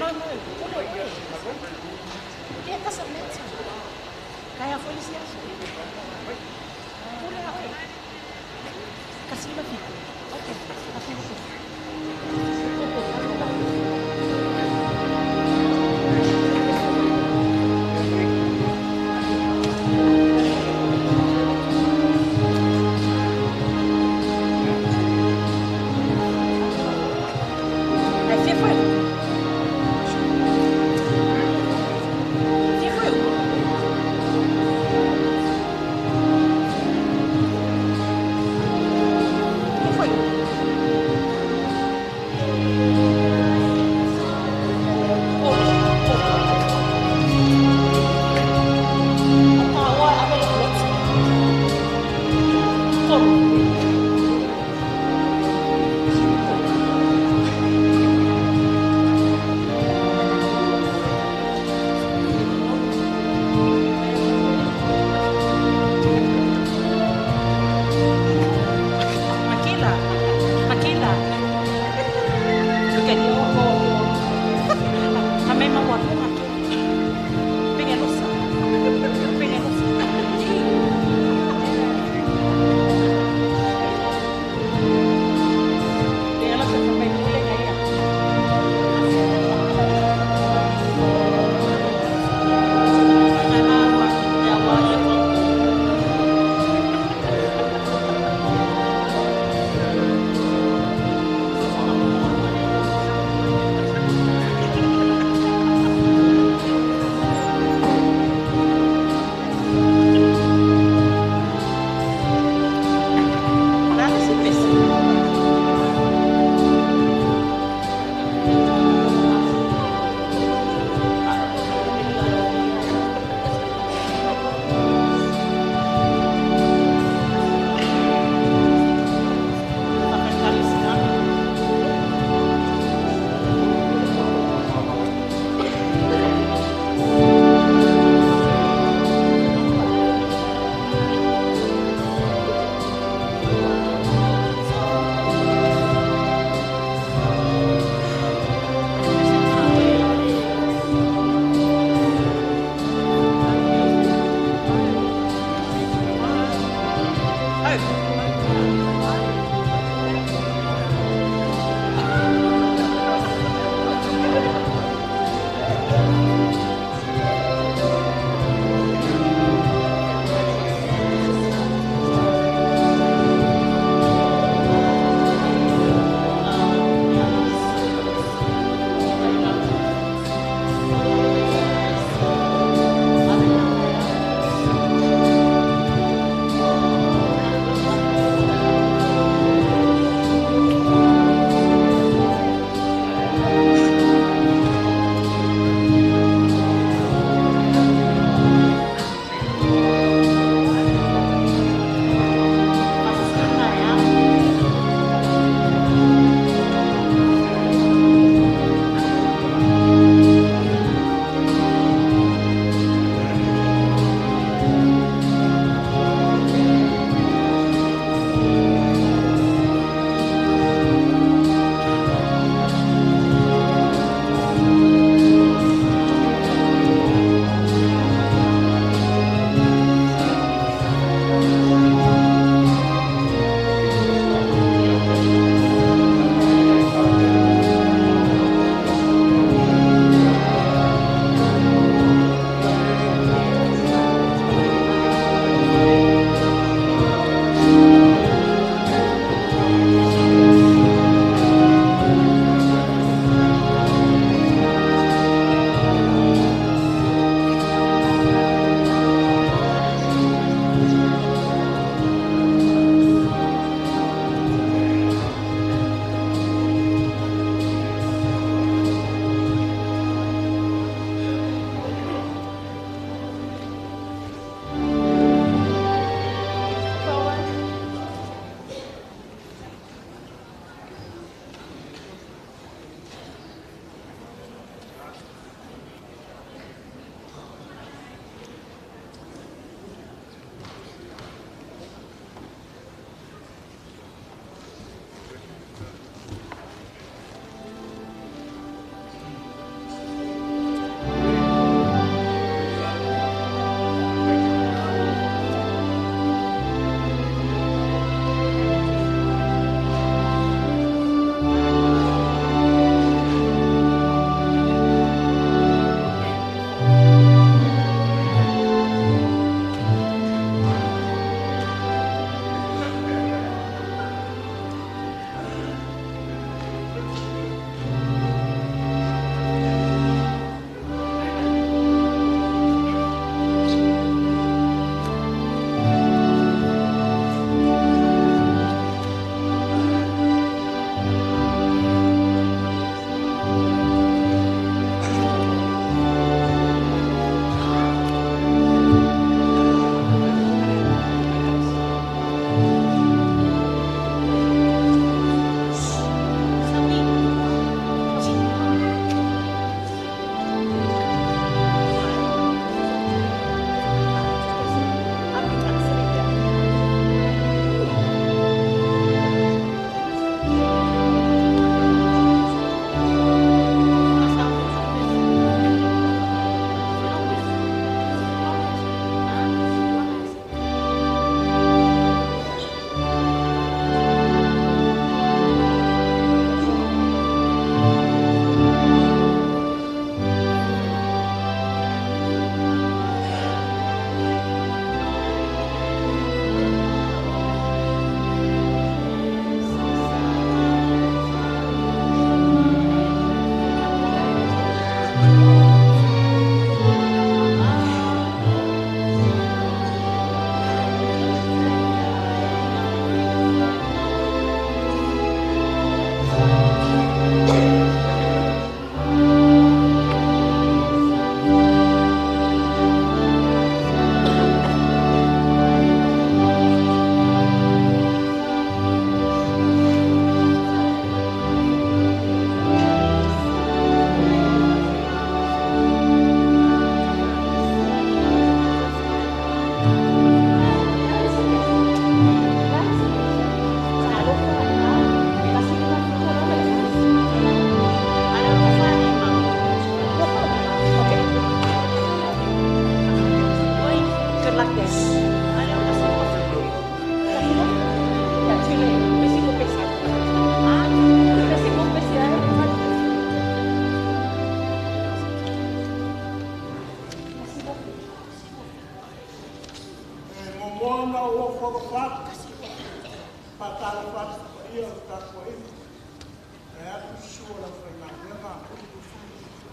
Fia foi.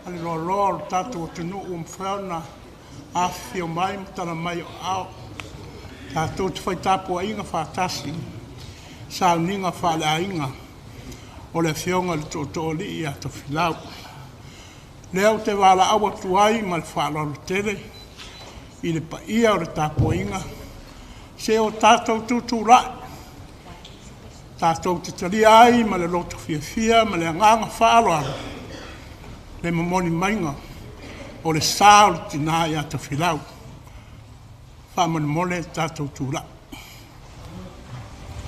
ma le loaloa o le tatou atunuu ua mafai ona afifio mai ma tala mai o aao tatou te fai tapuaiga faatasi i sauniga faaleaiga o le Afioga i le Tootooalii ia Tofilau. Lea ou te valaau atu ai ma le faaaloalo tele i le paia o le tapuaiga, se i o tatou tutulai tatou te talia ai ma le loto fiafia ma le agaga faaaloalo le momoli maiga o le sa o le tina ia Tofilau. Faamolemole tatou tulai.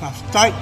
Faafetai.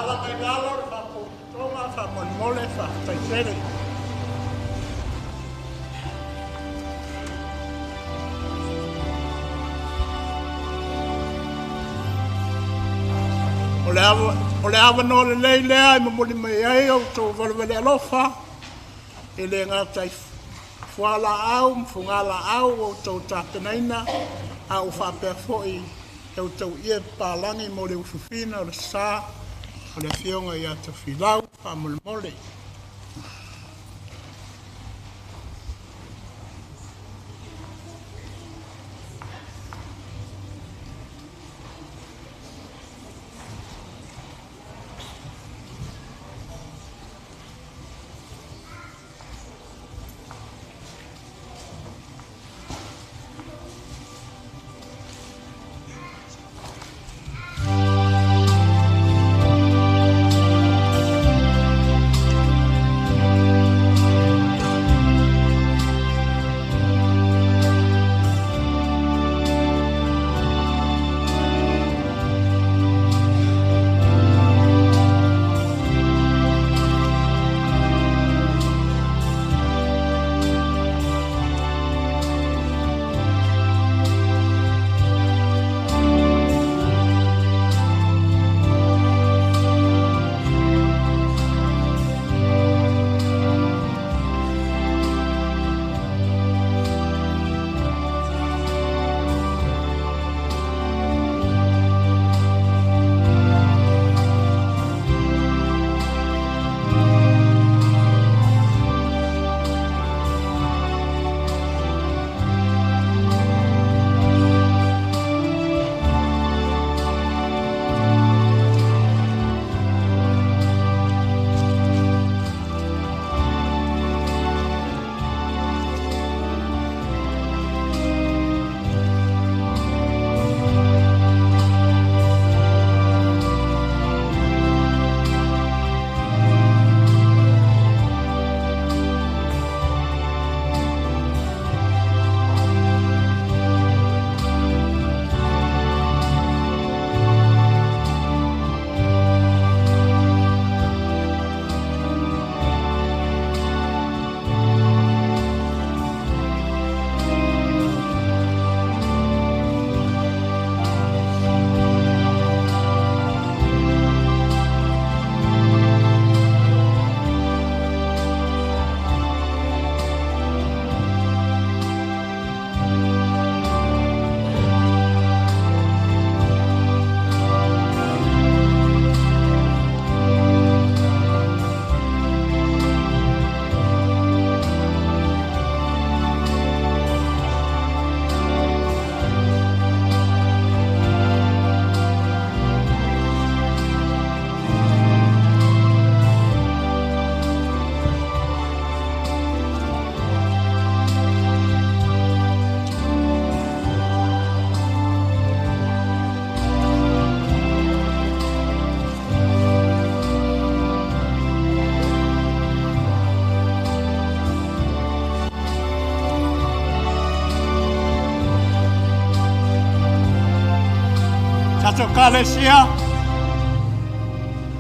Alaga i lalo le faafogafoga faamolemole faafetai tele. O le avanoa lelei lea e momoli mai ai o outou valevale alofa e le gata i fualaau ma fugalaau ua outou tapenaina, a ua faapea foi ia outou ie papalagi mo le ufiufiina o le sa o le Afioga ia Tofilau faamolemole.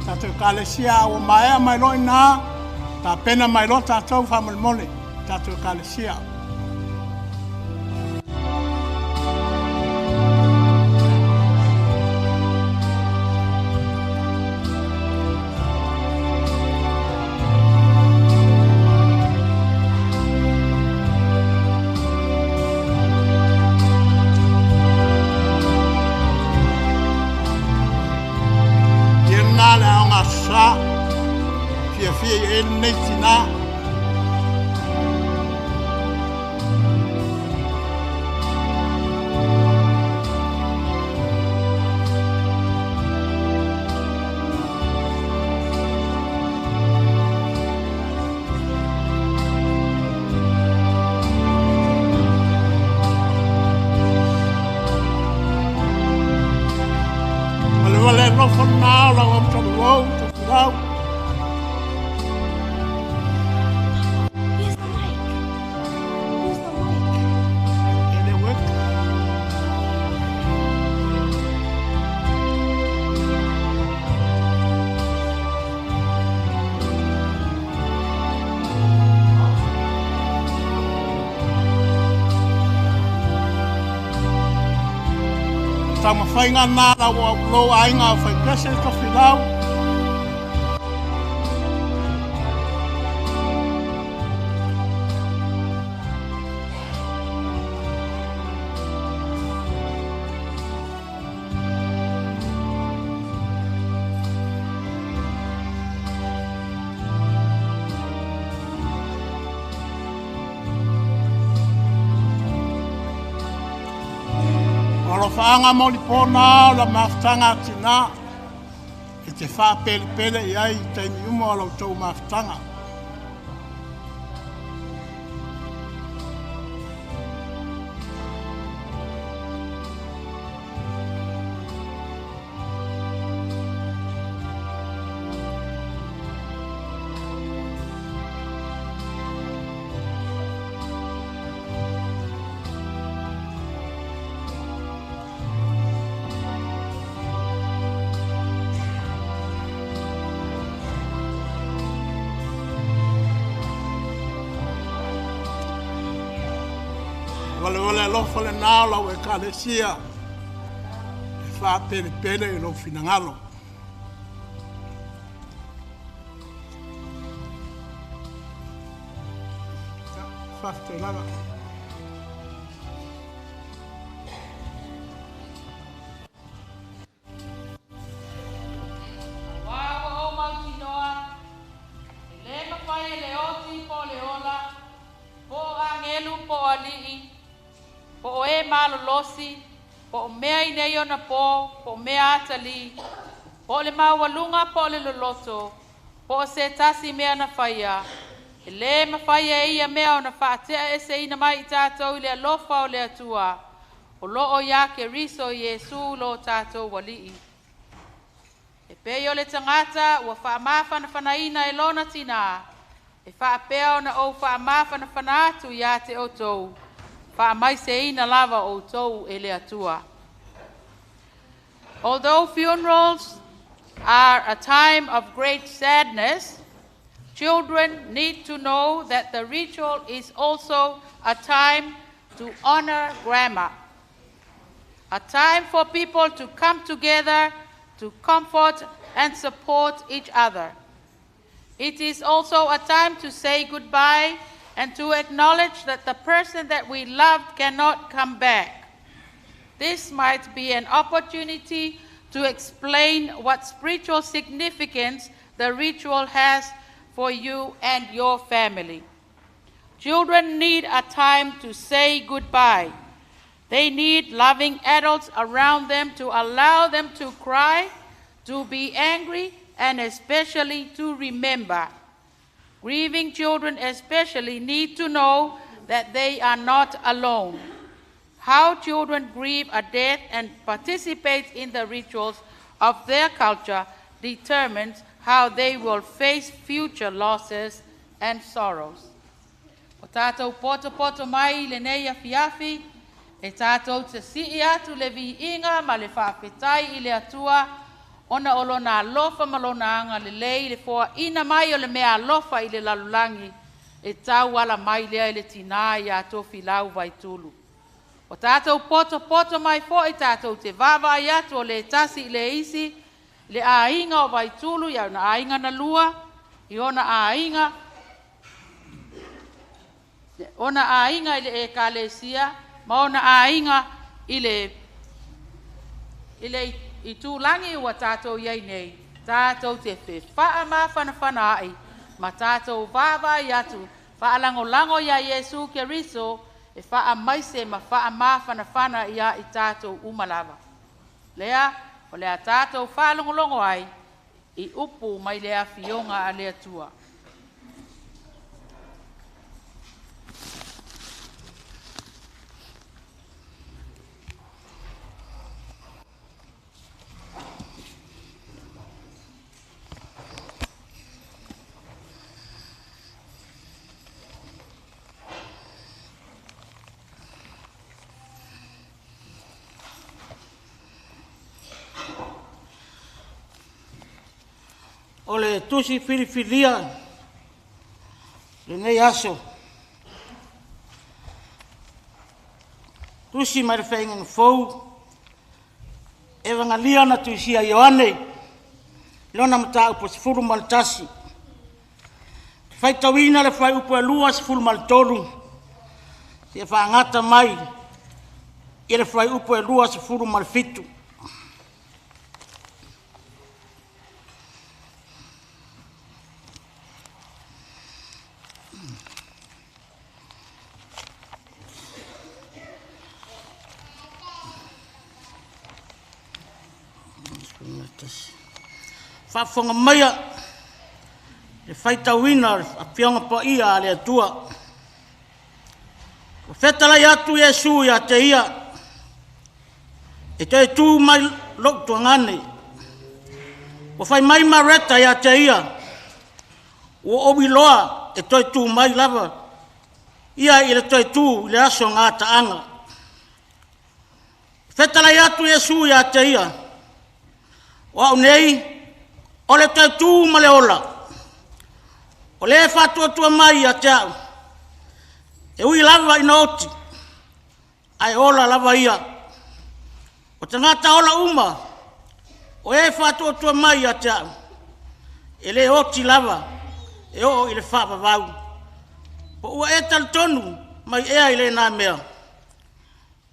Tatou Ekalesia, a ua maea mai loa i ina, tapena mai loa tatou faamolemole, tatou Ekalesia. Ia lena le aoga Aso Sa, fiafia i ai lenei tina. O le vale alofa lena o lau autalavou, Tofilau. Taumafaiga lena a lou aiga fai pese Tofilau. Alofaga mo lipona o la mafutaga atina e te faapelepele i ai i taimi uma o la outou mafutaga. Wale alofa le nā o lau ekalesia e faapelepele i lou finagalo. Faafetai lava. Aua ua ou mautinoa, e lē mafai e le oti po o le ola, po o agelu po o ali'i, po o e malolosi, po o mea i nei ona pō, po o mea atalī, po o le maualuga po o le loloto, po o se tasi mea na faia, e lē mafai e ia mea ona faate'a eseina mai i tatou i le alofa o le Atua, o loo iā Keriso Iesu lo tatou Ali'i. E pei o le tagata ua faamafanafanaina e lona tinā, e faapea ona ou faamafanafana atu iā te outou, faamaiseina lava outou e le Atua. Although funerals are a time of great sadness, children need to know that the ritual is also a time to honor grandma, a time for people to come together to comfort and support each other. It is also a time to say goodbye and to acknowledge that the person that we loved cannot come back. This might be an opportunity to explain what spiritual significance the ritual has for you and your family. Children need a time to say goodbye. They need loving adults around them to allow them to cry, to be angry, and especially to remember. Grieving children especially need to know that they are not alone. How children grieve a death and participate in the rituals of their culture determines how they will face future losses and sorrows. O tātou poto poto mai i lenei afiafi, e tātou te sii atu le viiga ma le faafetai i le Atua, ona o lona alofa ma lona agalelei le foaina mai o le mea alofa i le lalolagi, e tau ala mai lea i le tinā iā Tofilau Vaitulu. O tātou poto poto mai foi tātou te vaavaai atu o le tasi i le isi, le aiga o Vaitulu ia ona aiga na lua, i ona aiga, ona aiga i le ekalesia, ma ona aiga i le i tūlagi ua tātou iai nei, tātou te fefaa mafanafana ai, ma tātou vaavaai atu, faalagolago iā Iesu Keriso, e faamaise ma faamafanafana ia i tātou uma lava. Lea, o le a tātou faalogologo ai, i upu mai le afioga a le Atua. O le tusi filifilia lenei aso. Tusi mai le feaiga fou Evagalia na tuisia Ioane, lona mataupu 11. Faitauina le fuaiupu e 23, seia faagata mai i le fuaiupu e 27. Faafofoga maia le faitauina o le Afioga Paia a le Atua. Ua fetalai atu Iesu ia te ia, e toe tu mai lou tuagane. Ua fai mai Mareta ia te ia, ua ou iloa e toe tu mai lava ia i le toe tu i le aso gataaga. Fetalai atu Iesu ia te ia, o au nei, o le toe tu ma le ola. O le faatuatua mai ia te au, e ui lava ina oti, ae ola lava ia. O tagata ola uma, o e faatuatua mai ia te au, e le oti lava, e oo i le faavavau. Po ua e talitonu mai ea i lena mea,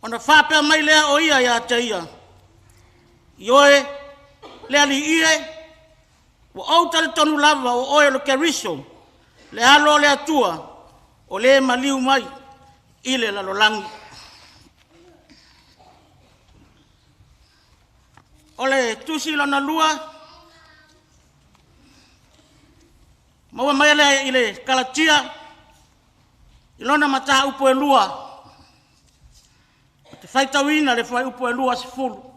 ona faapea mai lea o ia ia te ia, Ioe, le Alii e, ua ou talitonu lava o oe o le Keriso, le alo o le Atua, o le maliu mai i le lalolagi. O le tusi lona lua, maua mai lea i le Kalatia, i lona mataupu e 2, ou te faitauina le fuaiupu e 20.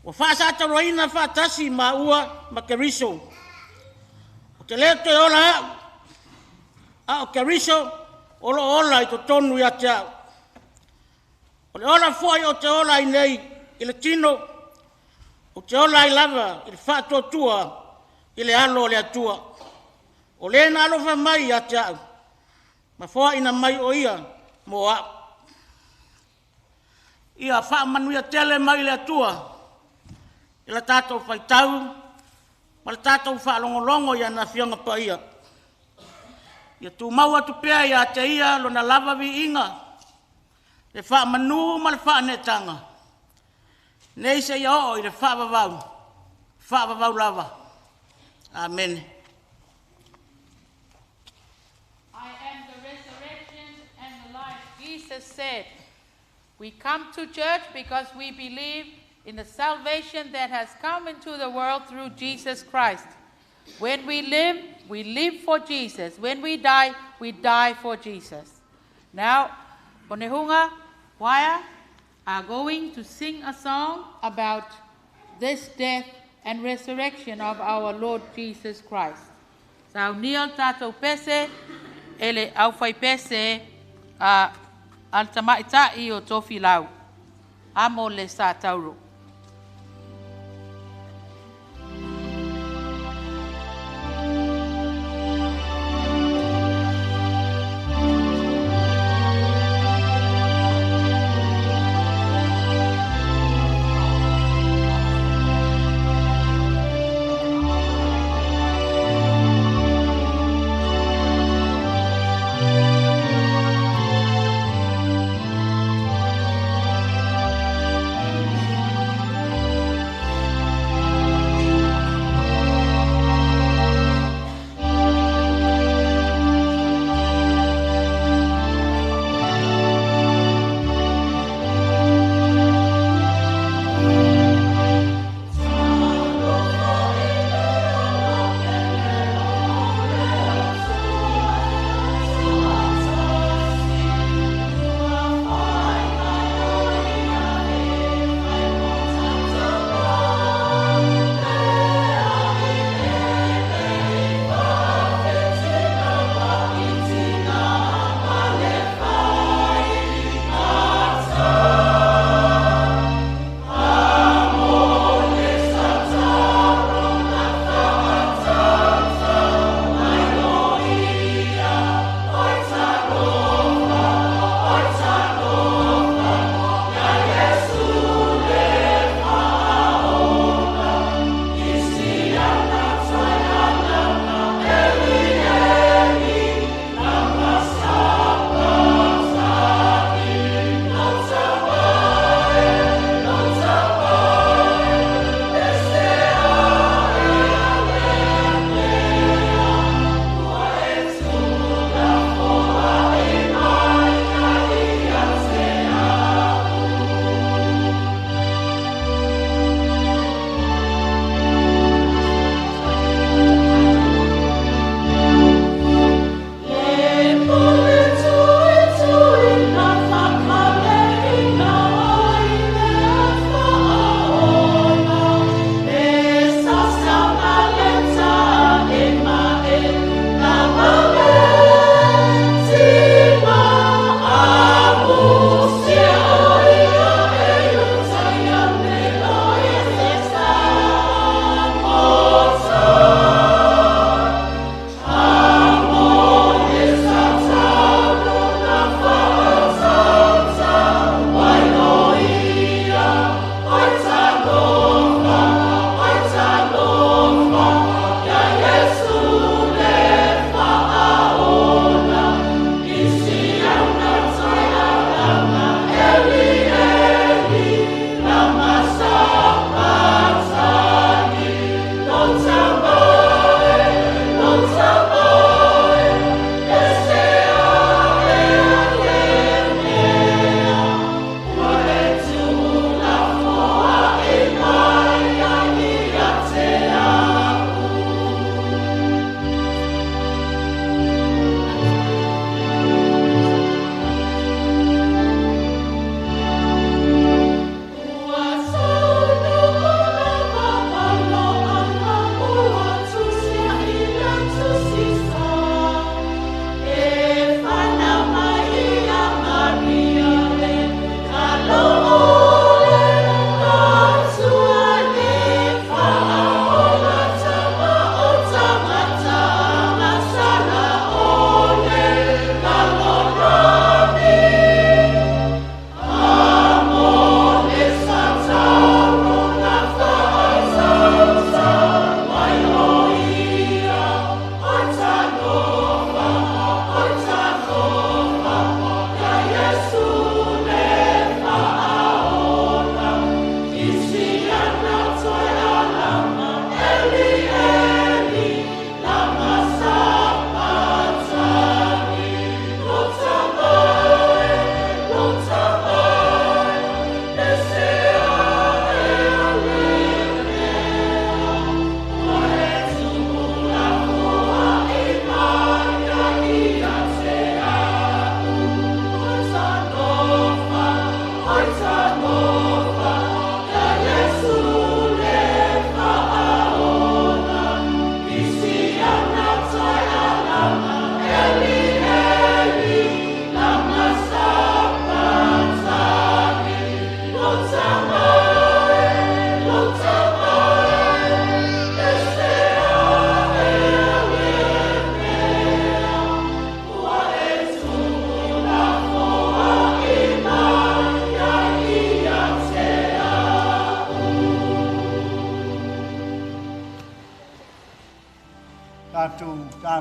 Ua faasatauaina faatasi maua ma Keriso. Ou te le toe ola au, a o Keriso o lo o ola i totonu ia te au. O le ola foi ou te ola ai nei i le tino, ou te ola ai lava i le faatuatua i le alo o le Atua. O le na alofa mai ia te au, ma foaina mai o ia mo au. Ia faamanuia tele mai le Atua i le tatou faitau ma le tatou faalogologo i ana Afioga Paia. Ia tumau atu pea ia te ia lona lava viiga, le faamanu ma le faaneetaga, nei seia oo i le faavavau, faavavau lava. Amene. I am the resurrection and the life. Jesus said, We come to church because we believe in the salvation that has come into the world through Jesus Christ. When we live, we live for Jesus. When we die, we die for Jesus. Now, Onehunga Choir are going to sing a song about this death and resurrection of our Lord Jesus Christ. Saunia le tatou pese e le aufaipese a le tamaitai o Tofilau. Amo le sa tauro.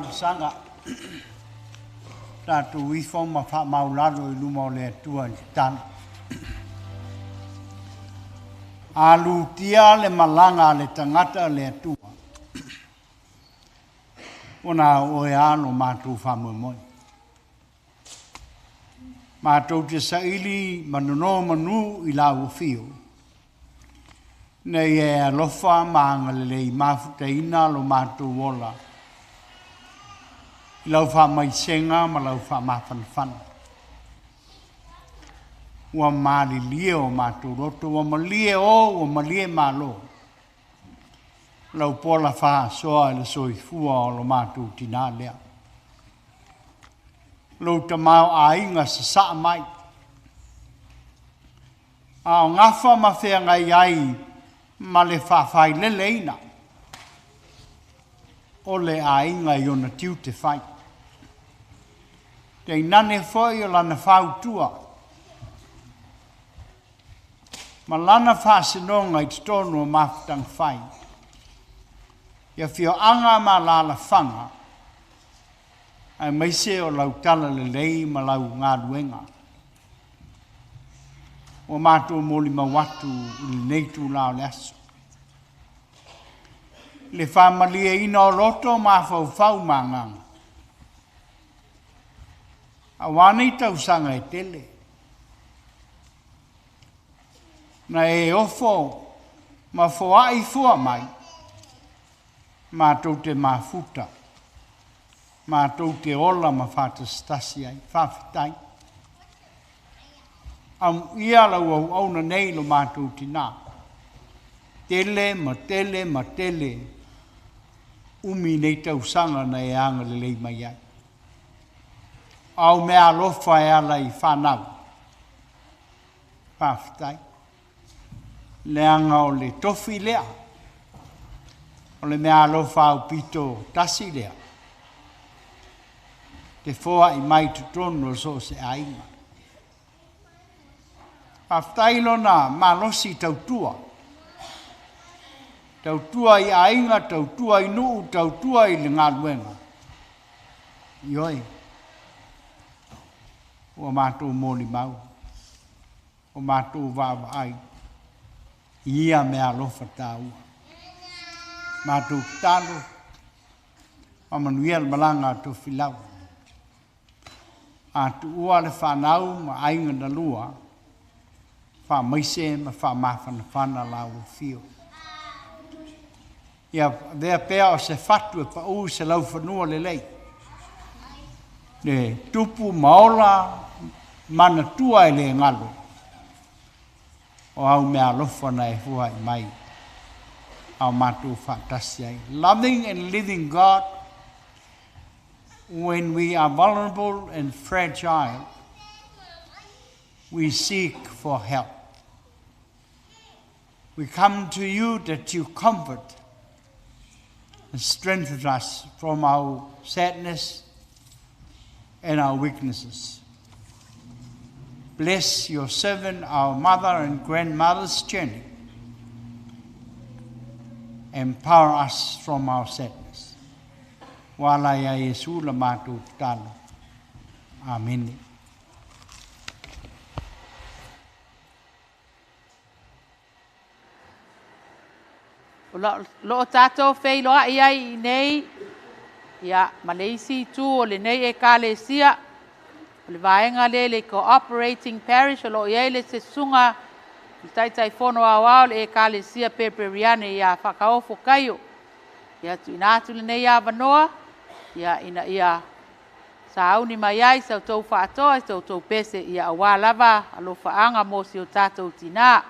talosaga tatou ifo ma faamaulalo i luma o le Atua i le tatalo. A lutia le malaga a le tagata o le Atua, ona o oe a lo matou faamoemoe. Matou te saili ma nono manu i lau afio, nei e alofa ma agalelei mafutaina lo matou ola, i lau faamaisega ma lau faamafanafana. Ua malilie o matou loto, ua malie o, ua malie malo. Lau pola faasoa i le soifua o lo matou tinā lea. Lou tamaoaiga sasaa mai. A o gafa ma feagai ai ma le faafaileleina o le aiga i ona tiute fai. Tainane foi o lana fautua ma lana faasinoga i totonu o mafutaga fai, i afioaga ma alaalafaga, aemaise o lau talalelei ma lau galuega. Ua matou molimau atu i lenei itulā o le aso, le faamalieina o loto, mafaufau ma agaga, auā nei tausaga e tele, na e ofo ma foai fua mai, matou te mafuta, matou te ola ma faatasitasi ai. Faafetai. Amuia lau auauna nei lo matou tinā, tele ma tele ma tele, umi nei tausaga na e agalelei mai ai. Au mea alofa e ala i whanau. Faafetai. Leaga o le tofi lea. O le mea alofa aupito tasi lea. Te foai mai totonu o so o se aiga. Faafetai lona malosi tautua. Tautua i aiga, tautua i nuu, tautua i le galuega. Ioe. Ua matou molimau. Ua matou vaavaai. I ia mea alofa taua. Matou tatalo. Faamanuia le malaga a Tofilau. A tuua le whanau ma aiga na lua, faamaise ma faamafanafana lau afio. Ia avea pea o se fatu e pau se laufanua lelei. Le tupu ma ola manatua e le galo. O au mea alofa na e foai mai. Au matou faatasi ai. Loving and living God, when we are vulnerable and fragile, we seek for help. We come to you that you comfort and strengthen us from our sadness and our weaknesses. Bless your servant, our mother and grandmother's journey. Empower us from our sadness. Ua ala ia Iesu la matou tatalo. Amene. O loo tatou feiloai ai i nei, ia, ma le isi itu o lenei ekalesia, o le vaega lea le Cooperating Parish o loo i ai le susuga le Taitaifono Aoao le ekalesia Peiperiane ia Fakaofo Kaio. Ia tuuina atu lenei avanoa, ia ina ia sauni mai ai sa outou faatoa, sa outou pese, ia auā lava alofaaga mo si o tatou tinā.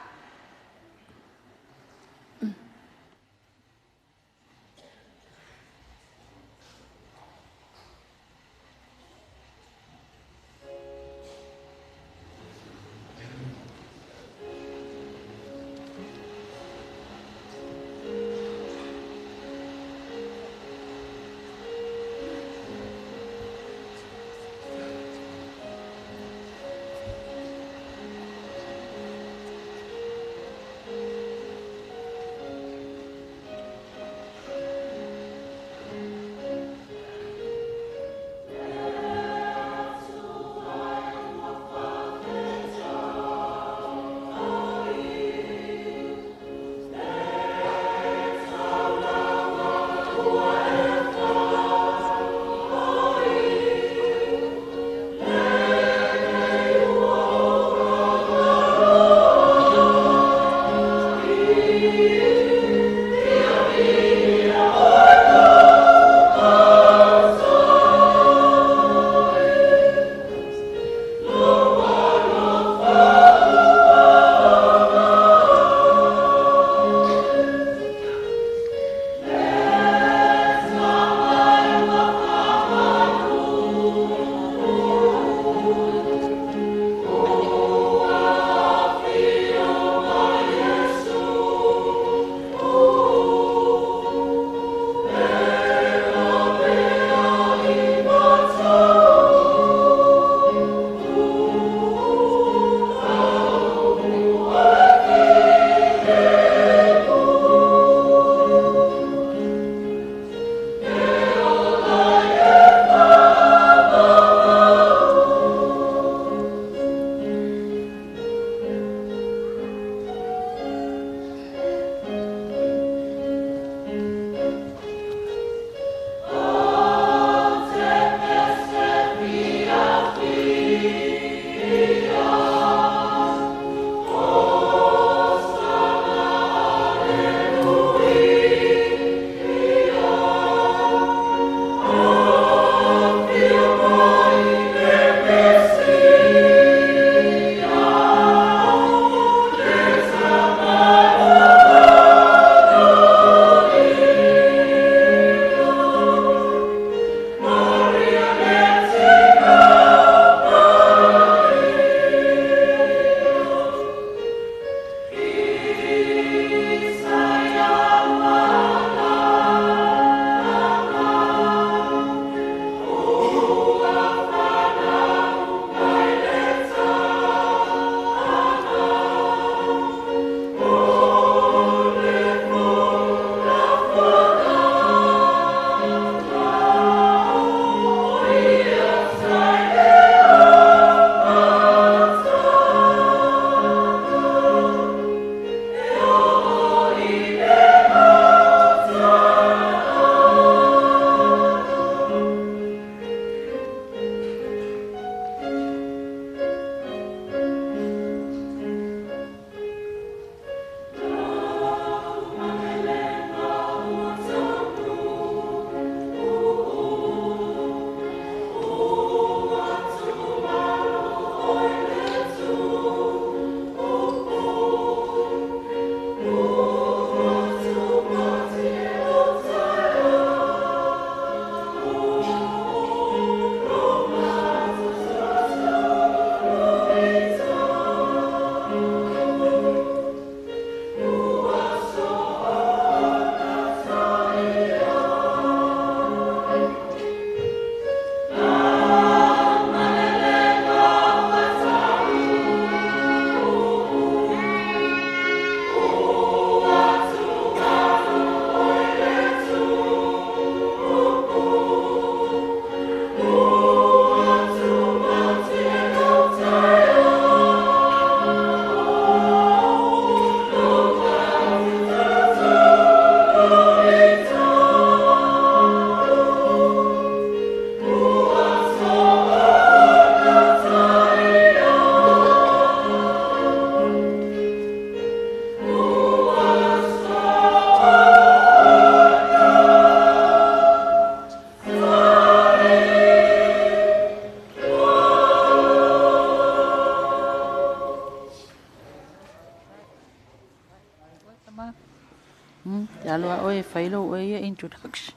Fai lou oe ia introduction.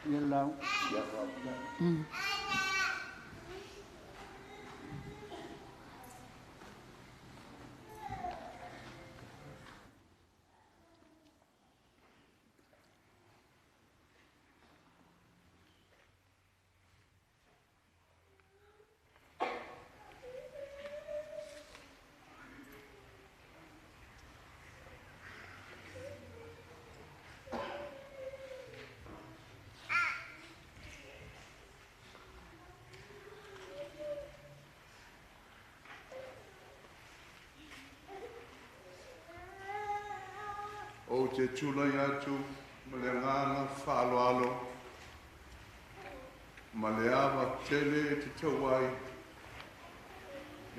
Ia lau. Ou te tulai atu ma le agaga faaaloalo ma le ava tele e tatau ai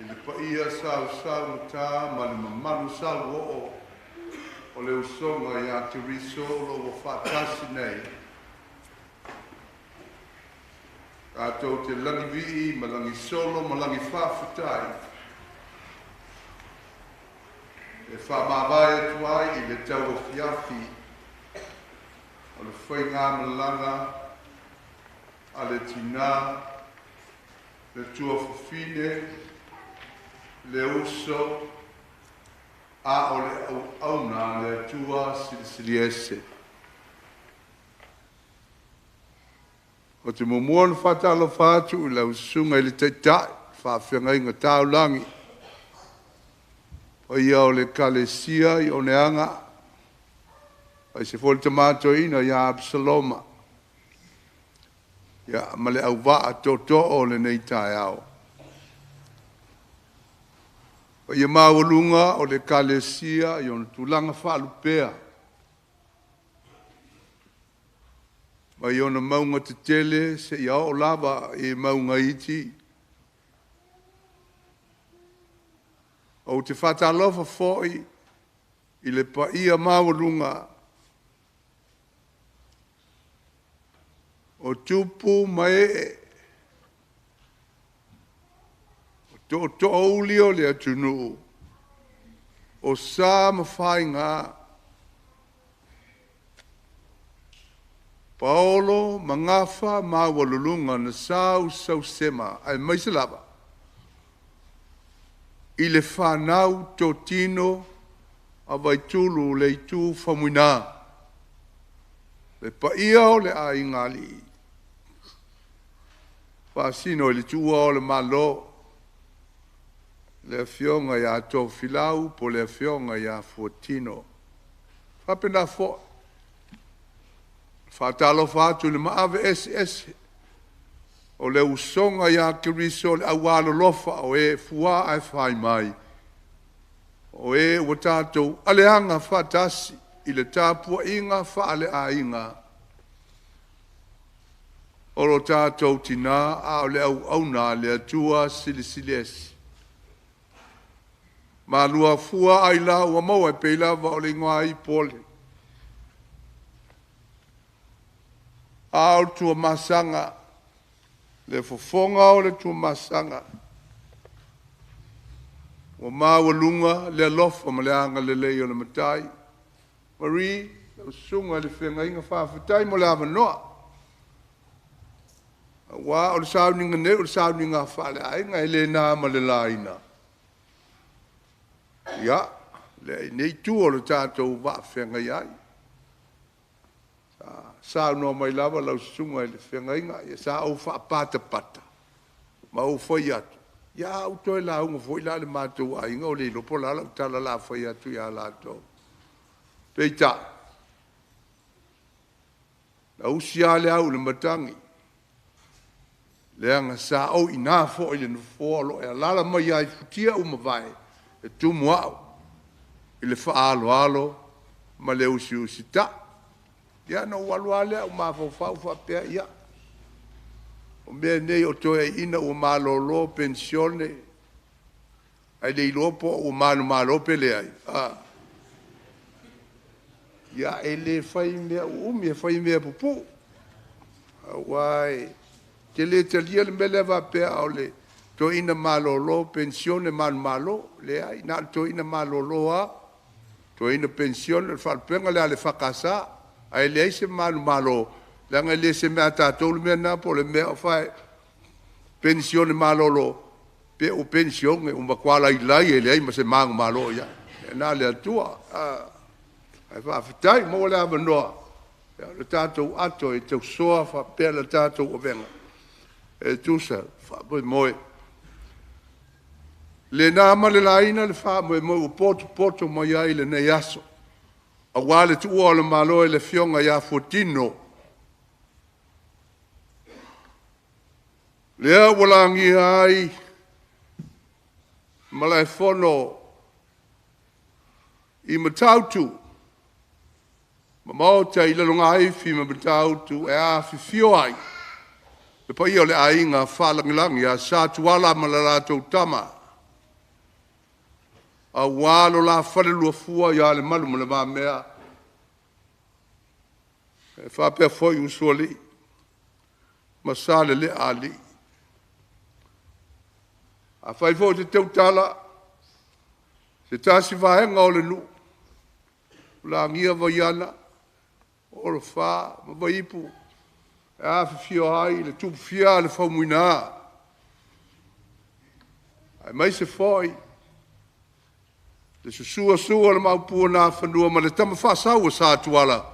i le paia sausaugata ma le mamalu sauoo o le usoga ia Keriso o lo o ua faatasi nei. Tatou te lagivii ma lagisolo ma lagifaafetai e faamavae atu ai i le tauafiafi o le faigamalaga a le tinā, le tuafafine, le uso, a o le auauna a le Atua Silisili Ese. Ou te muamua ona faatalofa atu i lau susuga i le Taitai, faafeagaiga taulagi, paia o le Ekalesia i Oneaga, aemaise foi le Tama Toeaina ia Apisaloma, ia, ma le auvaa tootoo o lenei taeao. Paia maualuga o le Ekalesia i ona tulaga faalupea, mai ona mauga tetele seia oo lava i mauga iti. Ou te faatalofa foi i le paia maualuga o tupu ma ee, o tootoouli o le atunuu, o sa ma faiga, paolo ma gafa maualuluga na sausausema, aemaise lava i le fanau totino a Vaitulu le itu faumuina, le paia o le aiga alii, faasino i le tuua o le Malo, le afioga ia Tofilau po o le afioga ia Fuatino. Faapena foi, faatalofa atu i le maave eseese o le usoga ia Keriso le aualolofa o e fua ae fai mai, o e ua tatou aleaga faatasi i le tapuaiga faaleaiga o lo tatou tinā a o le auauna a le Atua Silisili Ese. Malua fua ai la ua maua e pei lava o le igoa ipu o le a o le tuamasaga, le fofoga o le tuamasaga, ua maualuga le alofa ma le agalelei o le Matai. Marie, lau susuga i le feagaiga, faafetai mo le avanoa. Aua o le sauniga nei o le sauniga faaleaiga e le na ma le laina. Ia, lenei itu o le tatou vaafeagai ai. Sa saunoa mai lava lau susuga i le feagaiga, ia sa ou faapatapata ma ou fai atu, ia a ou toe lauga foi la i le matou aiga, o le iloa po o le a lau tala la fai atu ia latou. Peitai, na usi lava le au i le matagi, leaga sa ou i ina foi i le nofoa o lo o e alaala mai ai i futia ua mavae e tumu au i le faaaloalo ma le usiusitai. Ia na ou alu lava lea ou mafaufau faapea, ia, o mea nei o toeaiina ua malolo penisione, ae le iloa po ua manumalo pe leai. Ia, e le fai mea uumi, e fai mea pupuu. Aua e te le talia le mea lea faapea o le toeaina malolo, penisione manumalo. Leai, na o le toeaina malolo lava. Toeaina penisione, o le faalupega lea a le EFKS, ae leai se manumalo, leaga e le o se mea a tatou le mea lena po o le mea o fai penisione malolo, pe ua penisione ua matua lailai e leai ma se manumalo i ai. E na o le Atua. Ae faafetai ua maua le avanoa, o le tatou ato e tausoa faapea le tatou avega e tusa ma faamoemoe. Le na ma le laina le faamoemoe ua potopoto mai ai lenei aso, aua le tuua o le Malo e le Afioga ia Fuatino, lea ua lagia ai Malaefono i Matautu ma maota i Lalogaifi ma Matautu e afifio ai le paia o le aiga faalagilagi a Sa Tuala ma le latou Tama, aua lo la fale luafua ia Lemalu ma Le Mamea, e faapea foi Usoalii ma Salelea alii. Afai foi o te tautala se tasi vaega o le nuu, Ulagia Vaiala, Olofa ma Vaiipu, e afifio ai le Tupufia a le Faumuina, aemaise foi le susua o le Maopu o Nafanua ma le tama faasau o Satuala,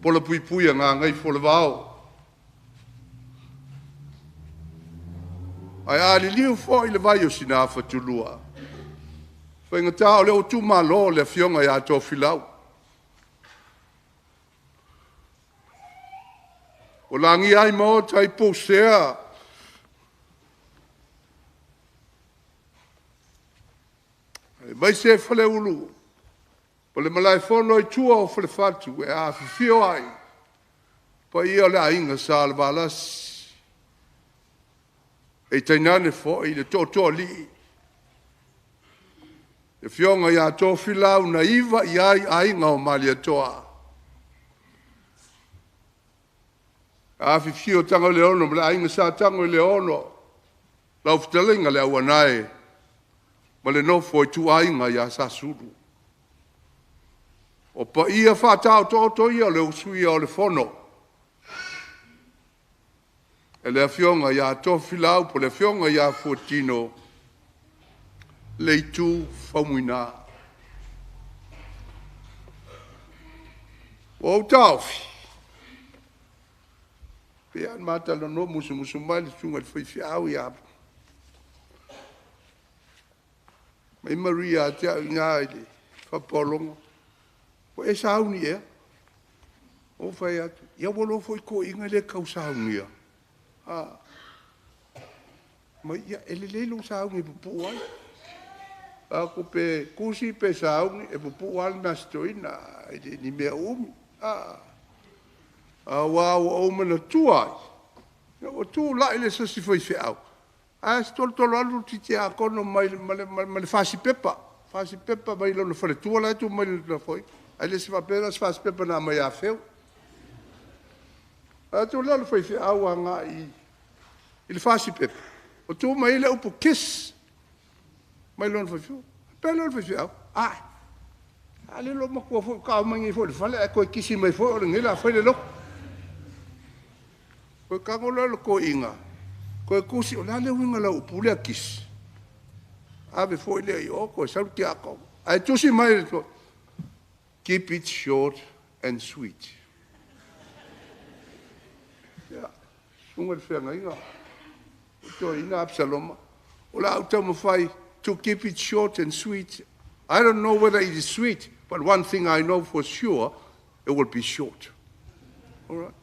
Polapuipui a Gagaifoolevao. Ae a liliu foi le vai o Sinafatulua, faigata o lea ua tuumalo le afioga ia Tofilau. Ua lagia ai maota i Pousea, aemaise Faleulu o le Malaefono i tua o Falefatu e afifio ai paia o le aiga Salevalasi, e tainane foi le Tootooalii, le afioga ia Tofilau na iva i ai aiga o Malietoa. Afifio Tagaloaono ma le aiga Sa Tagoeleono, lau fetalaiga le Auanae ma le nofo a ituaiga ia Sasulu. O paia faataotooto ia o le usuia o le fono e le afioga ia Tofilau po o le afioga ia Fuatino Leitu Faumuina. Ua ou taofi, pei lava ona ma talanoa musumusu mai le susuga i le faifeau ia mai Maria ia te au i ina i le Fapalologa, ua e sauni ea? Ou fai atu, ia ua iloa foi toeaiina e le tau saunia. Ma ia, e lelei lou sauni e pupuu ai. Atu pe tusi pe sauni, e pupuu lava le mea a si toeaina, e le ni mea umi. Aua ua ou manatua ai, ina ua tulai le isi faifeau, ae tolotolo atu le tiakono mai ma le fasipepa, fasipepa mai lona faletua la e tuu mai i le nofoaiga. Ae le faapea la o se fasipepa na aumai ia Afeu. Alu atu lea o le faifeau agai i le fasipepa, ua tu mai ai le upu kiss mai lona faletua. Faapea lea o le faifeau, ai, a lea lou matua foi faatoa omai nei foi i le fale ae toe kisi mai foi o lenei o le a fai le lotu. Toe tago lea o le toeaina, toe tusi, o le a le uiga o lau upu lea kiss? Ave foi lea i o toe sau le tiakono. Ae tusi mai le keep it short and sweet. Ia, susuga i le feagaiga, o toeaina Absaloma, o le a ou taumafai to keep it short and sweet. I don't know whether it is sweet, but one thing I know for sure, it will be short. All right.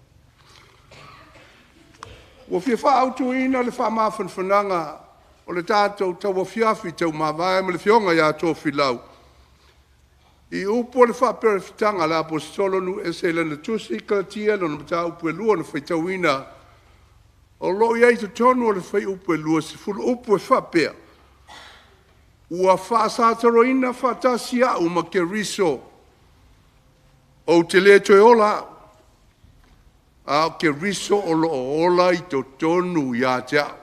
Ua fia faaautuina le faamafanafanaga o le tatou tauafiafi taumavae ma le afioga ia Tofilau i upu o le faaperefitaga a le Aposetolo Nu'u-ese i lana tusi i Kalatia lona mataupu e 2 na faitauina, o lo o i ai i totonu o le fuaiupu e 20 upu e faapea: “Ua faasataloina faatasi au ma Keriso, ou te le toe ola au, a o Keriso o lo o ola i totonu ia te au.”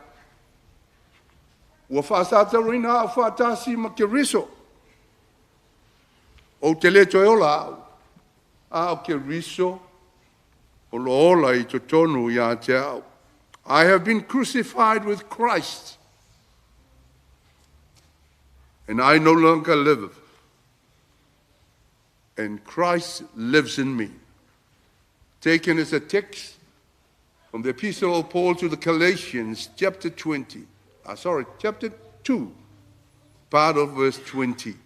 Ua faasataloina au faatasi ma Keriso. Ou te le toe ola au, a o Keriso o lo o ola i totonu ia te au. I have been crucified with Christ, and I no longer live, and Christ lives in me. Taken as a text from the Epistle of Paul to the Galatians, chapter 20, sorry, chapter 2, part of verse 20.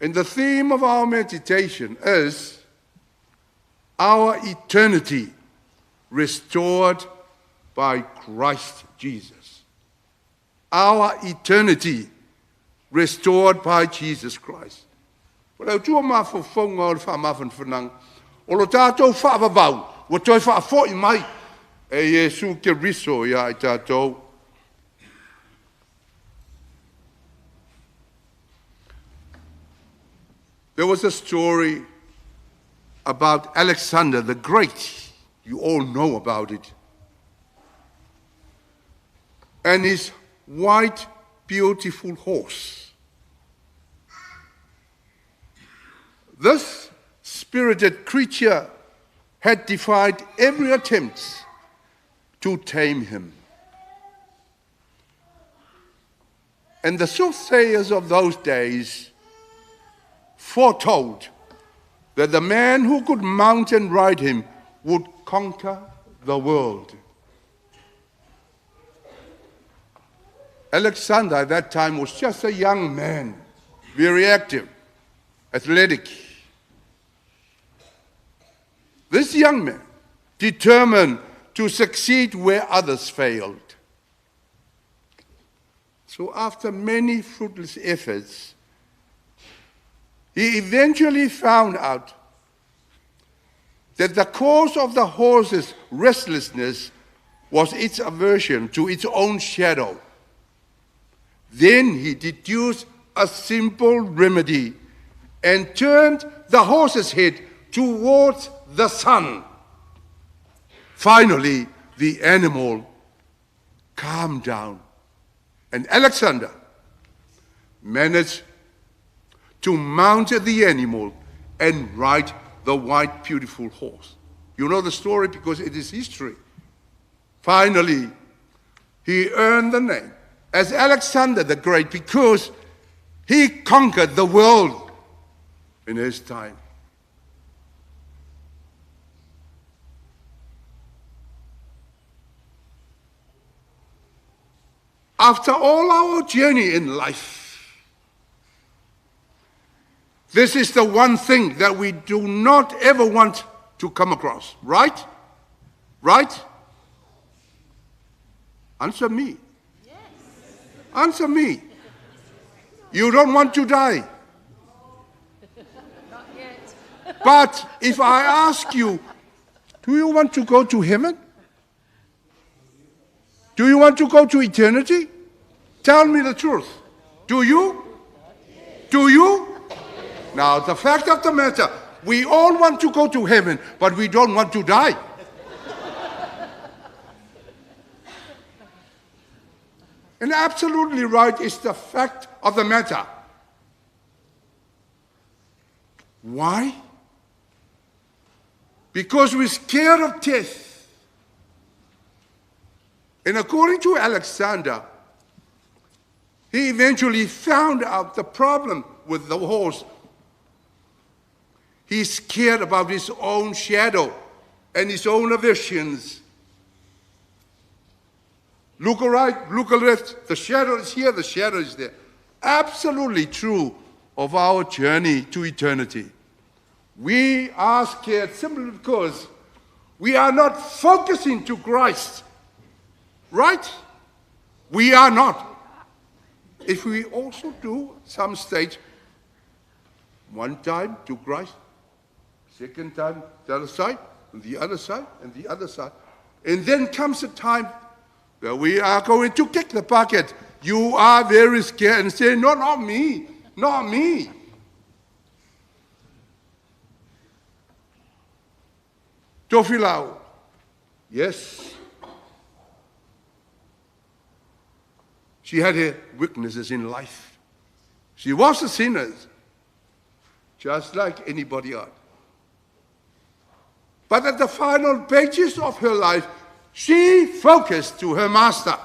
And the theme of our meditation is our eternity restored by Christ Jesus. Our eternity restored by Jesus Christ. O le autu o mafaufauga o le faamafanafanaga, o lo tatou faavavau, ua toe faafo'i mai e Iesu Keriso ia i tatou. There was a story about Alexander the Great. You all know about it. And his white, beautiful horse. This spirited creature had defied every attempt to tame him. And the soothsayers of those days foretold that the man who could mount and ride him would conquer the world. Alexander at that time was just a young man, very active, athletic. This young man determined to succeed where others failed. So after many fruitless efforts, he eventually found out that the cause of the horse's restlessness was its aversion to its own shadow. Then he deduced a simple remedy and turned the horse's head towards the sun. Finally, the animal calmed down, and Alexander managed to mount the animal and ride the white, beautiful horse. You know the story because it is history. Finally, he earned the name as Alexander the Great because he conquered the world in his time. After all our journey in life, this is the one thing that we do not ever want to come across, right? Right? Answer me. Yes. Answer me. You don't want to die. Not yet. But if I ask you, do you want to go to heaven? Do you want to go to eternity? Tell me the truth. Do you? Do you? Now, the fact of the matter, we all want to go to heaven, but we don't want to die. And absolutely right is the fact of the matter. Why? Because we're scared of death. And according to Alexander, he eventually found out the problem with the horse. He's scared about his own shadow and his own aversions. Look right, look left, the shadow is here, the shadow is there. Absolutely true of our journey to eternity. We are scared simply because we are not focusing to Christ. Right? We are not. If we also do some stage, one time to Christ, second time the other side, and the other side, and the other side. And then comes a time that we are going to kick the bucket. You are very scared and say, no, not me, not me. Tofilau. Yes. She had her weaknesses in life. She was a sinner. Just like anybody else. But at the final pages of her life, she focused to her master.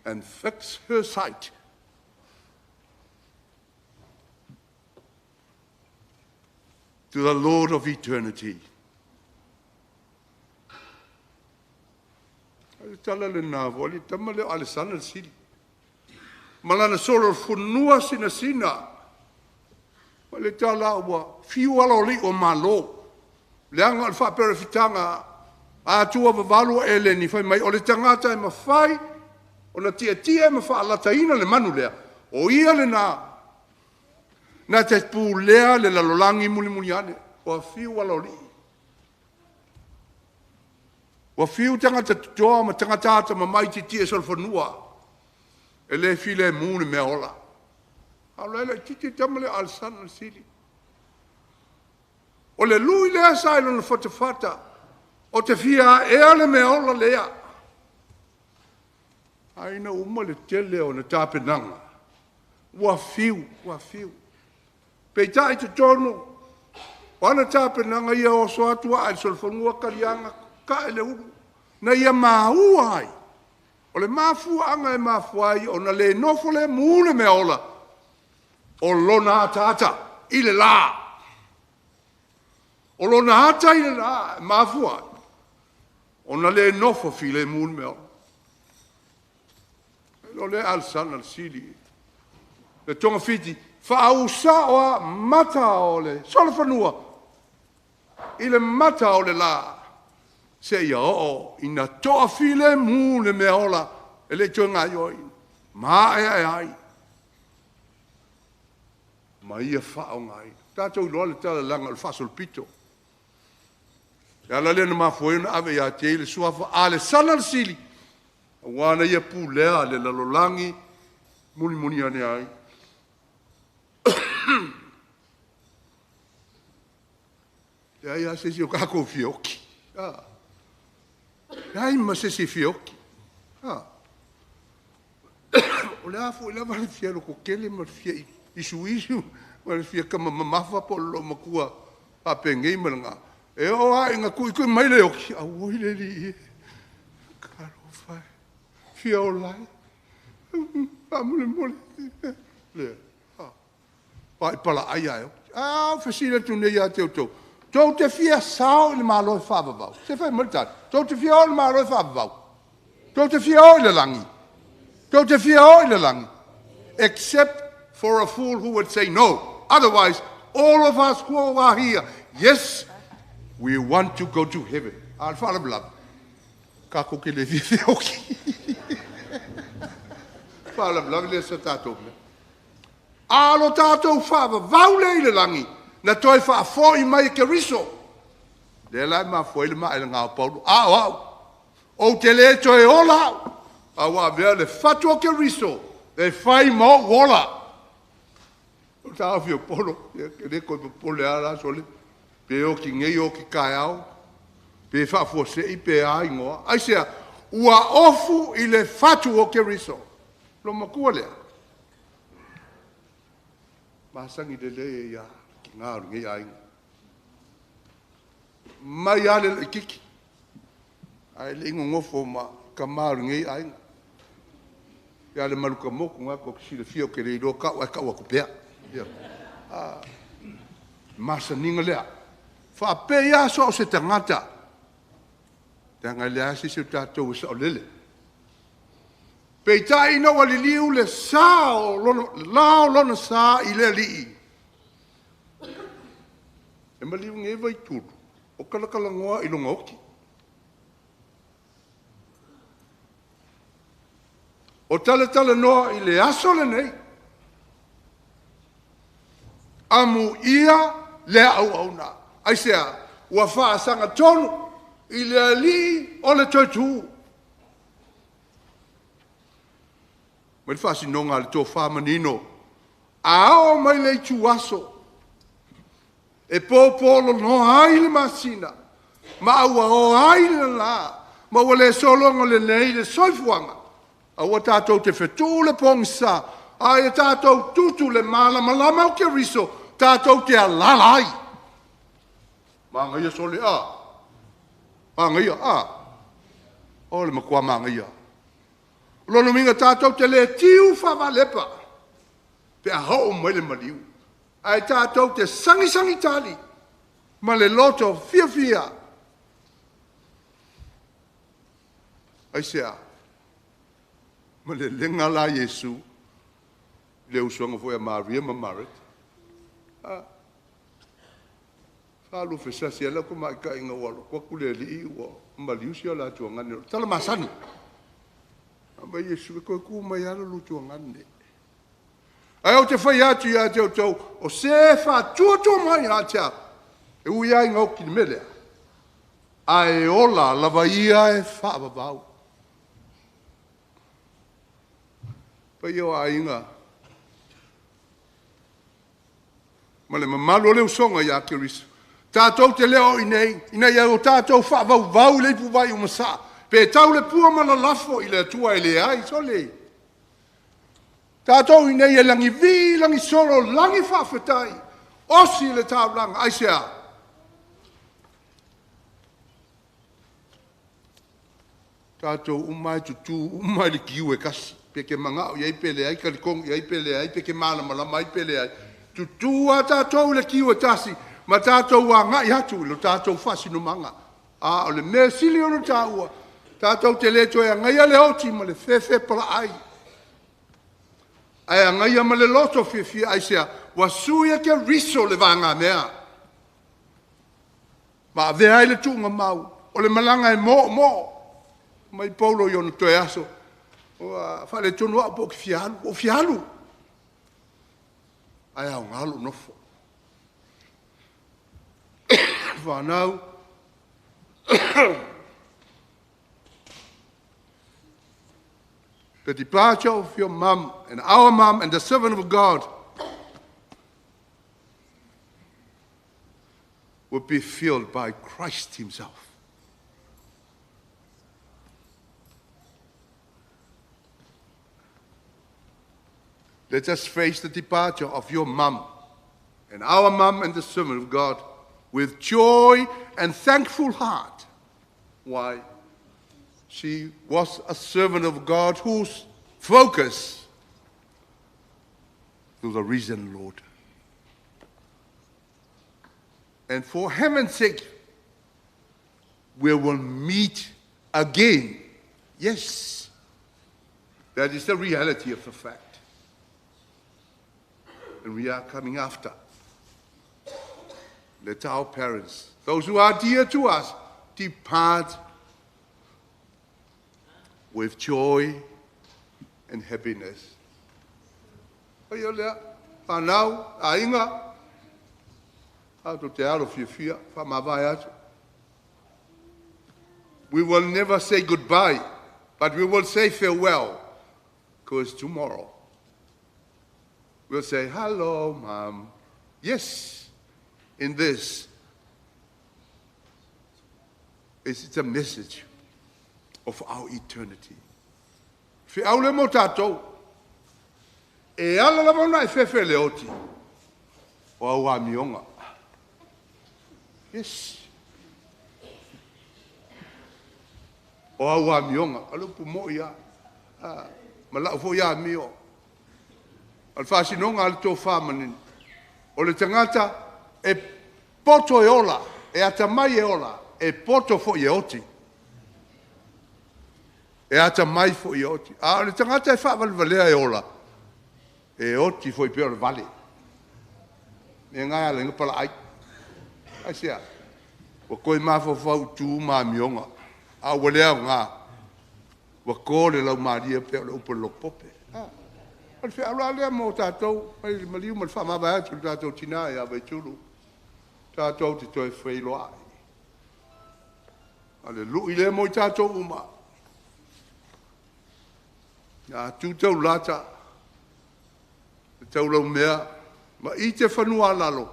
And fixed her sight to the Lord of eternity. Le tala le nā fo, le tama le o Alesana le sili. Malana solo funua sina sina. Ma le tala ua fiu ala o li o malo. Le anga o le whaaperefitanga a tua vavalu e le ni whai mai o le tangata e mawhai o na tia tia e mawhaalataina le manu lea. O ia le nā. Nā te pū lea le lalolangi muli muli ane. Ua fiu ala o li. Ua fiu tangata tutoa ma tangata ata ma mai titi e solfanua. E le file mu le mea ola. A le le titi tama le alsana le sili. O le lui lea sa i lona fatafata. O te fia ea le mea ola lea. Aina uma le tele o na tapenanga. Ua fiu, ua fiu. Peitai te tonu. O ana tapenanga ia o so atua ai solfanua kalianga. Ka ele ulu. Na ia maua ai. O le mafua anga e mafua ai o na le nofo le mu le mea ola. O lona ata ata i le la. O lona ata i le la e mafua ai. O na le nofo fi le mu le mea ola. O le alsana le sili. Le tonga fiti. Whaausa oa mata o le solofanua. I le mata o le la. Se ia o ina toa file mu le mea ola e le tue ngai oi. Ma e ai ai. Ma ia whao ngai. Tātou iloa le tala langa o le whaasolopito. E ala lea na mafua na ave ia te le suafa a le sana le sili. A wana ia pū lea le lalolangi muni muni ane ai. Te ai a sesi o kako fioki. Ah. Ai ma se si fioki. Ah. O le afu i lava le fia loko kele ma le fia isu isu, ma le fia kama mamafa po lo makua a pengei ma ngā. E o a inga kui kui mai le oki. A oi le li e. Karo whai. Fia o lai. Pa mole mole. Le. Pa i pala ai ai. A whasila tu nei a te o tau. Tau te fia sao i le malo e whaavavau. Se whai mai tata. Tau te fia o le malo e whaavavau. Tau te fia o i le langi. Tau te fia o i le langi. Except for a fool who would say no. Otherwise, all of us who are here, yes, we want to go to heaven. Al whaalablab. Ka koke le fia fia oki. Whaalablab le sa tātou mea. Alo tātou whaavavau le i le langi. Na toi whaafoi mai ke riso. Le lai ma foi le ma ele ngā Paulo. Au, au. O te le toe ola. Au a mea le whatua ke riso. Le whai mau ola. O tā awhi o Paulo. Ia ke le koe pole ala sole. Pe o ki ngei o ki kai au. Pe whaafua se i pe a ingoa. Ai sea, ua ofu i le whatua ke riso. Lo makua lea. Masangi le le ia. Ngā rungi ainga. Mai ale le kiki. Ai le ingo ngofo ma ka mā rungi ainga. Ia le maluka moku ngā ko kisila fio ke le iloa kau ai kau aku pea. Ia. Masaninga lea. Whaape ia so o se tangata. Tanga lea se se tātou e sao lele. Peitai ina waliliu le sa o lono, lao lona sa i le lii. E maliu nge vai tulu, o kalakalangoa i longa oki. O tale tale noa i le aso le nei. Amu ia le au au nā. Ai sea, ua whaasanga tonu i le alii o le tautu. Mai le whaasinonga le tō whamanino. Ao mai le itu aso. E pōpōlo no ai le masina. Ma ua o ai le la. Ma ua le solongo le nei le soifuanga. A ua tātou te whetū le pongsa. Ae ia tatou tutu le malamalama o Keriso, tatou te alaala ai. Magaia sole a. Magaia a. O le matua magaia. O lona uiga tatou te le tiu faavalepa pe a oo mai le maliu. Ae tatou te sagisagi tali ma le loto fiafia. Aisea? Ma le lega la Iesu, le usoga foi a Maria ma Mareta. Sa fesasi ai lau tamaitaiga ua alu atu le alii ua maliu si o la tuagane. O le tala masani. A mai Iesu e toe tu mai lava lo tuagane. Ae ou te fai atu ia te outou, o se faatuatua mai ia te au, e ui ai ina oti i le mea lea, ae ola lava ia e faavavau. Paia o aiga, ma le mamalu o le usoga ia Keriso. Tatou te le o i inei, ina ia o tatou faavauvau i le ipuvai o masaa, pe tau le pua ma lalafo i le Atua e leai, sole. Tatou i inei e lagi vii, lagi solo, lagi faafetai, osi le taulaga, aisea? Tatou uma e tutū uma i le kiu e tasi. Pe te manao i ai pe leai, talitonu i ai pe leai, pe te malamalama ai pe leai. Tutū a tatou i le kiu e tasi, ma tatou agai atu i lo tatou faasinomaga. A o le mea sili ona tāua, tatou te le toe agaia le oti ma le fefe palaai. Ae agaia ma le loto fiafia aisea, ua sui e Keriso le vagamea. Ma avea ai le tuuga mau, o le malaga e moomoo. Mai Paulo i ona toe aso, ua faaletonu au po o te fia alu, ua ou fia alu. Ae aoga lou nofo. Whanau. The departure of your mum and our mum and the servant of God will be filled by Christ Himself. Let us face the departure of your mum and our mum and the servant of God with joy and thankful heart. Why? She was a servant of God whose focus to the risen Lord. And for heaven's sake, we will meet again. Yes, that is the reality of the fact. And we are coming after. Let our parents, those who are dear to us, depart with joy and happiness. Ai o lea, whanau, aiga, a te alo fiafia, whaamavae atu. We will never say goodbye, but we will say farewell, because tomorrow we'll say, hello, Mom. Yes, in this, it's a message of our eternity. Whiau le mo tātou, e ala lava ona e fefe le oti, o au amioga. Yes. O au amioga, a le upu moi a, ma lau foi amio. O le faasinoga a le tofā manino. O le tagata e poto e ola, e atamai e ola, e poto foi e oti. E atamai foi e oti. A o le tagata e faavalevalea e ola, e oti foi pea o le vale. Me ngai ala inga pala ai. Ai sea, ua koe mafaufau tu ma amioga. A ua le aoga, ua ko le laumalie pea o le upu a le lotopope. O le feau la lea mo tatou, mai le maliu ma le faamavae atu i le tatou tinā ia Vaitulu. Tatou te toe feiloai. A le lui lea mo i tatou uma. A tu tau lata, le taulaumea, ma i te fanua a lalo,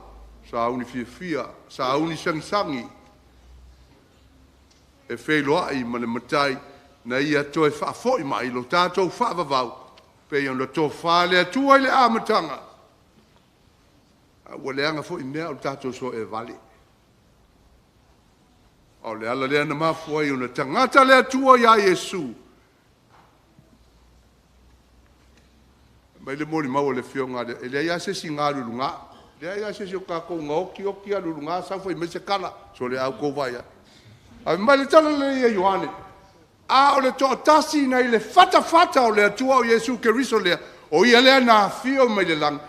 sauni fiafia, sauni sagisagi, e feiloai ma le matai, na ia toe faafoi mai lo tatou faavavau, Pei ona tofa le Atua i le amataga, a ua leaga foi mea o le tatou soevale. A o le ala lea na mafua ai ona tagata le Atua iā Iesu. Mai le molimau a le afioga e leai lava se isi na alu i luga. Leai lava se isi o tatou na oti oti alu i luga sau fai mai se tala. Sole a outou vaai atu. Ae fai mai le tala lelei a Ioane, a o le toatasi nai le fatafata o le Atua o Iesu Keriso lea, o ia lea na afio mai le lagi.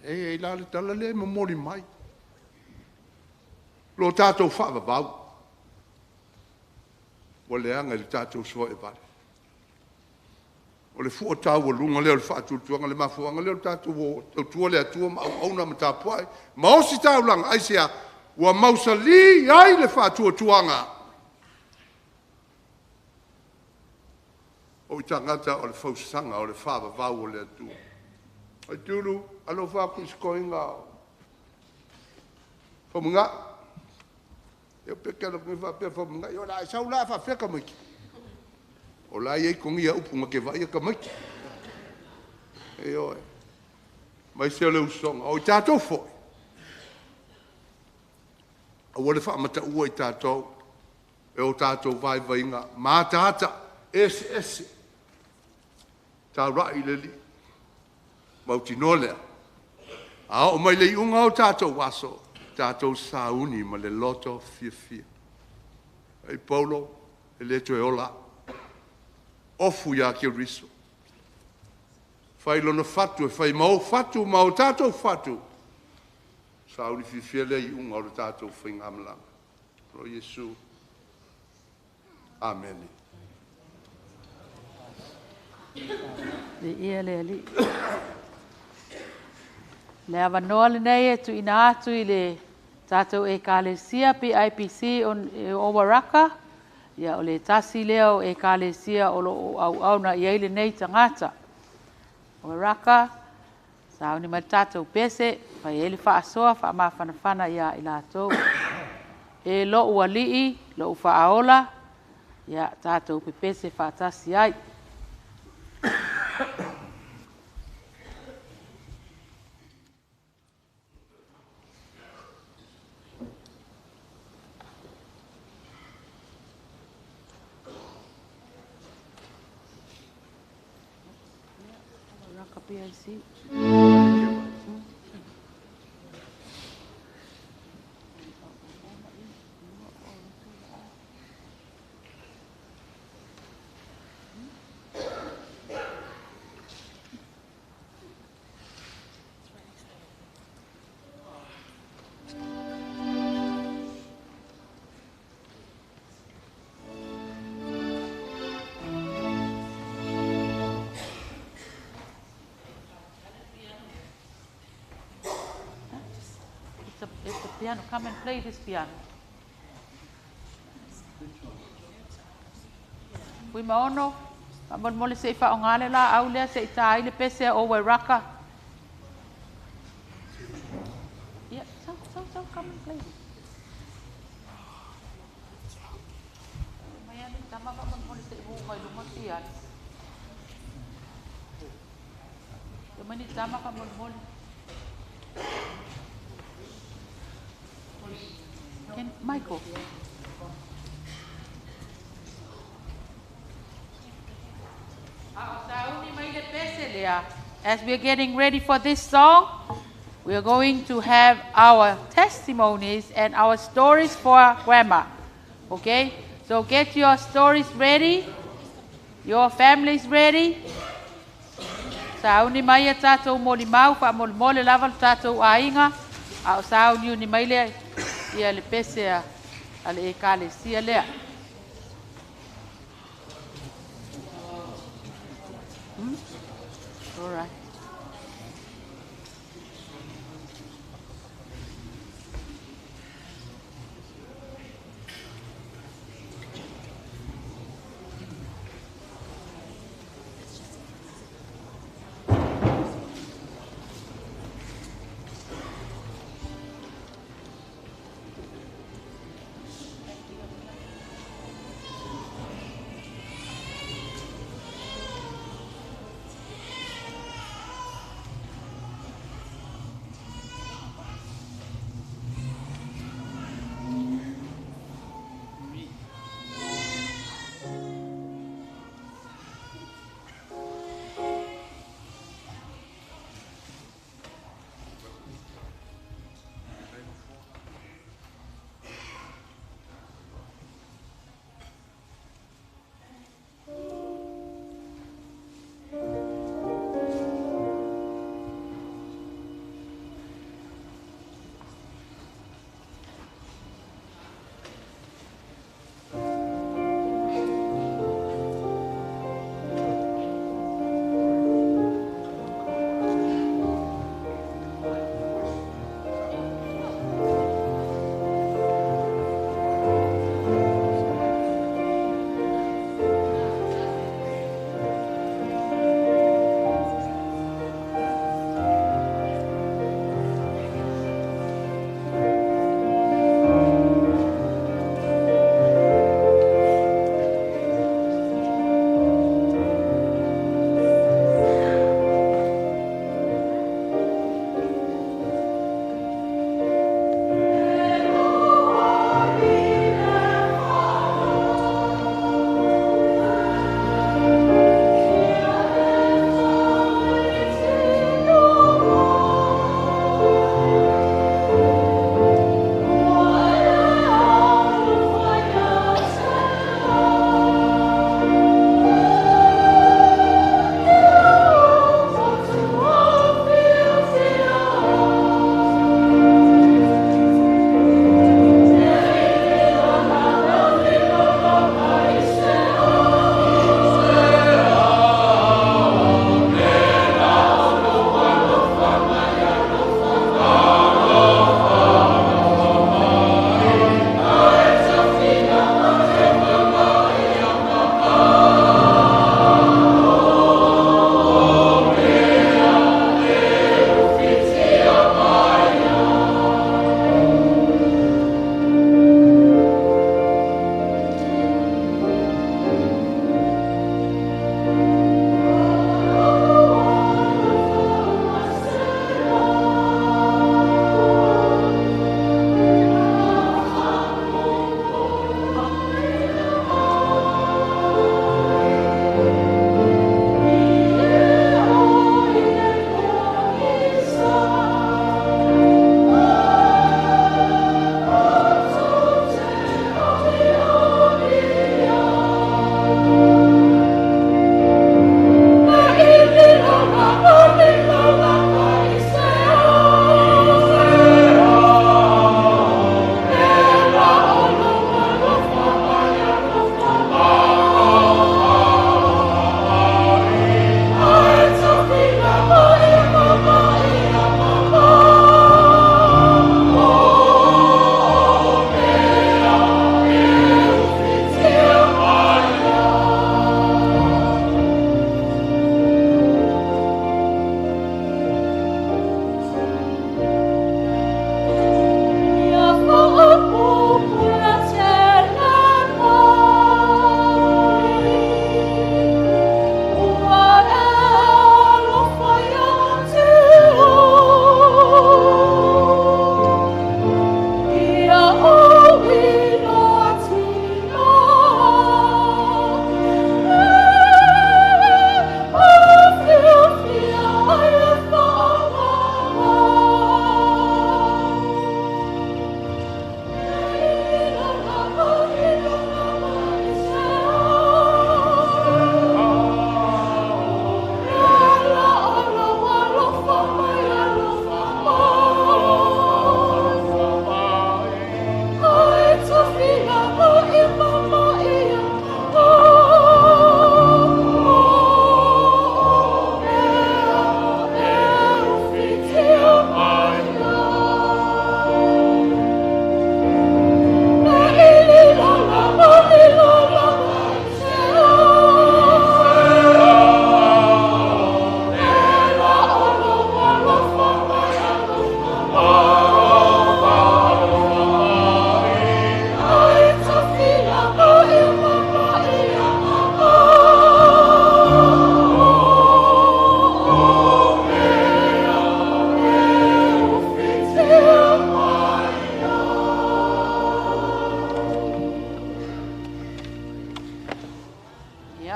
E i la le tala lea e momoli mai. Lo tatou faavavau. Ua leaga i le tatou soaevale. O le fua taualuga lea o le faatuatuaga, le mafuaaga lea o le tatou tautua le Atua ma auauna ma tapuai ma ositaulaga. Aisea? Ua mausali ai le faatuatuaga o i tagata o le fausaga o le faavavau o le Atua. Faitulu, alofa atu i si toeaina Faumuina. Ia pe te alu atu nei faapea Faumuina, ia o le a e sau la ae faapefea tamaiti? O la e i ai togia upu na te vaaia tamaiti. Ioe. Aemaise o le usoga. O i tatou foi, aua le faamataua i tatou e o tatou vaivaiga ma ataata eseese. Taulai i le Alii. Mautinoa lea, a oo mai le iuga o tatou aso, tatou sauni ma le loto fiafia. Ai Paulo, e le toe ola au. Ofu ia Keriso. Fai lona fatu e fai ma ou fatu ma o tatou fatu. Sauni fiafia lea iuga o le tatou faigamalaga. O Iesu. Amene. Viia le Alii. Le avanoa lenei e tuuina atu i le tatou Ekalesia PIPC o Owairaka. Ia o le tasi lea o Ekalesia o lo o auauna i ai lenei tagata. Owairaka, sauni mai le tatou pese, fai ai le faasoa faamafanafana ia i latou. E lou alii, lou faaola, ia tatou pepese faatasi ai. Owairaka PIC. It's a piano. Come and play this piano. Fuimaono, faamolemole se i faaaoga le laau lea se i ta ai le pese a Owairaka. Ia, sau, sau, sau, come and play this. Mai ale tama faamolemole se i ū mai luma le piano. Ia mai ni tama faamolemole. Can Michael? Sauni mai le pese lea. As we are getting ready for this song, we are going to have our testimonies and our stories for grandma. Okay? So get your stories ready, your families ready. Sauni mai e tatou molimau, faamolemole lava le tatou aiga, a o sauniuni mai lea ia le pese a le ekalesia lea. All right.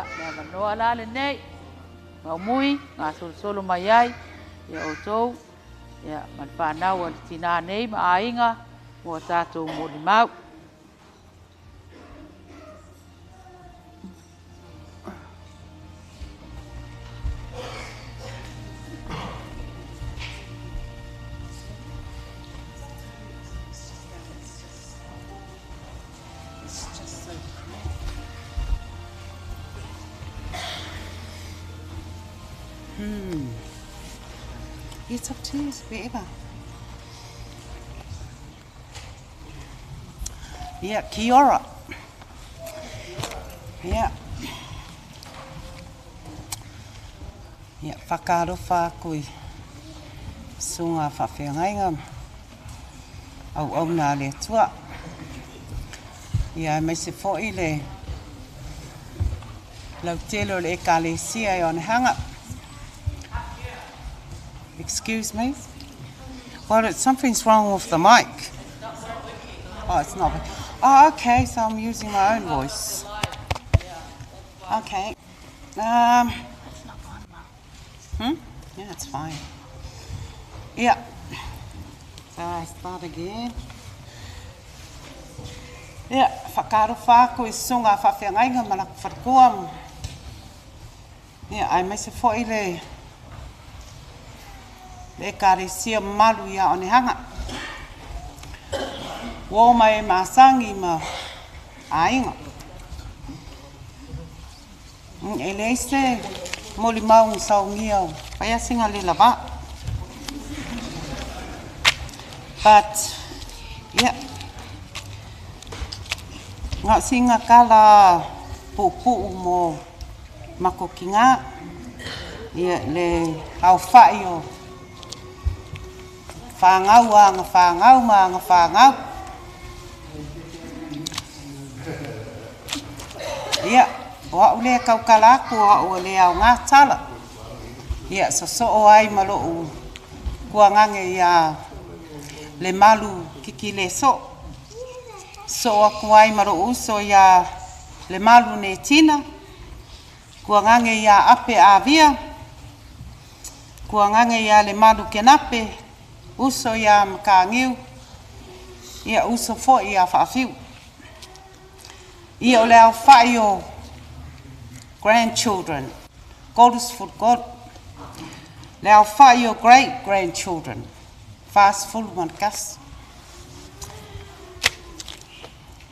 Le avanoa la lenei, Maumui, gasolosolo mai ai ia outou ia ma le fanau a le tinā nei ma aiga mo a tatou molimau. It's up to you, it's wherever. Yeah, kia ora. Yeah. Yeah, whakaalofa aku i susuga faafeagaiga auauna a le Atua. Ia, aemaise foi le lautele o le Ekalesia e Onehanga. Excuse me? Well, something's wrong with the mic. Oh, it's not. Oh, okay, so I'm using my own voice. Okay. Yeah, it's fine. Yeah. So I start again. Yeah, whakaalofa aku i susuga faafeagaiga ma lakou faletua. Ia, aemaise foi le le Ekalesia mamalu ia Onehanga. Ua oo mai e masagi ma aiga. E leai se molimau na saugia o fai lava sina lela vaa. But, yeah. Na o sina tala puupuu mo makou tinā. Ia, le aofa'i o fanau a aga fanau ma aga fanau. Ia, o a'u lea e tautala atu o a'u e le aogā tala. Ia, sosoo ai ma lo'u tuagage iā Lemalu Kikilesoo. Sosoo atu ai ma lo'u uso iā Lemalu Netina, tuagage iā Ape Avia, tuagage iā Lemalu Kenape, uso iā Matagiu, ia uso foi iā Faafiu. Ia, o le aofa'i o grandchildren, 33. Le aofa'i o great grandchildren, 41.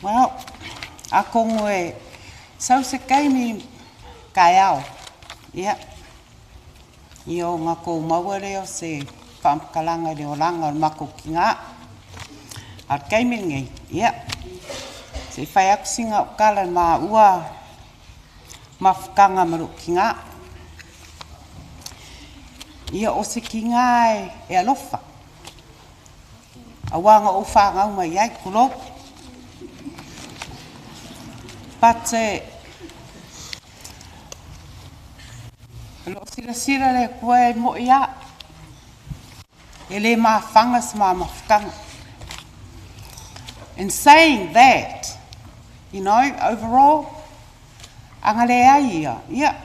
Well, atonu e sau se taimi taeao, ia, ia ona tou maua lea o se faamatalaga i le olaga o le matou tinā. A o le taimi lenei, ia, se i fai atu sina au tala i le maua mafutaga ma lou tinā. Ia, o se tinā e alofa, auā na ou fanau mai ai, tulou. But, o lo o silasila le Atua e mo'i lava, e le mafaga se ma mafutaga. In saying that, overall, a na leai ia, ia,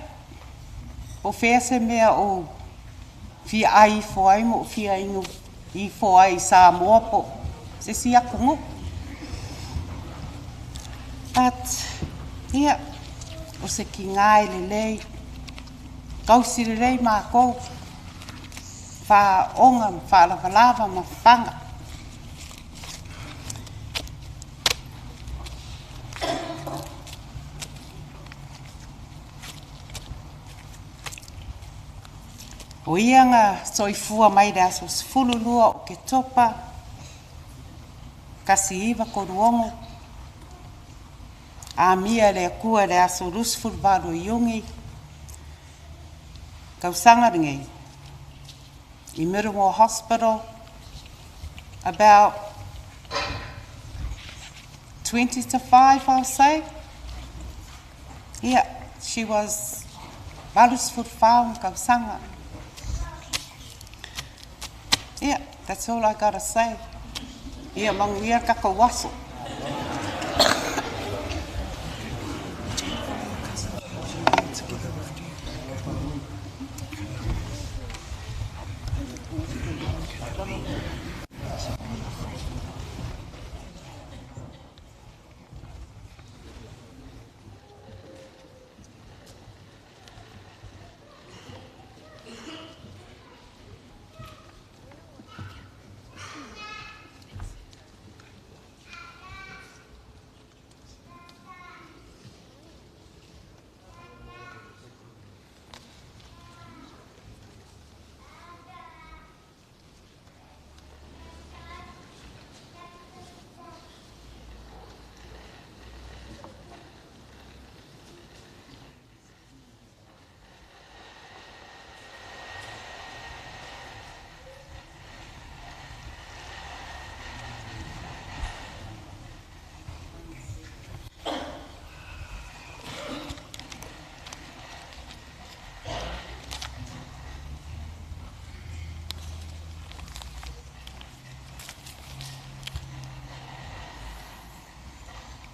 po o fea se mea o fia ai ifo ai ma ou fia inu ifo ai i Samoa po o se isi atunuu. But, ia, o se tinā e lelei, tausi lelei matou, faaaoga ma faalavalava ma faga. O ia na soifua mai le aso 12 o Oketopa 1936, amia e le Atua i le aso 28 o Iuni, tausaga lenei, i Middlemore Hospital, about 4:40, I'll say. Yeah, she was 84 ona tausaga. Yeah, that's all I gotta say. Ia manuia le tatou aso.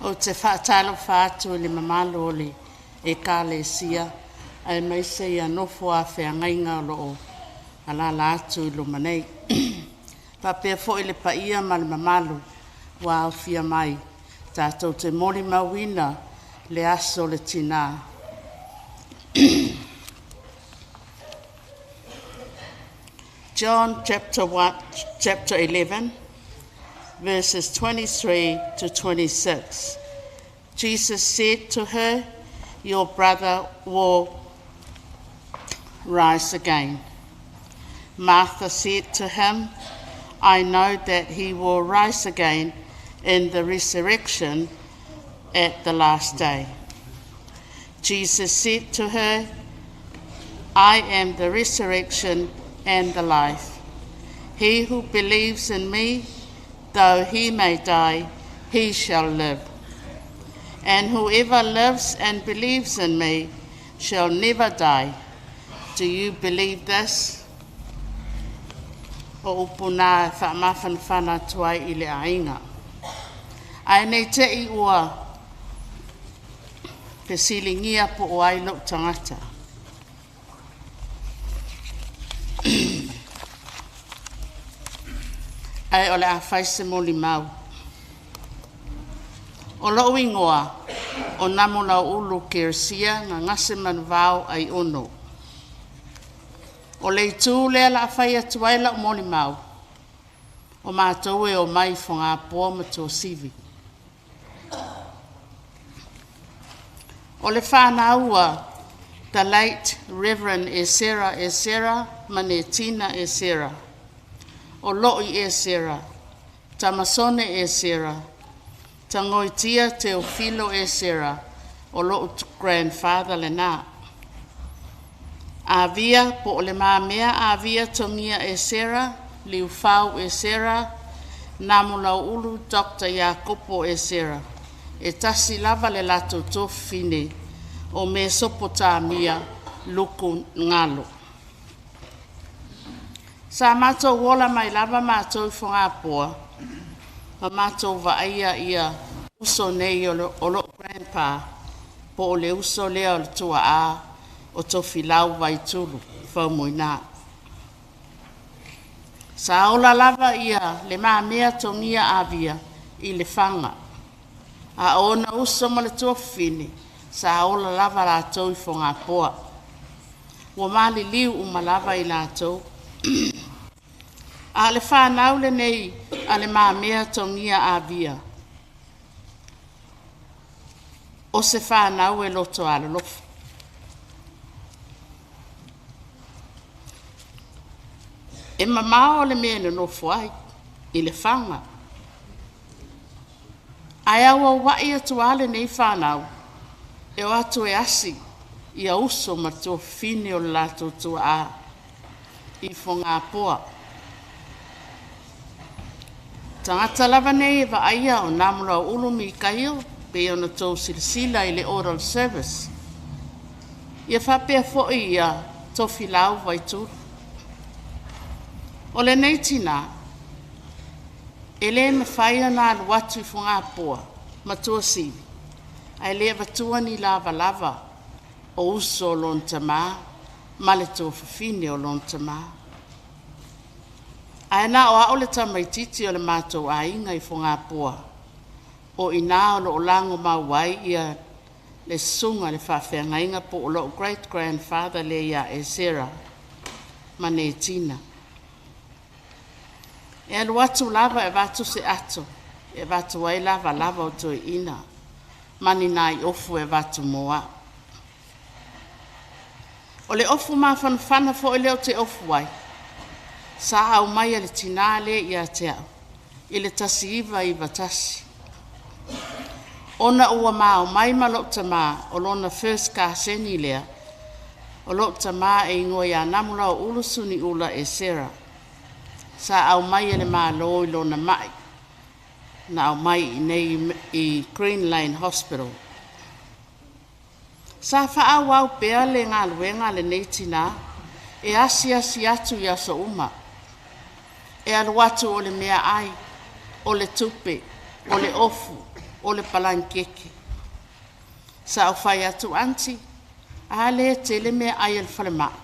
Ou te faatalofa atu i le mamalu o le Ekalesia aemaise ia nofo a feagaiga o lo o alaala atu i luma nei. Faapea foi le paia ma le mamalu ua aofia mai tatou te molimauina le aso o le Tinā. John chapter 1, chapter 11, verses 23 to 26. Jesus said to her, "Your brother will rise again." Martha said to him, "I know that he will rise again in the resurrection at the last day." Jesus said to her, "I am the resurrection and the life. He who believes in me, though he may die, he shall live. And whoever lives and believes in me shall never die. Do you believe this?" O upu na faamafanafana atu ai i le aiga. Ae nei te i ua fesiligia po o ai lou tagata. Ae o le a fai se molimau. O lou igoa o Namulauulu Kerisia Gagase Manuvao Aiono. O le itu lea la fai atu ai lau molimau, o matou e omai i Fogapoa ma Tuasivi. O le whanau the late Reverend Esera Esera Manetina Esera, o Loi Esera, Tamasone Esera, Tangoitia Teofilo Esera, o lou grandfather lena. Avia po o le mamea Avia Tongia Esera, Liufau Esera, Namulauulu Dr. Iakopo Esera. E tasi lava le latou tuafafine o Mesopotamia Luku Galo. Sa matou ola mai lava matou i Fogapoa, ma matou vaaia ia uso nei o lou grandpa, po o le uso lea o le tuaa o Tofilau Vaitulu Faumuina. Sa ola lava ia le mamea Togia Avia i Lefaga. A o ona uso ma le tuafafine, sa ola lava latou i Fogapoa. Ua maliliu uma lava i latou. A o le fanau lenei a le mamea Togia Avia, o se fanau e loto alolofa. E mamao le mea e nonofo ai i Lefaga. Ae auauai atu lava lenei fanau, e o atu e asi ia uso ma tuafafine o le latou tuaa i Fogapoa. Tagata lava nei e vaaia o Namulauulu Mikaio, pei ona tou silasila i le oral service. Ia faapea foi ia Tofilau Vaitulu. O lenei tinā, e le mafai ona alu atu i Fogapoa ma Tuasivi, ae le avatua ni lavalava o uso o lona tamā ma le tuafafine o lona tamā. Ae na o au le tamaititi o le matou aiga i Fogapoa, o ina o loo lago mau ai ia le susuga le faafeagaiga po o lou great grandfather le ia Esera ma Netina. E alu atu lava e avatu se ato, e avatu ai lavalava o toeaina, ma ni nai ofu e avatu mo au. O le ofu mafanafana foi lea ou te ofu ai, sa aumaia e le tinā lea ia te au, i le 1991. Ona ua mao mai ma lou tamā, o lona first kaseni lea, o lou tamā e igoa ia Namulauulu Suniula Esera. Sa aumai e le Malo i lona mai, na aumai i nei i Green Lane Hospital. Sa faaauau pea le galuega a lenei tinā, e asiasi atu i aso uma. E alu atu o le meaai, o le tupe, o le ofu, O le palagi keke. Sa ou fai atu, "Aunty, a lē tele meaai a le falemaʻi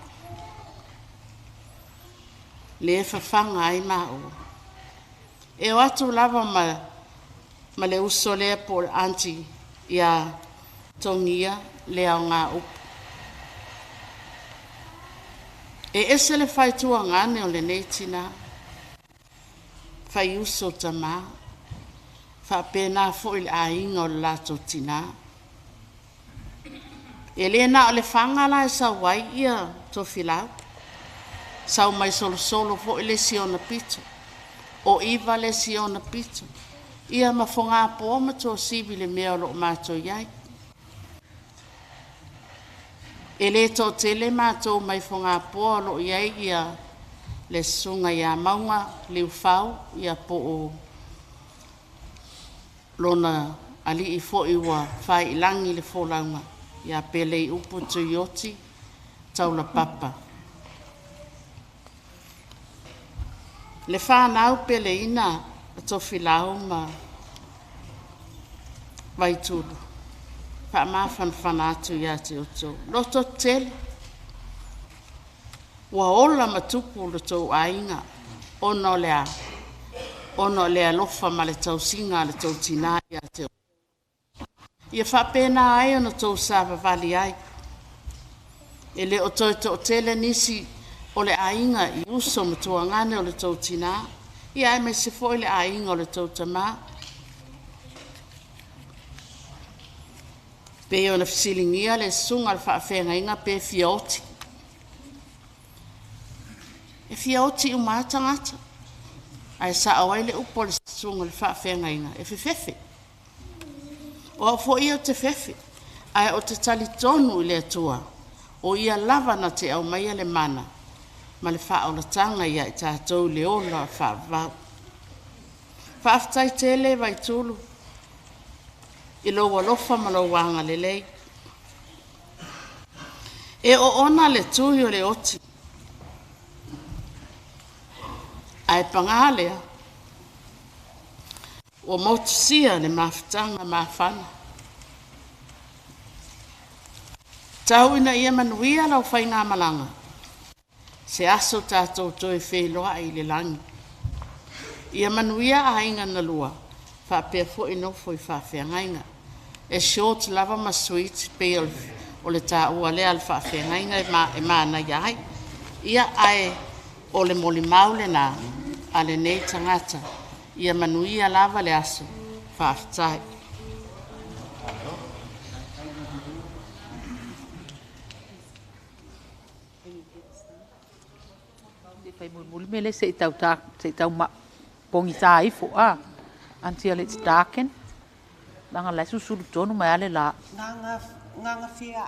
lē fafaga ai maua e o atu lava ma ma le uso lea po o le aunty ia togia le aogā upu. E ese le faituagane o lenei tinā, faiuso tamā, faapena foʻi le aiga o le latou tinā. E lē na o le faga la e sau ai ia Tofilau, sau mai Solosolo foʻi le isi ona pito, o Iva le isi ona pito, ia ma Fogapoa ma Tuasivi le mea o loo matou iai. E lē toatele matou mai Fogapoa o loo iai ia le susuga ia Mauga Liufau ia po o lona alii foi ua faiilagi le folauga ia Peleiupu Tuioti Taulapapa. Le fanau peleina a Tofilau ma Vaitulu, faamafanafana atu ia te outou. Loto tele, ua ola ma tupu lo tou aiga, ona o le a? Ona o le alofa ma le tausiga a le tou tinā ia te ia faapena ai ona tou savavali ai. E lē o toe toʻatele nisi o le aiga i uso ma tuagane o le tou tinā, ia aemaise foʻi le aiga o le tou tamā. Pei ona fesiligia le susuga a le faafeagaiga pe fia oti. E fia oti uma lava tagata, ae sao ai le upu a le susuga i le faafeagaiga e fefefe. O au foʻi ia ou te fefe, ae ou te talitonu i le Atua o ia lava na te aumaia le mana ma le faaolataga ia i tatou i le ola faavavau. Faafetai tele Vaitulu i lou alofa ma lou agalelei. E oona le tui o le oti, ae pagā lea, ua motusia le mafutaga mafana. Tau ina ia manuia lau faigamalaga, se aso tatou toe feiloai i le lagi. Ia manuia aiga na lua, faapea foi nofo i faafeagaiga. E short lava ma sweet pei o le taua lea a le faafeagaiga e manaia ai. Ia ae o le molimau lenā a lenei tagata. Ia manuia lava le aso. Faafetai. Fai mulimuli mea lea se i tau ta, se i tau pogisa ifo a until it's darkened. Leaga la e susulu tonu mai ale la. Nganga nganga fia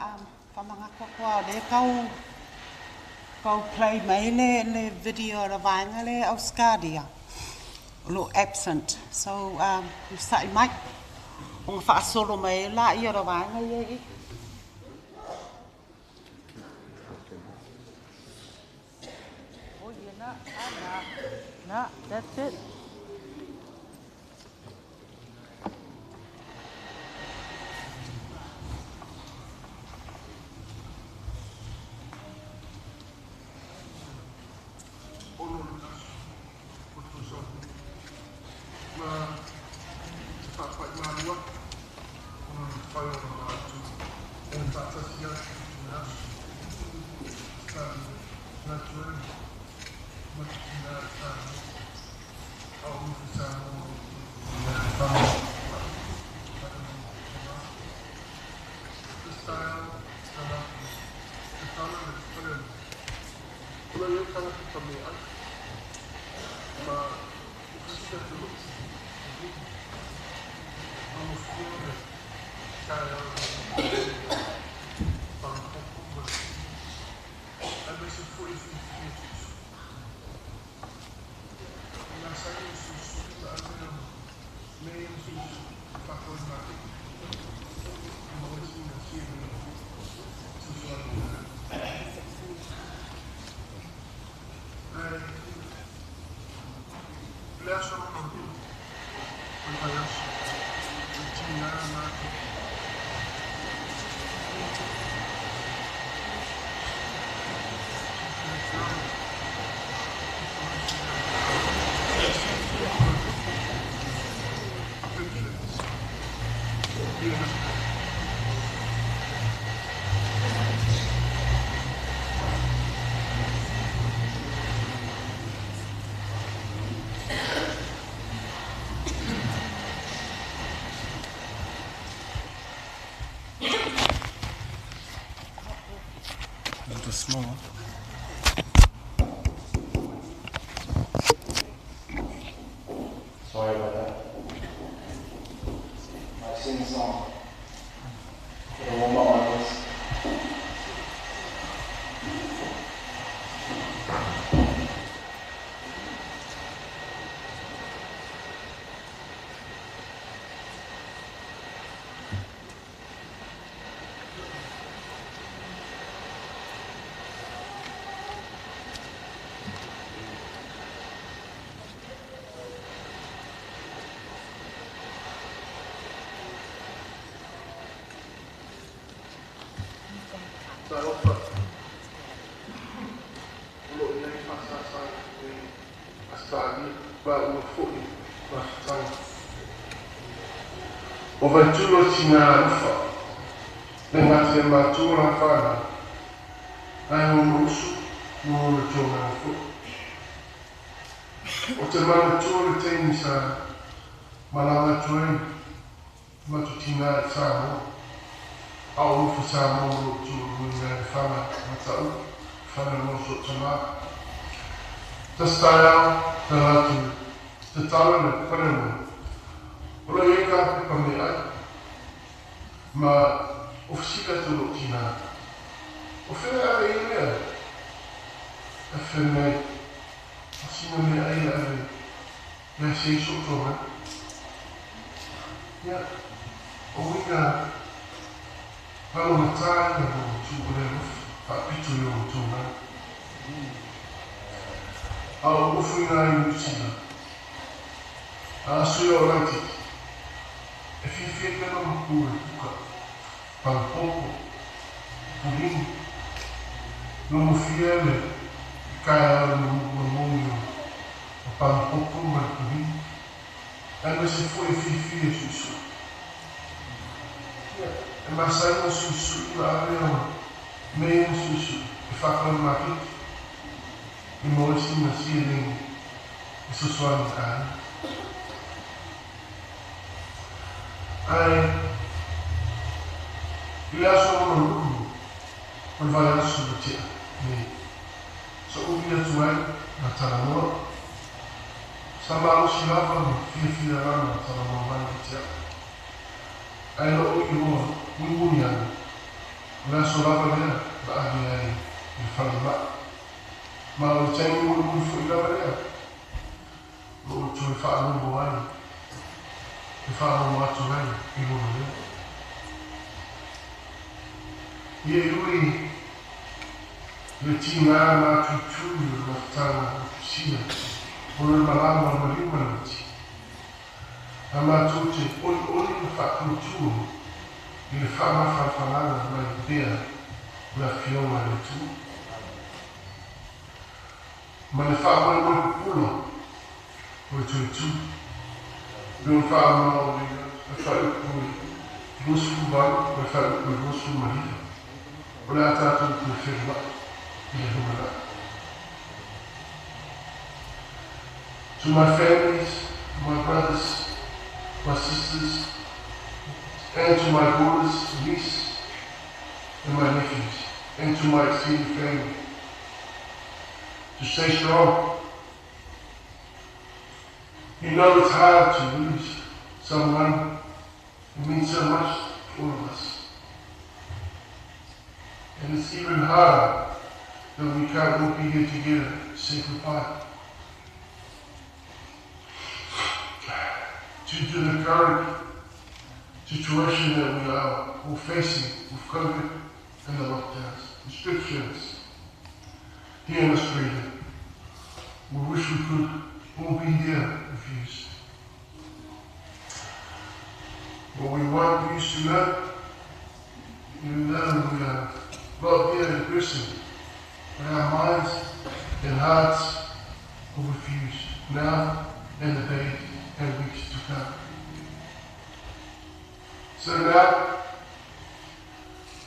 whamangakoa o le kau kau play mai le video o vaenga le Australia o lo absent. So sa'i mai o nga whaasolo mai la ia o vaenga ia i. Oh, yeah, na, na, na, that's it. tinā mātou. A little small. Sorry about that. My sing song. Gotta warm up my voice. Talofa, o loo i ai faasasaga i Ausetalia ma ua fo'i mafutaga. O Vaitulo tinā alofa, le gata ia matou o la fanau, ae ona uso ma ona togaga fo'i. O te manatua le taimi sa malaga atu ai matou tinā i Samoa, a o nofo Samoa ma lou toalua i le fana mataua, fana loa so tamā. Tasi taeao na latou tatalo le pale mai, o lo o i ai ka pepa meaai, ma o fesili atu lou tinā, O fea e ave i ai mea? Ae fai mai, O sina meaai e ave ia se i soo toga. Ia, o uiga palogatā ia mo tu o le alofa faapito i ona toga. A o nofo i ngā i Niu Sila, a aso ia o laititi, e fiafia pea lona pū e puka, panapopo, pulini, nonofia le kaeao i moni o panapopo ma le pulini, aemaise foi e fiafia e suisui. Ia, e masani ona suisui ma ave ona mea ona suisui e faatau i le maketi i maua ai sina seleni e fesoasoani i aiga. Ae i le aso lona lua o le vaiaso ua tea nei, sa umi atu ai na talanoa. Sa malosi lava ma fiafia lana talanoa mai ia te au. Ae lou iloa mulimuli ana, o le aso lava lea na ave ai i le falemai. Ma o le taimi mulimuli foi lava lea na ou toe faalogo ai, e faalogo atu ai i lona leo. Ia e ui le tigā mātuitui o le mafutaga o Tusia ona le malama o le maliu ma le mati, a matou te olioli ma faatuatua i le faamafanafanaga mai pea o le Afioga a le Atua, ma le faamoemoe pupula o le toe tu, e pei ona faamamaolia le fuaiupu e 28 ma le fuaiupu e 29, o le a tatou toe feluai i le lumanai. To my families, my brothers, my sisters, and to my daughters, niece, and my nephews, and to my extended family, to stay strong. You know it's hard to lose someone who means so much to all of us. And it's even harder that we can't all be here together to say goodbye. Due to the current situation that we are all facing with COVID and the lockdowns, restrictions here in Australia, we wish we could all be here with you. But we want you to know, even though we are not here in person, but our minds and hearts are with you now and the days and weeks to come. So now,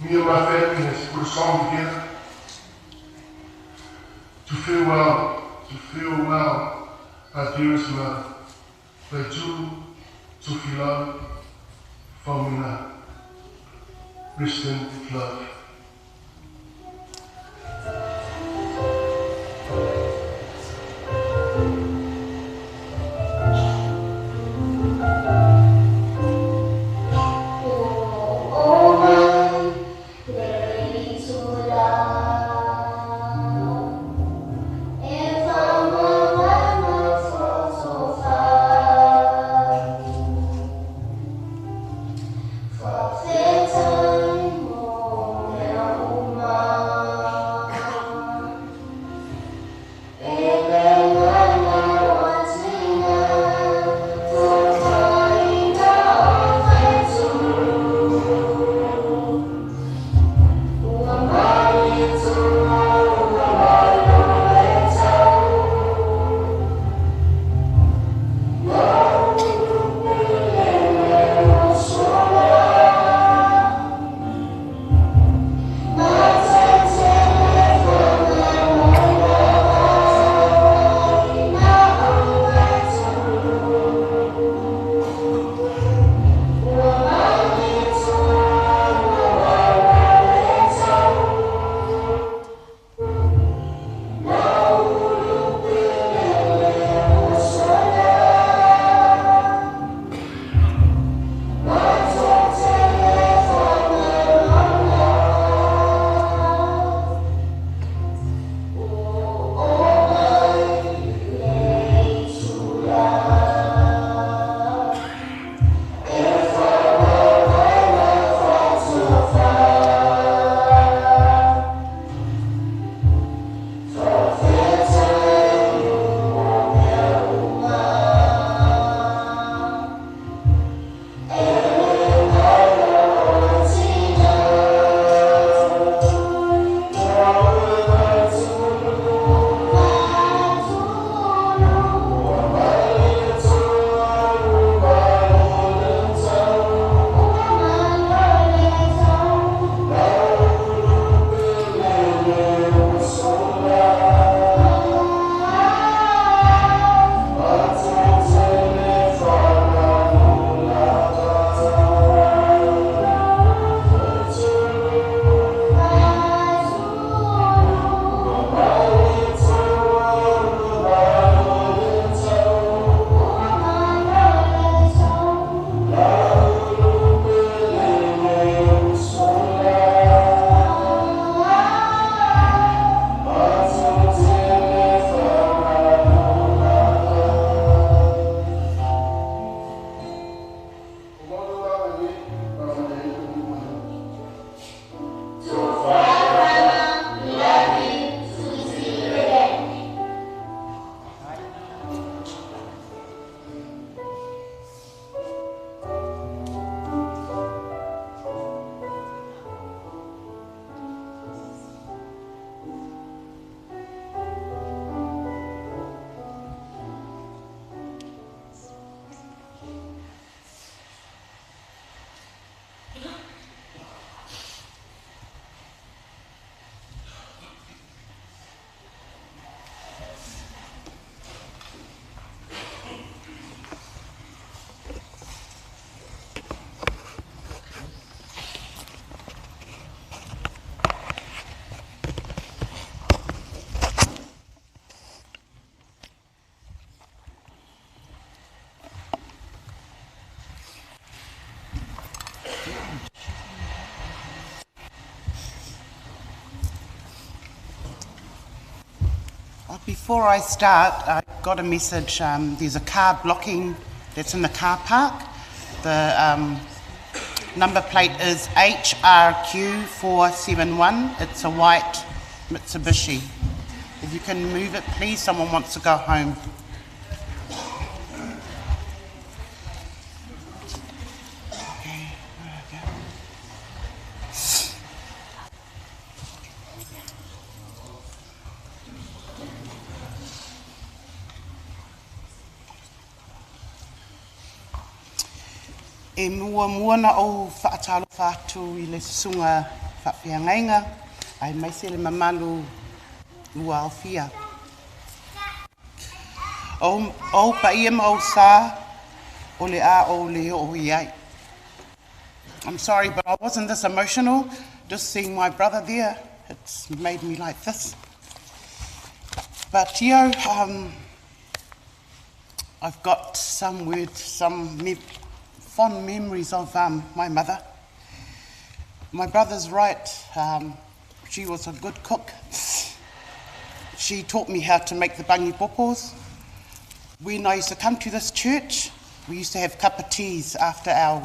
me and my family has put a song together to farewell our dearest mother, Leitu Tofilau Faumuina. Rest in love. Before I start, I got a message. There's a car blocking that's in the car park. The number plate is HRQ471. It's a white Mitsubishi. If you can move it, please. Someone wants to go home. E muamua ona ou faatalofa atu i le susuga faafeagaiga aemaise le mamalu ua aofia. O ou paia ma ou sa o le a ou le oo i ai. I'm sorry, but I wasn't this emotional. Just seeing my brother there, it's made me like this. But I've got some words, some fond memories of my mother. My brother's right. She was a good cook. She taught me how to make the bangi popos. When I used to come to this church, we used to have cup of teas after our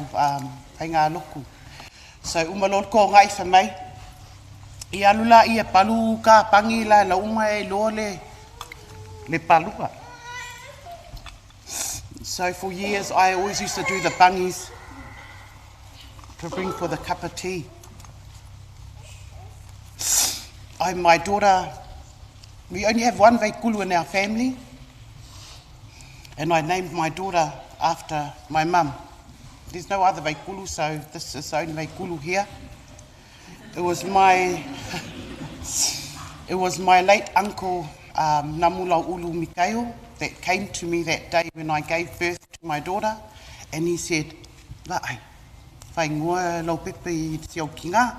loku. So uma loa le kogai fa mai. Ia alu la ia palu ka pangi la la uma e loa le palua. So for years I always used to do the bangis to bring for the cup of tea. My daughter, we only have one Vaikulu in our family, and I named my daughter after my mum. There's no other Vaikulu, so this is the only Vaikulu here. It was my late uncle, Namula Ulu Mikael, that came to me that day when I gave birth to my daughter, and he said, La'ai, whaingoa lau pepe i te okinga.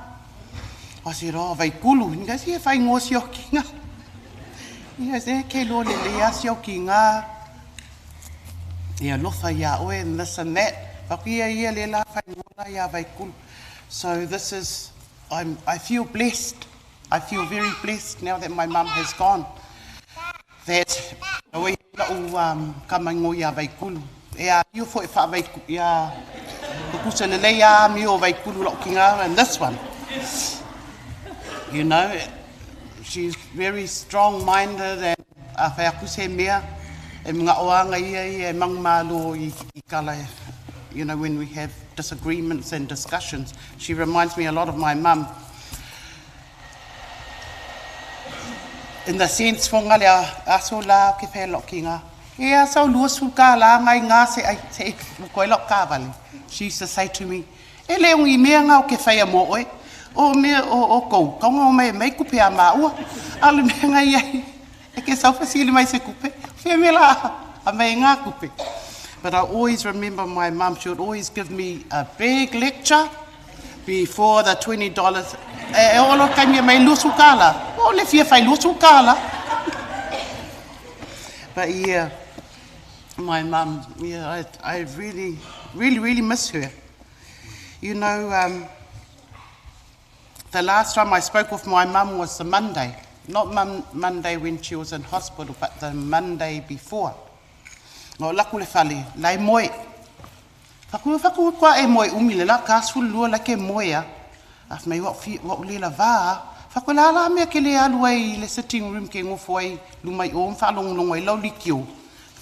I said, oh, Vaikulu. And he goes, yeah, whaingoa si okinga. He goes, eh, ke loa le lea si okinga. Ia lofa ia oe and this and that. Whakuia ia le la whaingoa la ia Vaikulu. So this is, I feel blessed. I feel very blessed now that my mum has gone. That oe lau kamaingo ia Vaikulu. E a mio fo e wha Vaikulu. Ia kukusa le lei a mio Vaikulu lau kinga and this one. You know, she's very strong-minded and a whai mea e mga oanga ia ia e mangmalo i kala. You know, when we have disagreements and discussions, she reminds me a lot of my mum. In the sense, whonga lea aso la ke whai lokinga. E aso lua sulka la ngai ngā se ai se mukoi lok kāwale. She used to say to me, e le ungi mea ngā o ke whai a mō oe. O mea o kou, kaunga o mei mei kupe a maua. Ale mea ngai ai, e ke saufasili mai se kupe. Whia mea la a mei ngā kupe. But I always remember my mum, she would always give me a big lecture before the $20. E olo kai mea mai lusu kala. O le fia whai lusu kala. But yeah, my mum, yeah, I really, really, really miss her. You know, the last time I spoke with my mum was the Monday. Not Monday when she was in hospital, but the Monday before. Ngā laku le whale, lai moe. Whaku whaku kwa e moe umi le la kasful lua la ke moe a. Af mei wak le la vā. Whaku la la mea ke le alu ai le sitting room ke ngofo ai lumai o mwhalonglongo ai lau likio.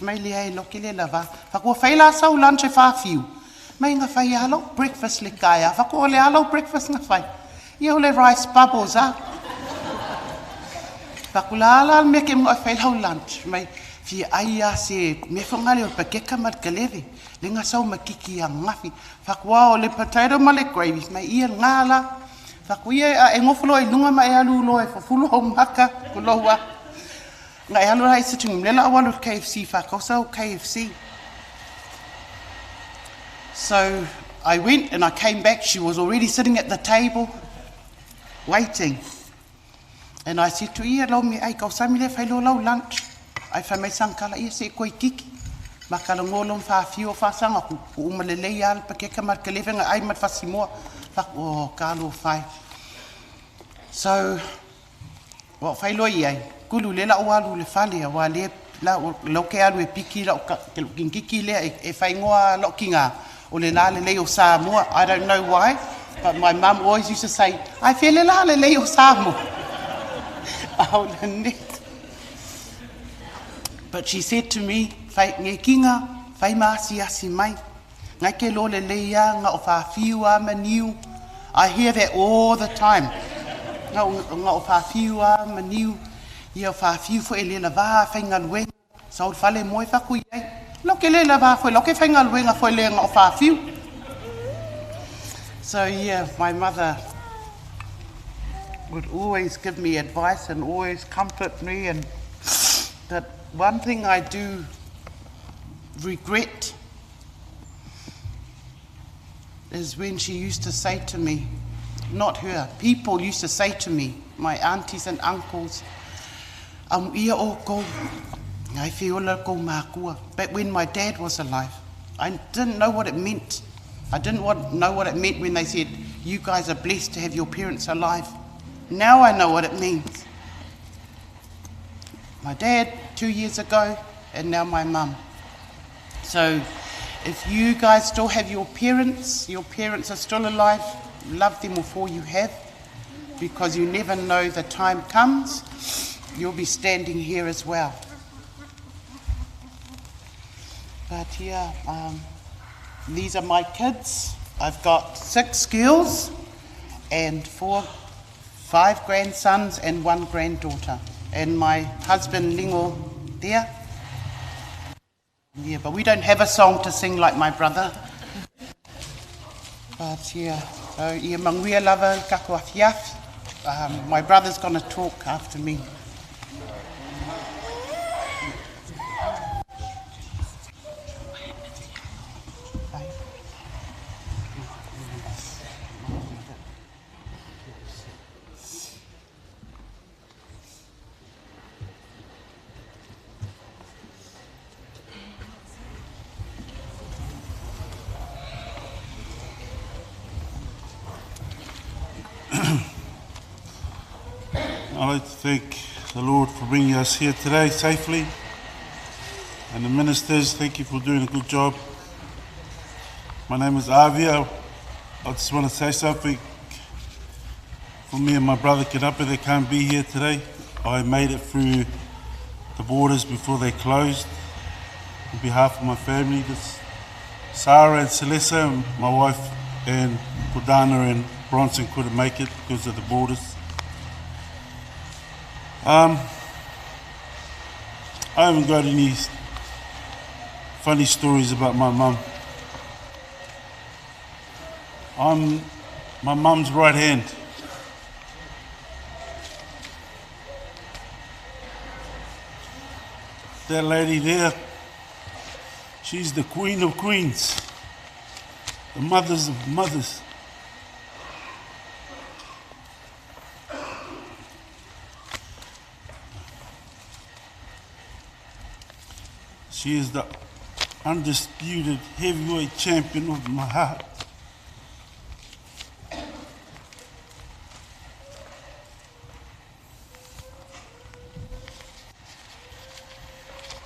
Mai le ai lo ke le la vā. Whaku whai la sau lunch e whawhiu. Mai ngā whai alo breakfast le kaya. Whaku o le alo breakfast ngā whai. Ia o le rice bubbles a. Whaku la la mea ke mga whai lau lunch. Mai fia ai a se me whangale o pakeka ma kaleve. Le ngā sau makiki a ngafi. Whaku o le potato ma le gravy. Mai ia ngā la. Whaku ia e ngofolo e lunga ma e alu lo e fafulo au maka ko loa. Ngā e alu rai sitting room. Lela awalu KFC whakau sau KFC. So I went and I came back. She was already sitting at the table waiting. And I said to ia lau me ai kau sami le whai lo lau lunch. Ai whai mai sangkala ia se koe kiki. Makala ngolong whawhio whasanga ku umalelei ala pakeka markalewenga ai matwhasimoa. Whak o kalo whai. So, wa whai loi ai. Kulu le lau alu le whale wa le lau ke alu e piki lau kinkiki lea e whai ngoa lau kinga. O le la le lei o Samoa. I don't know why, but my mum always used to say, I feel le la le lei o Samoa. Au le net. But she said to me, whai nge kinga, whai maasi asi mai. Ngai ke lo le leia, ngā o whawhiua maniu. I hear that all the time. Ngā o whawhiua maniu. Ia o whawhiu fo e le lava whai ngaluenga. Sa o whale moe whaku iai. Lau ke le lava fo, lau ke whai ngaluenga fo e le ngā o whawhiu. So yeah, my mother would always give me advice and always comfort me and but one thing I do regret is when she used to say to me, not her, people used to say to me, my aunties and uncles, ia o kou, ngai whiola kou mākua. But when my dad was alive, I didn't know what it meant. I didn't know what it meant when they said, you guys are blessed to have your parents alive. Now I know what it means. My dad 2 years ago, and now my mum. So if you guys still have your parents are still alive, love them with all you have, because you never know the time comes, you'll be standing here as well. But yeah, these are my kids. I've got 6 girls and 5 grandsons and 1 granddaughter. And my husband, Lingo, there. Yeah, but we don't have a song to sing like my brother. But yeah, so yeah, manguia lava kako afiafi. My brother's going to talk after me. I'd like to thank the Lord for bringing us here today safely. And the ministers, thank you for doing a good job. My name is Avia. I just want to say something for me and my brother Kenape. They can't be here today. I made it through the borders before they closed. On behalf of my family, this Sarah and Celeste, my wife, and Kodana and Bronson couldn't make it because of the borders. I haven't got any funny stories about my mum. I'm my mum's right hand. That lady there, she's the queen of queens, the mothers of mothers. She is the undisputed heavyweight champion of my heart.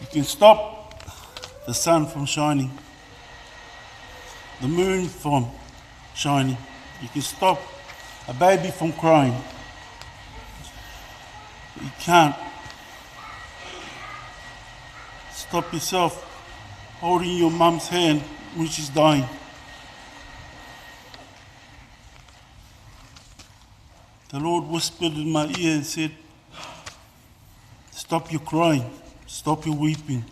You can stop the sun from shining, the moon from shining. You can stop a baby from crying. But you can't stop yourself holding your mum's hand when she's dying. The Lord whispered in my ear and said, stop your crying, stop your weeping.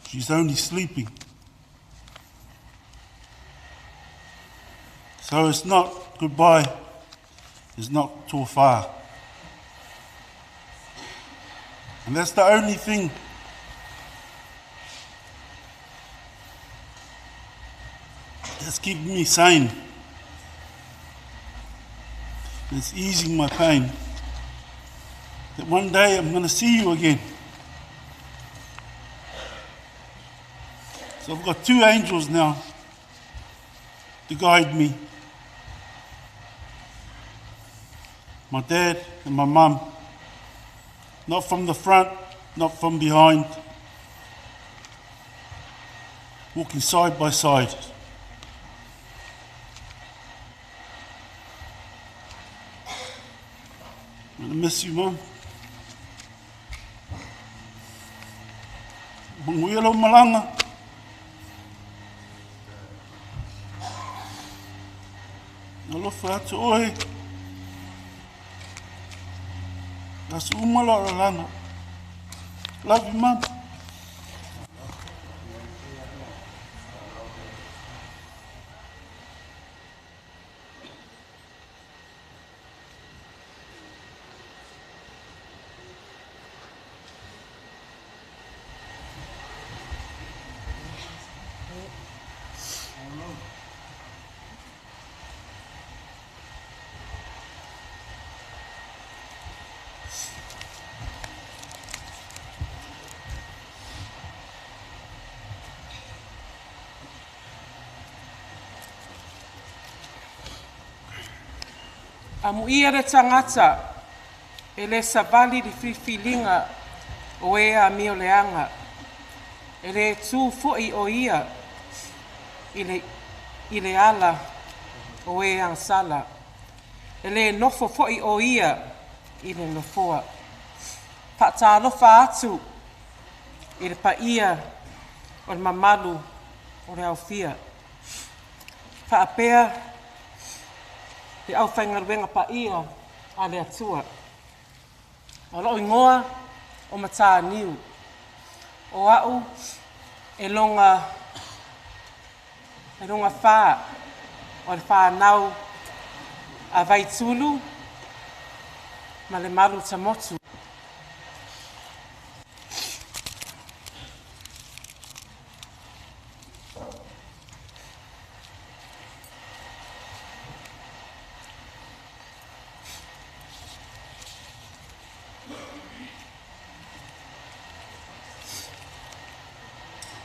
She's only sleeping. So it's not goodbye, it's not too far. And that's the only thing that's keeping me sane. It's easing my pain. That one day I'm going to see you again. So I've got 2 angels now to guide me. My dad and my mum. Not from the front, not from behind. Walking side by side. I'm gonna miss you, Mum. Manguia lau malanga. Alofa atu oe. Asu umala lana. Love you, Mum. Amuia le tagata e le savali i le filifiliga o e amioleaga, e le tu fo'i o ia i le ala o e agasala, e le nofo fo'i o ia i le nofoa. Faatalofa atu i le paia o le mamalu o le aofia. Faapea le aufaigaluega paia a le Atua. O lou igoa o Mataniu. O au e loga fa o le whānau a Vaitulu ma le malu tamotu.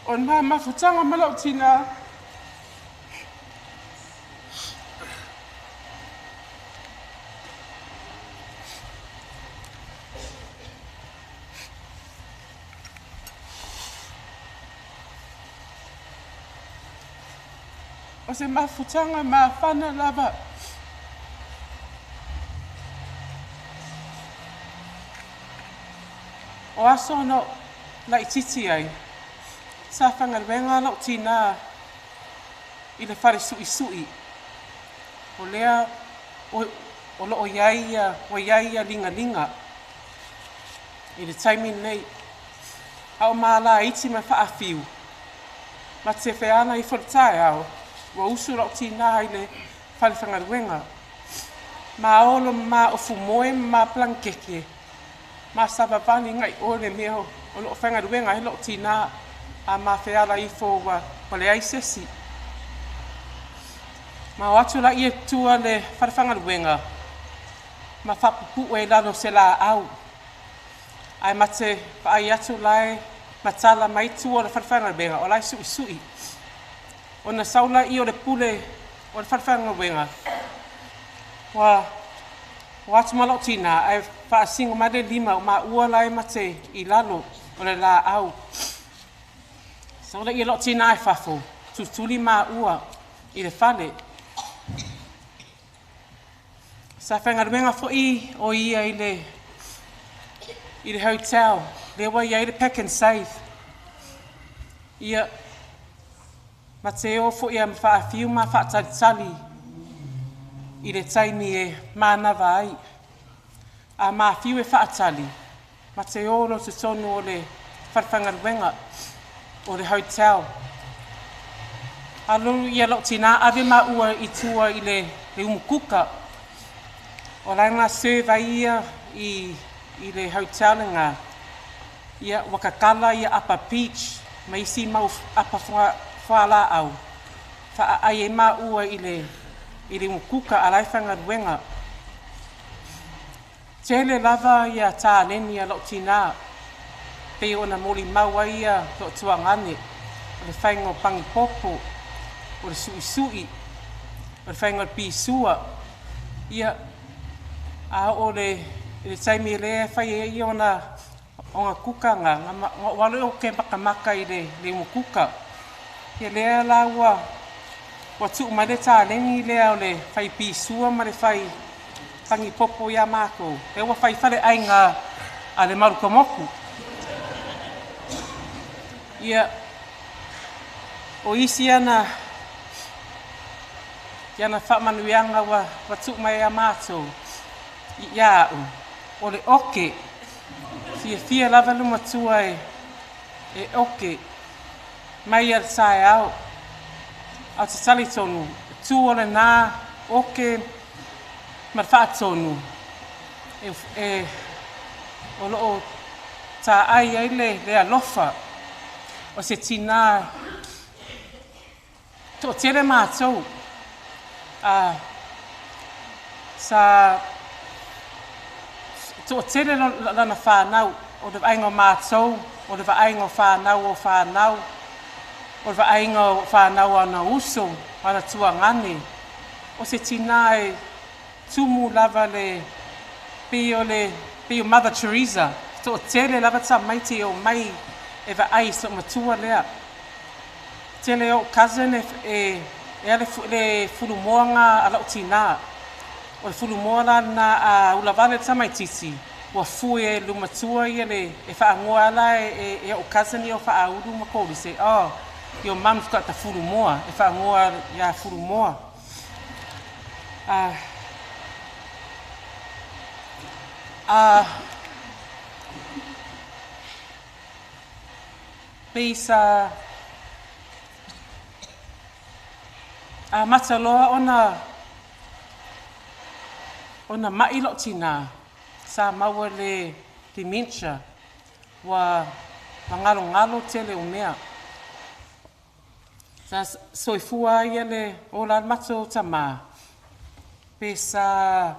O le mafutaga ma lou tina o se mafutaga mafana lava. O aso no laititi ai, sa fagaluega lou tina i le fale suisui. O lea o loo iai ia ua iai ia ligalinga i le taimi nei. A o malaiti ma faafiu ma te feala ifo le taeao, ua usu lou tina i le fale fagaluega. Ma olo ma ofumoe ma plankeke ma savavali ngai o le mea o loo fagaluega ai lou tina a ma feala ifo ua leai sesi. Ma o atu la ia tua le fale fagaluega ma faapupu'u ai lalo se laau. Ae mate vaai atu lae matala mai tua o le fale fagaluega o lae suisui. Ona sau laia o le pule o le fale fagaluega ua atu ma lou tina ae faasigo mai le lima o maua lae mate i lalo o le laau. Sau laia lou tina e fafo tutuli maua i le fale. Sa fagaluega fo'i o ia i le hotel, lea ua iai le pack and save. Ia, ma te o fo'i a mawhaafiu ma whaatalitali i le taimi e mānava ai. A mafiu e whaatali, ma te o lo te tonu o le whalewhangaluenga o le hotel. Alu ia lou tina ave maua i tua i le umukuka. O la ngā serve ia i le hotel ngā. Ia wakakala ia apa peach, ma isi mau apa whala au. Wha ai e maua i le umukuka a lai whangaluenga. Tele lava ia tāleni a lou tina. Pe o na moli maua ia lou tuangane. O le whainga o pangipopo, o le suisui, o le whainga o le pisua. Ia, a o le taimi lea whai e ia ona o kuka ngā, ngā wale o ke makamaka i le umukuka. Ia lea la ua tuu mai le tāleni lea o le whai pisua ma le whai pangipopo ia mākou. E ua whai whale ai ngā a le marukamoku. Ia, o isi ana, ia na whaamanuianga ua tuu mai a mātou. Ia au, o le oke, fia fia lava le matua e oke, mai a le taeao, au te tali tonu, tu o le nā, oke, ma le whaatonu, e o loo tā ai ai le alofa, o se tina, to tere mātou, sa to tere lana whānau, o le vaenga o mātou, o le vaenga o whānau o whānau, o le vaenga o whānau ana uso, ana tuangane, o se tina e tumu lava le pei o le pei o Mother Teresa, to'atele lava tamaiti e omai e vaai i si o'u matua lea. Tele o'u cousin e e e a le fulumoaga a la'u tinā. O le fulumoa la lenā a ulavale le tamaititi, ua fue e lumatua ia le e faagoa ala e e o'u cousin ia o faaulu ma kolise, "Oh, your mum's got the fulumoa," e faagoa iā fulumoa. A a pei sa amata loa ona ona ma'i lo'u tinā, sa maua le dementia, ua magalogalo tele o mea. Sa soifua ai le ola le matou tamā, pe sa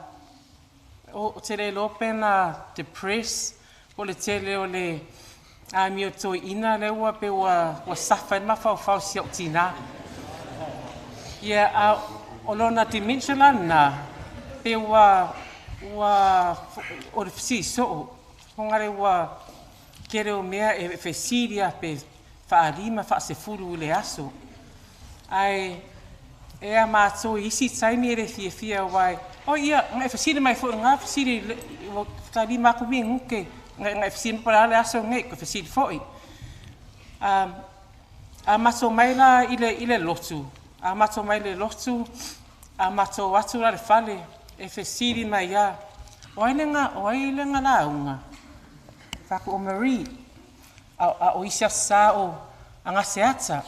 o te le iloa pe na depress po o le tele o le amio toe'ina lea ua pe ua ua safa ai le mafaufau si o'u tinā. Ia a o lona dementia la lenā pe ua ua o le fesili so'o foga le ua kele o mea e fesili a pe faalima faasefulu i le aso. Ae e a matou i isi taimi e le fiafia uae o ia ga e fesili mai fo'i gā fesili ua talima aku minuke ga e fesili po o le a le aso nei ko fesili fo'i. A matou mai la i le lotu, a matou mai le lotu, a matou atu la le fale e fesili mai a o ai lega o ai lega lauga faku o Marie a o isi aso sa o Agaseata.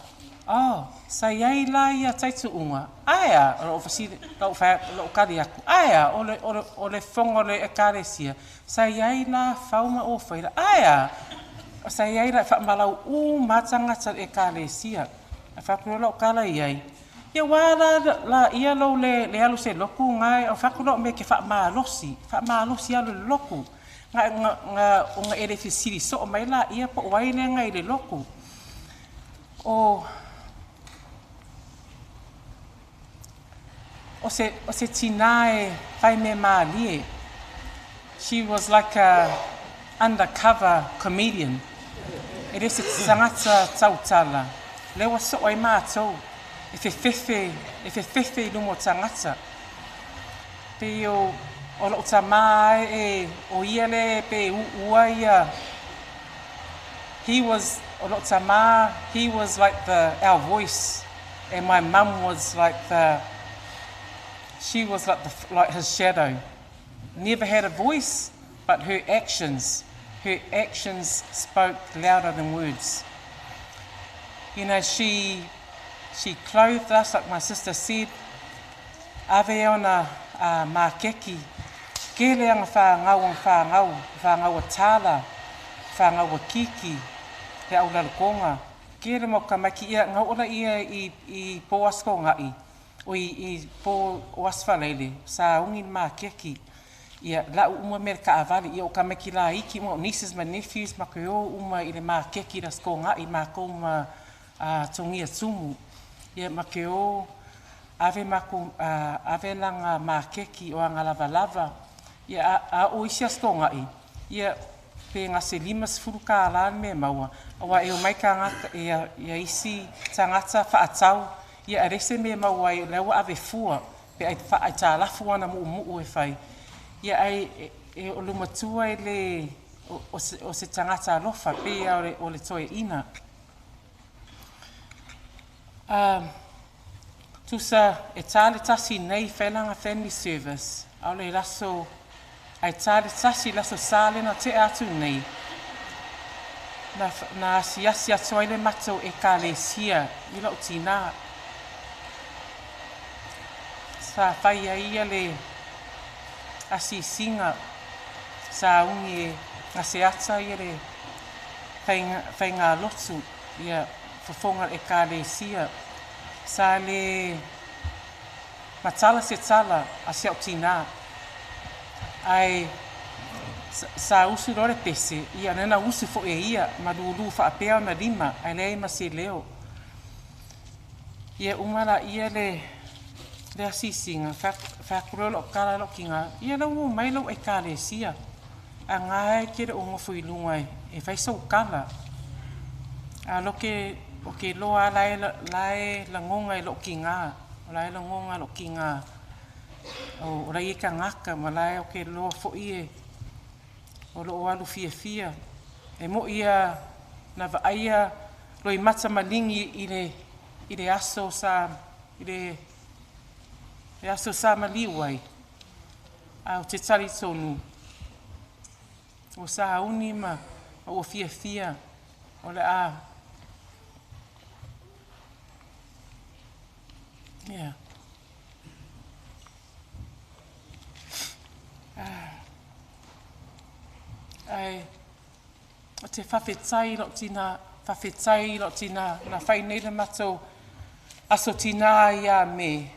Oh, sa iai la ia taitu'uga aea o lo'u fesili lo'u lo'u kali aku aea o le o le o le fofoga o le ekalesia sa iai la fau ma ofaila aea sa iai la faamalau'ū ma tagata le ekalesia ae faaku lo'u kala iai ia ua la la ia lou le le alu se loku gae o faaku lo'u mea ke faamalosi faamalosi alu le loku ga ga ona e le fesili so'o mai la ia po o ai lega i le loku o o se tinā e fai mea mālie. She was like a undercover comedian. E le se tagata tautala lea ua so'o ai matou e fefefe e fefefe i luma o tagata. Pei o o lo'u tamā e o ia le pe u'ua ia. He was o lo'u tamā, he was like the our voice, and my mum was like the she was like the like his shadow. Never had a voice, but her actions spoke louder than words. She clothed us, like my sister said. Ave ona makeki kele anga whāngau ang whāngau, whāngau a tāla, whāngau a kiki, he au lalo. Kele mo ka maki ia, ngau ola ia i, i pō asko ngai, o i, i pō o asfalele, sa ungi makeki. Ia lau uma me ka avali, ia o ka maki la iki, mo nieces ma nephews, ma koe o uma i le makeki la sko ngai, ma kou ma tongia tumu. Ia ma ke o ave mako ave langa makeki o anga lava lava. Ia a o isi asko ngai. Ia pe ngā se 50 ka la me maua. Aua e o mai ka ngata, ia, ia isi tangata whaatau, ia arese me maua i lewa ave fua, pe ai wha ai tā lafu ana mu mu e whai. Ia ai e, e o lumatua e le o, o se tangata alofa, pe ia o le toe ina. Tusa e tā le tasi nei whailanga family service, au le laso, ai tā le tasi laso sa lena te atu nei. Na, na asiasi atu ai le matou e ka le sia i lau tina. Sa whai a ia le asisinga sa ungi e ngā se ata ia le whainga lotu ia fofonga e ka le sia. Sa le matala se tala a se au tina. Ai sa usu loa le pese, ia nana usu fo'i e ia, ma lulu faapea ona lima, ae leai ma se leo. Ia uma la ia le Le asiasiga, fai atu loa e lo'u tala i lo'u tinā, “Ia lea ua omai lau ʻEkalesia, aga e te le o nofo i luga e fai sou tala.” A o lea ou te iloa lava la e lagona e lo'u tinā, o la e lagona e lo'u tinā o la e i ai tagata ma la e ou te iloa foi e o lo'o alu fiafia. E mo'i a na va'aia loimata maligi i le aso sa i le aso sa maliu ai, a ou te talitonu ua sauni ma ua fiafia o le a ia. Ae o te faafetai i lou tinā, faafetai i lou tinā na fai nei le matou aso tinā ia Me.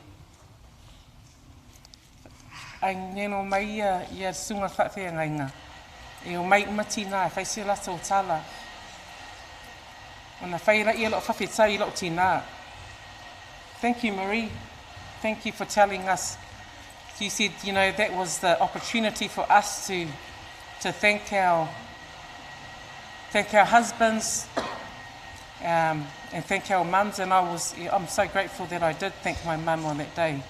Ae neno mai ia susuga faafeagaiga e omai uma tinā e fai se latou tala. Ona fai laia lou faafetai i lou tinā. Thank you, Marie. Thank you for telling us. You said, that was the opportunity for us to thank our husbands and thank our mums. And I'm so grateful that I did thank my mum on that day.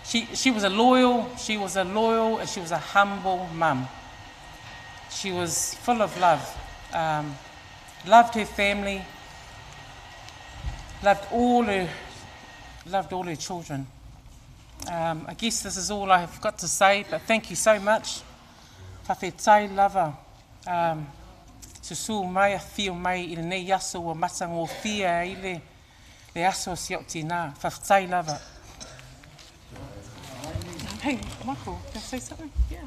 She was a loyal and she was a humble mum. She was full of love, loved her family, loved all her children. I guess this is all I've got to say, but thank you so much. Faafetai lava. Susu mai afifio mai i lenei aso ua matagofie ai le aso o si o'u tinā. Faafetai lava. Hey, Michael, can I say something? Yeah.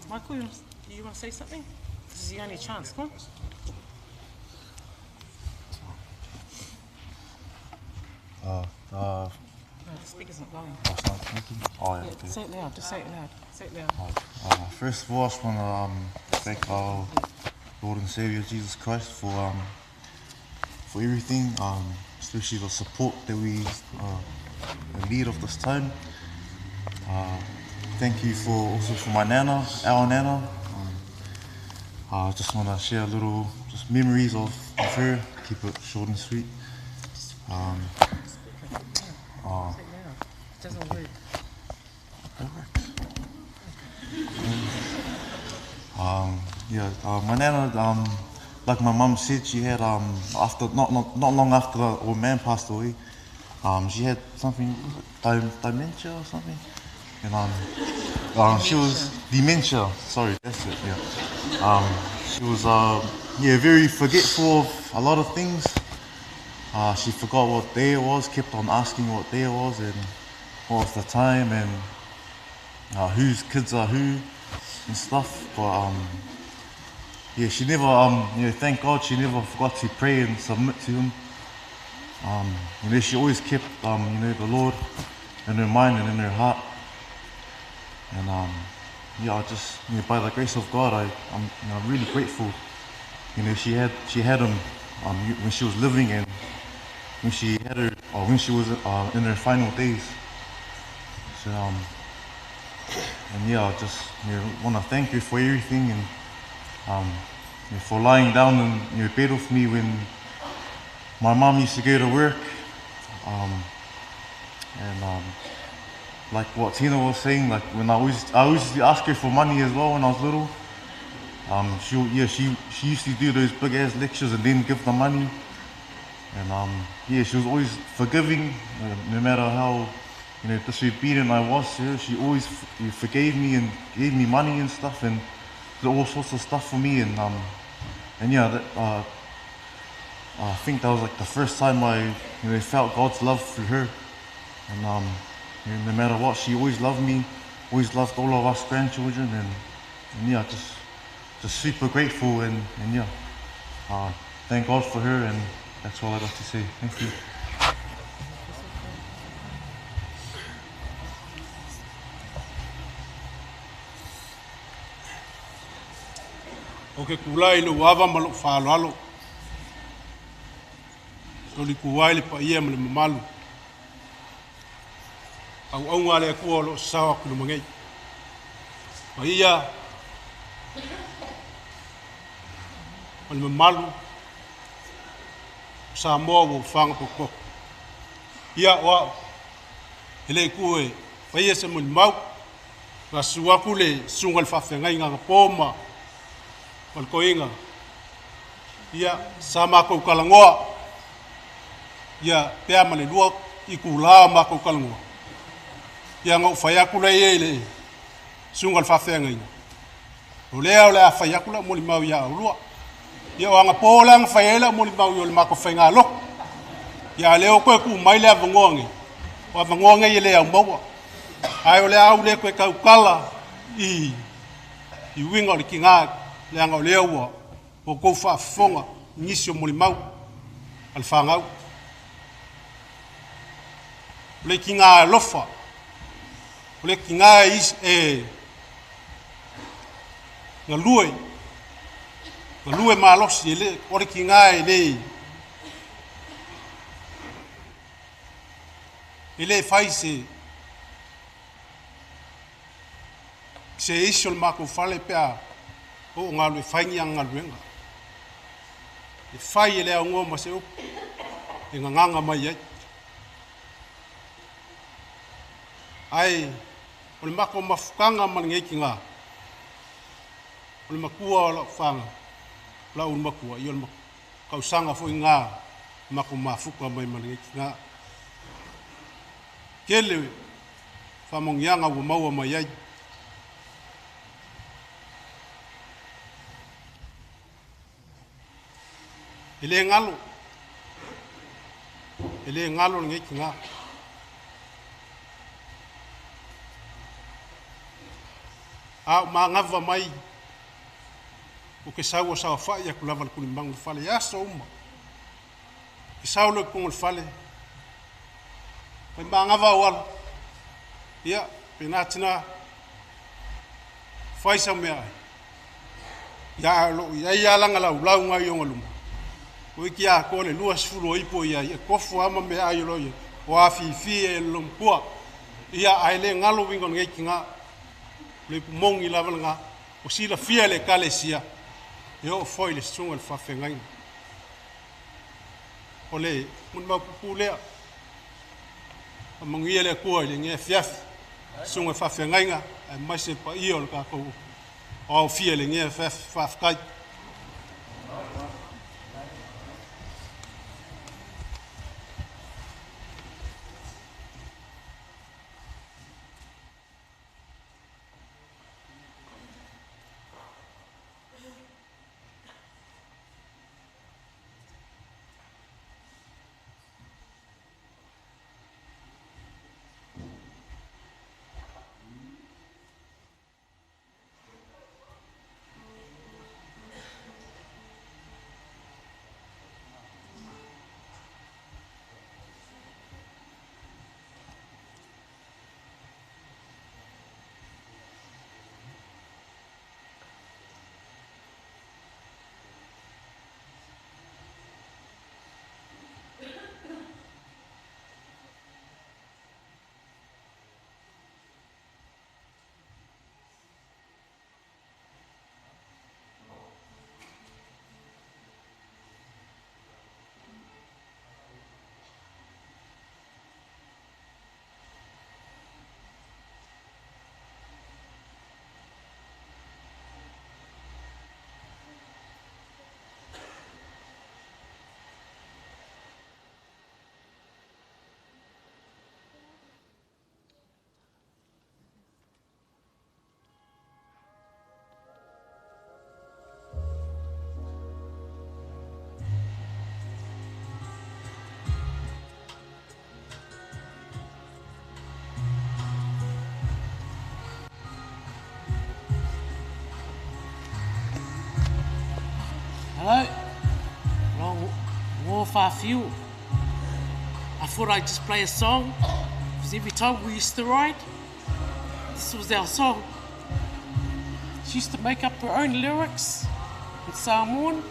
Michael, you want to say something? This is your only chance. Come on. No, the speaker's not going. Oh, it's not working? Oh, yeah, Yeah, okay. say it loud. Just say it loud. Say it loud. First of all, I just want to thank our Lord and Savior Jesus Christ for everything, especially the support that we in need of this time. Thank you for also for my nana, our nana. I just want to share a little just memories of her. Keep it short and sweet. Say it loud. It doesn't work. It works. Yeah, my nana, like my mum said, she had after not long after the old man passed away, she had something, was it dementia or something, and she was dementia. Sorry, that's it. Yeah, she was yeah, very forgetful of a lot of things. She forgot what day it was, kept on asking what day it was and what was the time and whose kids are who and stuff. But yeah, she never, thank God she never forgot to pray and submit to Him. She always kept, the Lord in her mind and in her heart. And yeah, I just, by the grace of God, I'm really grateful. She had Him when she was living and when she had her, or when she was in her final days. So and yeah, I just want to thank you for everything and for lying down in your bed with me when my mom used to go to work. And like what Tina was saying, like when I always used to ask her for money as well when I was little. She used to do those big ass lectures and then give the money. And yeah, she was always forgiving, no matter how disobedient I was to her. She always forgave me and gave me money and stuff and did all sorts of stuff for me. And yeah, I think that was like the first time I felt God's love through her. And no matter what, she always loved me, always loved all of us grandchildren, and yeah, just super grateful and yeah, thank God for her, and that's all I got to say. Thank you. O ke kula i le uava ma lou faaaloalo. Toliku ai le paia ma le mamalu. Auauga a le Atua o lo o sasao atu i luma nei. Paia ma le mamalu o Samoa ua faga potopoto. Ia o au, e le i tu e faia se molimau, na susu atu le susuga i le faafeagaiga anapo ma le toeaina, ia sa matou talanoa, ia pe a ma le 2 itula o matou talanoa, ia na ou fai atu lea i ai i le susuga i le faafeagaiga, o lea o le a fai atu lau molimau ia oulua. Ia o anapo la na fai ai lau molimau i o le matou faigalotu. Ia a lea ua toe tuu mai le avanoa nei, o avanoa nei e le aumaua. Ae o le a ou le toe tautala i uiga o le tiga, leaga o lea ua outou faafofoga i nisi o molimau a le fanau. O le tiga alofa, o le tiga e galue, galue malosi, e le, o le tiga e le fai se isi o le matou fale pe a oo galue fai ni ana galuega. E fai e le aunoa ma se upu e gagaga mai ai. Ae o le matou mafutaga ma lenei tiga, o le matua o lau fana, lau matua, ia o le tausaga foi ngā matou mafuta mai ma lenei tiga. Tele faamanuiaga ua maua mai ai. E le galo lenei tiga. A o magava mai o ke sau o saofai atu lava le kulimagu le fale i aso uma. Ke sau loa i totonu o le fale, fai magava au ala, ia, pena tina, fai sau mea ai. Ia o loo i ai lana laulauga i ona luma. O iki atoa le 20 o ipo ia, ia tofu ama mea ai o lo ia, o afifi e le lomatua. Ia ae le galo uiga o lenei tiga, le ipu lava lena, o silafia le ekalesia, e oo foi le susuga i le faafeagaiga. O le molimau puupuu lea, faamanuia le Atua i lenei afiafi, susuga i le faafeagaiga, aemaise le paia o le tatou o aofia i lenei afiafi. Faafetai. Hello. Well, Whawhiu. I thought I'd just play a song, because every time we used to ride, this was our song. She used to make up her own lyrics in Samoan.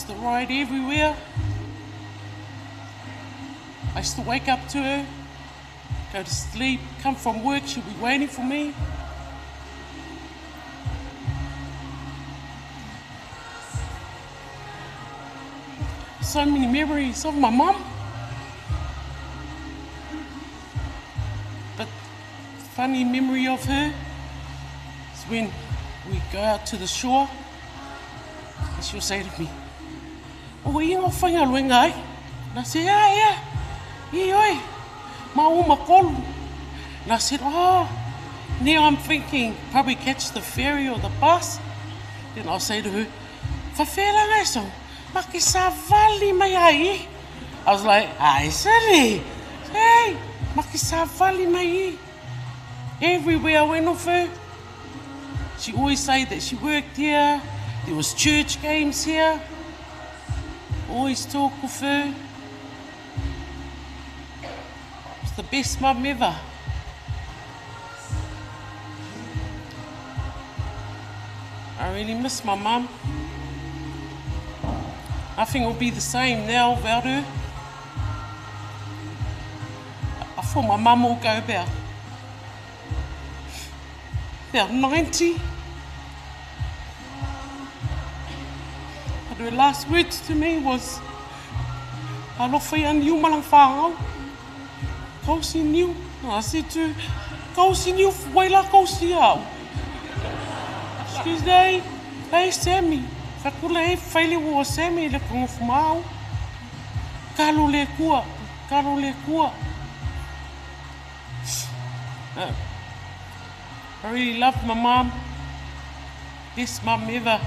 Used to ride everywhere. I used to wake up to her, go to sleep, come from work, she'll be waiting for me. So many memories of my mum. But funny memory of her is when we go out to the shore and she'll say to me, Oh, i ngā whainga luenga ai. And I said, yeah, yeah. I oi, ma o makolu. And I said, oh, now I'm thinking probably catch the ferry or the bus. Then I'll say to her, Whawhera ngai so, ma ke sa vali mai ai. I was like, ai siri. Hey, ma ke sa vali mai i. Everywhere I went with her, she always say that she worked here. There was church games here. Always talk with her. It's the best mum ever. I really miss my mum. Nothing will be the same now without her. I thought my mum will go about 90. But her last words to me was, Alofa ia niu malang whāngau. Kausi niu. I said to her, Kausi niu, waila kausi au. Excuse me, hey Sammy. Whakula e whaile ua Sammy le kongofu mau. Kalo le kua, kalo le kua. I really love my mum. Best mum ever.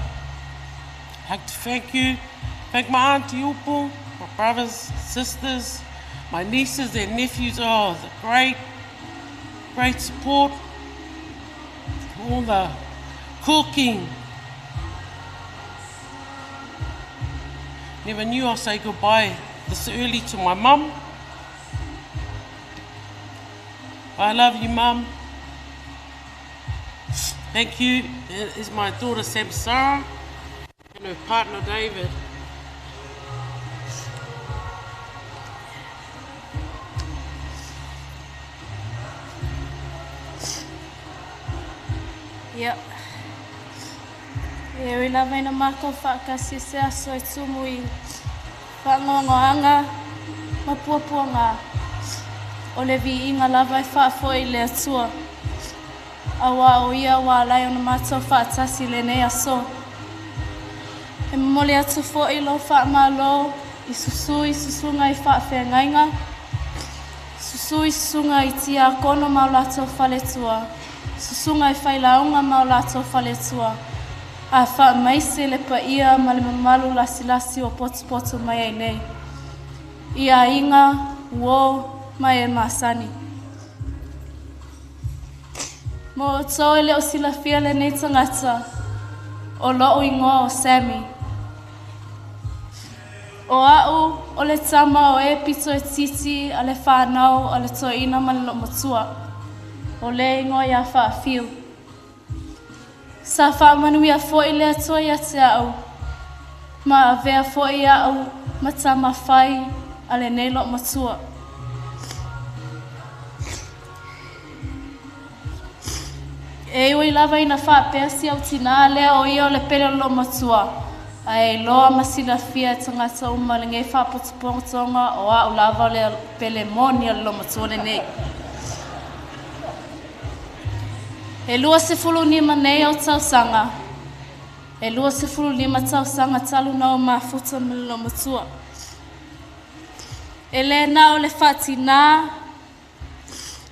I'd like to thank you. Thank my auntie Upo, my brothers, sisters, my nieces and nephews. Oh, the great, great support. All the cooking. Never knew I'd say goodbye this early to my mum. I love you, Mum. Thank you. Here is my daughter, Sam Sarah, and her partner, David. Ia. E ui lava ina mātou whaakasi se aso e tumu i whaangoangoanga ma puapuanga o le viiga lava e faafoe i le Atua. Auā o ia ua alai ona mātou faatasi i lenei aso. E momoli atu foʻi lou faamālō i susu i susuga i faafeagaiga, susu i susuga i tiakono ma o latou faletua, susuga i failauga ma o latou faletua, a faamaise le paia ma le mamalu lasilasi ua potopoto mai ai nei i aiga, uō ma e masani. Mo outou e le o silafia lenei tagata, o loʻu igoa o Sammy. O aʻu o le tama o e pito e titi a le whānau a le toeaina ma le loomatua, o le igoa iā Faafiu. Sa faamanuia foʻi le Atua ia te aʻu, ma avea foʻi aʻu ma tama fai a lenei loomatua. E ui lava ina faapea si au tinā lea o ia o le pele o le loomatua, ae iloa ma silafia e tagata uma lenei faapotopotoga o aʻu lava o le pele moni a le loomatua lenei. E 25 nei au tausaga, e 25 tausaga talu na ou mafuta ma le loomatua. E lē na o le faatinā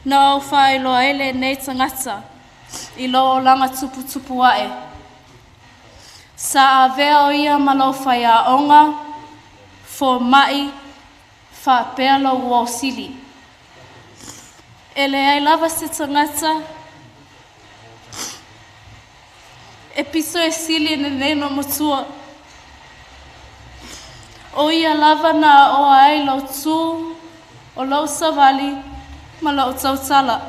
na ou faailoa ai lenei tagata i lou olaga tuputupu aʻe. Sa avea o ia ma lou faiaoga, fomaʻi, faapea lou uō sili. E leai lava se tagata e pito e sili i lenei loomatua. O ia lava na aʻoa ai lou tū, o lou savali ma lou tautala.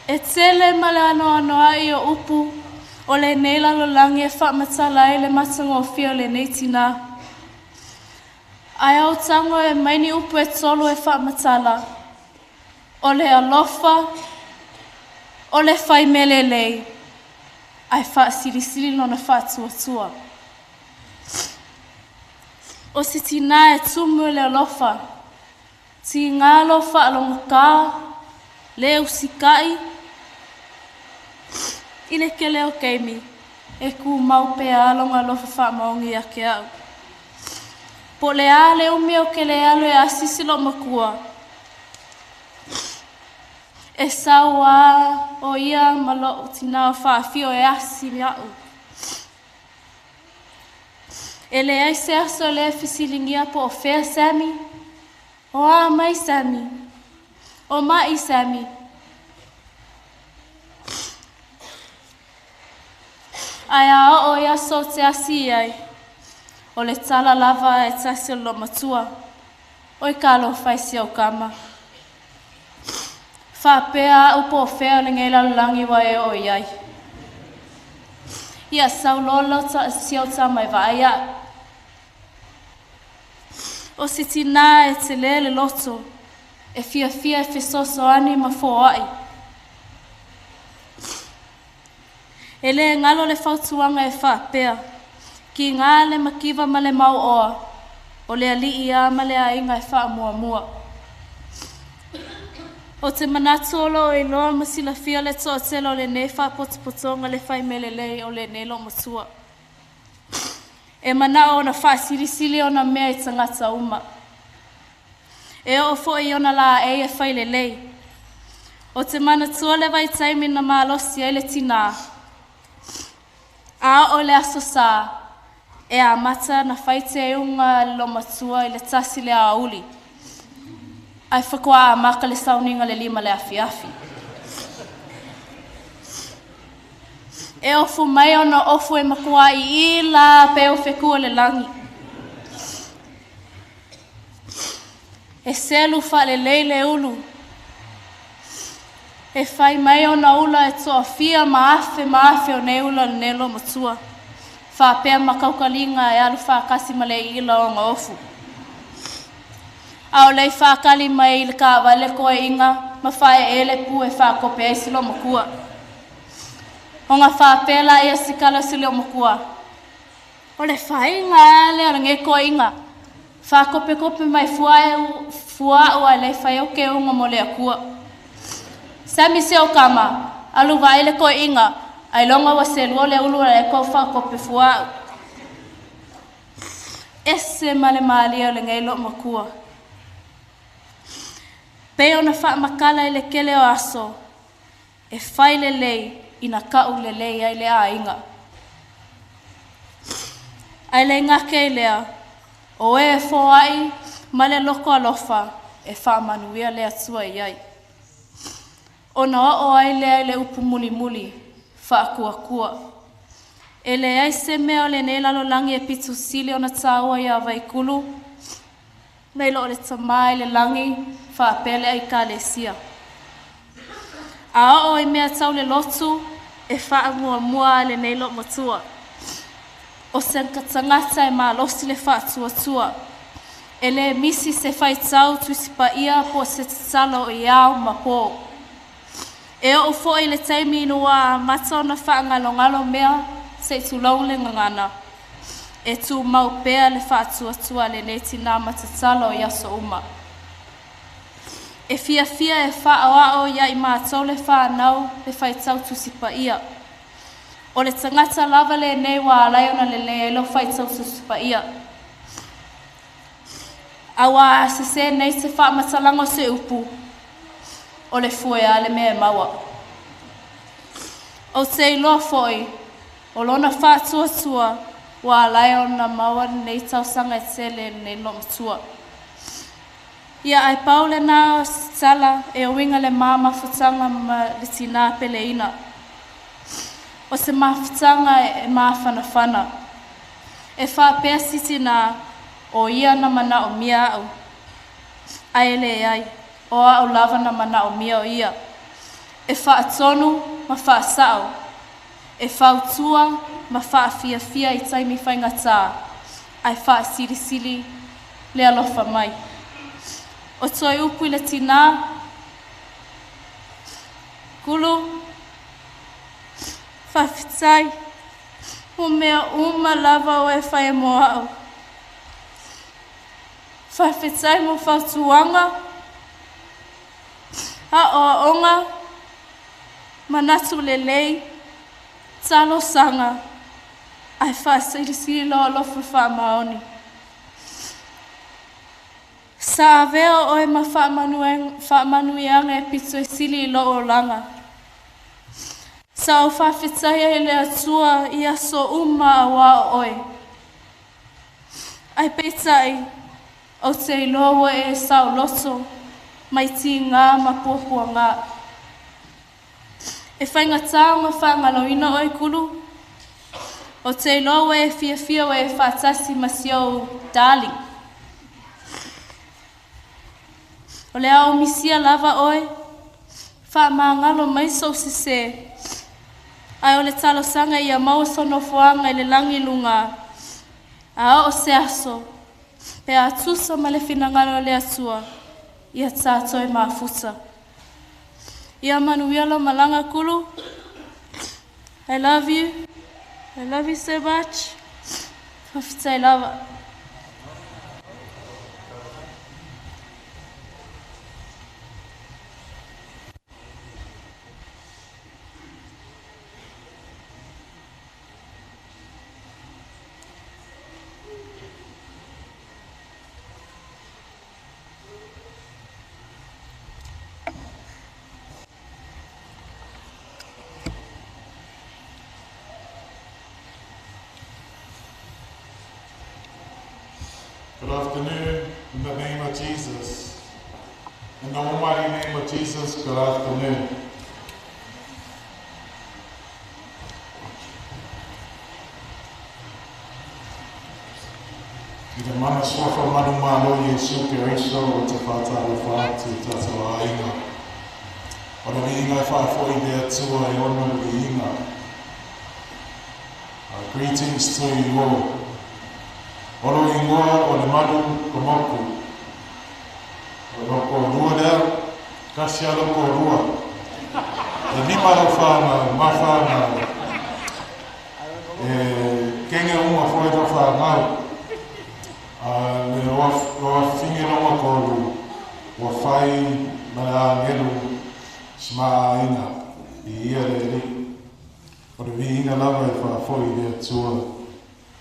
E tele ma le anoanoaʻi o upu O lenei lalolagi e faamatala ai le matagofie o lenei tinā. Ae ou tago e aumai ni upu e tolu e faamatala, o le alofa, o le fai mea lelei, ae faasilisili lona faatuatua. O se tinā e tumu i le alofa, tiga lou faalogotā, le usikai, i le kele o taimi, e tumau pea lona alofa faamaoni ia te au. Po o le a le umi ou te le alu e asisi lou matua, e sau lava o ia ma lou tinā o faafio e asi iaʻu. E leai se aso e le fesiligia po o fea Sammy, o a mai Sammy, o maʻi Sammy. Ae a oo i aso ou te asi ai, o le tala lava e tasi o le loomatua, Oi talofa e si au tama. Faapea au po o fea o lenei lalolagi ua e oo i ai. Ia sau loa lau si au tama e vaai au. O se tinā e telē le loto, e fiafia e fesoasoani ma foai. E le galo le fautuaga e faapea, Kiga le mativa ma le mauoa, o le alii lava ma le aiga e faamuamua. Ou te manatu o lo o iloa ma silafia le toatele o lenei faapotopotoga le fai mea lelei o lenei loomatua. E manao ona faasilisili ona mea i tagata uma. E oo foi i ona laei e fai lelei. Ou te manatua le vaitaimi na malosi ai le tinā. A oo i le Aso Sa, e amata ona fai teuga a le loomatua i le 1 i le aoauli, ae faatoa amata le sauniga i le 5 i le afiafi. E ofu mai ona ofu e matua iila pei o fetu o le lagi. E selu faalelei le ulu. E fai mai ona ula e toafia ma afe ma afe o nei ula o lenei loomatua, faapea ma kaukaliga e alu faatasi ma le iila o ona ofu. A o le i faatali mai i le taavale toeaiina ma faaee le pu e faakope ai si loomatua. Ona faapea laia si tala o si loomatua, O le faiga lava lea o lenei toeaiina, faakopekope mai fua fua au ae le fai au teuga mo le Atua. Sammy si ou tama, alu vaai le toeaiina, ailoga ua selua le ulu a le tou faakope fua au. Ese ma le malie o lenei loomatua. Pei ona faamatala i le tele o aso, E fai lelei ina kau lelei ai le aiga. Ae le gata i lea, o e e foai ma le loko alofa e faamanuia le Atua i ai. Ona oo ai lea i le upu mulimuli, faakuakua. E leai se mea o lenei lalolagi e pito sili ona taua iā Vaikulu, nai lo o le Tama i le lagi faapea le Aikalesia. A oo i mea tau le lotu, e faamuamua a lenei loomatua. O se tagata e malosi le faatuatua. E le misi se faitau Tusi Paia po o se tatalo i ao ma po. E oo foi i le taimi ina ua amata ona faagalogalo mea se i tulou le gagana. E tumau pea le faatuatua a lenei tinā ma tatalo i aso uma. E fiafia e faaoao iā i matou le whānau le faitau Tusi Paia. O le tagata lava lenei ua ala ai ona lelei ai lou faitau Tusi Paia. Auā a sesē nei se faamatalaga o se upu, o le fue a le mea e maua. Ou te iloa foi, o lona faatuatua ua ala ai ona maua lenei tausaga e tele i lenei loomatua. Ia ae pau lenā o se tala e uiga le ma mafutaga ma le tinā peleina. O se mafutaga e mafanafana. E faapea si tinā, o ia na manaomia au. Ae leai, o au lava na manaomia o ia. E faatonu ma faasao. E fautua ma faafiafia i taimi faigata, ae faasilisili le alofa mai. O toe upu i le tinā, Kulu, faafetai mo mea uma lava o e faia mo a'u. Faafetai mo fautuaga, aoaoga, manatu lelei, talosaga, ae faasilisili lou alofa faamaoni. Sa avea oe ma faamanuiaga e pito i sili i lou olaga. Sa ou faafetaia i le Atua i aso uma auā o oe. Ae peitai, ou te iloa ua e saoloto mai tigā ma puapuagā. E faigata ona faagaloina oe Kulu. Ou te iloa ua e fiafia ua e faatasi ma si ou darling. O le a ou misia lava oe, faamagalo mai sou sesē, ae o le talosaga ia maua sou nofoaga i le lagi i luga, a oo se aso, pe a tusa ma le finagalo o le Atua, ia ta toe mafuta. Ia manuia lau malaga Kulu. I love you. I love you so much. Faafetai lava. Good afternoon, in the name of Jesus. In the almighty name of Jesus, good afternoon. I le mana suafa manumalo Iesu Keriso o te whātalofa atu i tātou āinga. O le viiga e faafoi le Atua e ona le viiga. Greetings to you all. O lou ingoa o Lemalu Komoku. O lou toalua lea, tasi lava lou toalua. E lima lau whanau, ma whanau. E kenge uma foi lau whanau. A le o afinge longa kolu, ua fai ma le agelu sma aina i ia le alii. O le viiga lava e faafoi i le Atua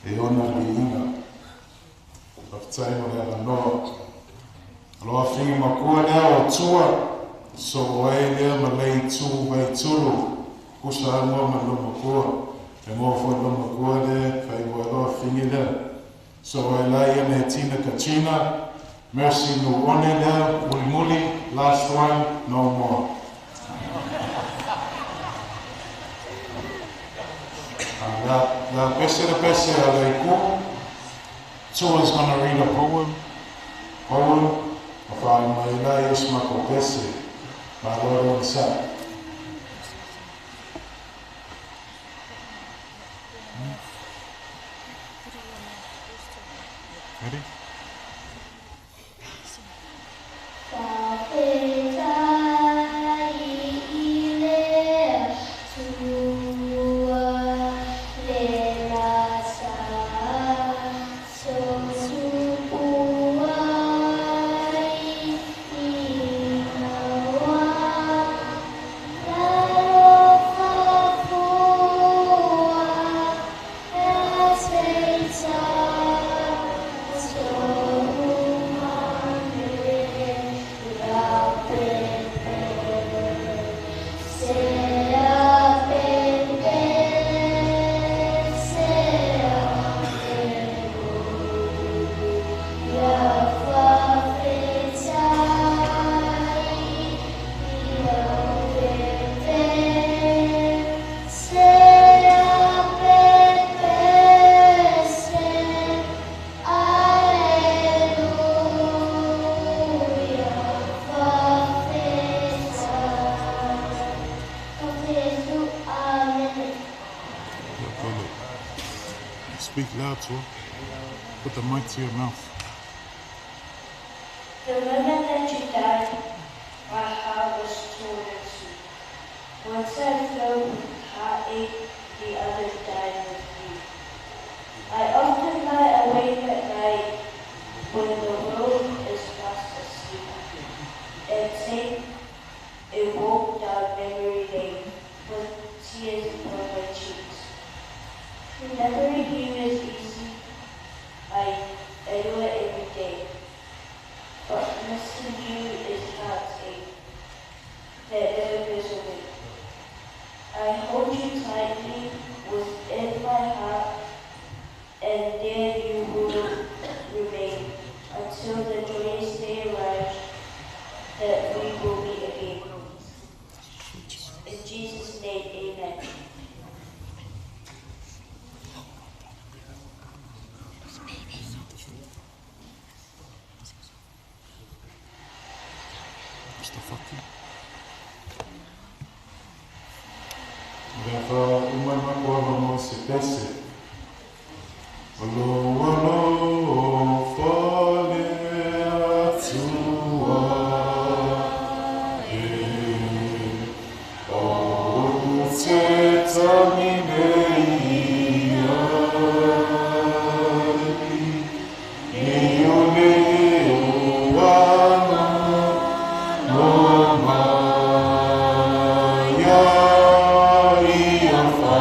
e ona le viiga. Faafetai mo le avanoa. O lou afioga makua lea o Tua, soo ai lea ma Leitu Vaitulu, kusa amoa ma lou makua. E moa foi lou makua le faaigoa ai lou afioga lea. Soo ai la ia me Tina Katrina, Mercy Nuuone lea, mulimuli, last one, no more. La pese le pese a Laiku. Tua is gonna read a poem. Poem o whaai mai la ia si mako pese. Ma loa loa sa. Ready? Faafetai i le Atua le na sa sotupu ai ina ua alofa fua ia se i tatou. Atua. Put the mic to your mouth. The moment that you died, my heart was torn in two. Once I filled with heartache, the other died with you. I often lie awake at night when the world is fast asleep and take a walk down memory lane with tears on my cheeks. Remembering you is easy. I do it every day. But missing you is heartache that never goes away. I hold you tightly within my heart, and there you will remain until the joyous day arrives that we will meet again. In Jesus' name, amen. Mr. Faki. Le wha umana o mo se pese. Alo alo fale atua e o te tamine ia i o le o ana no maia ia wha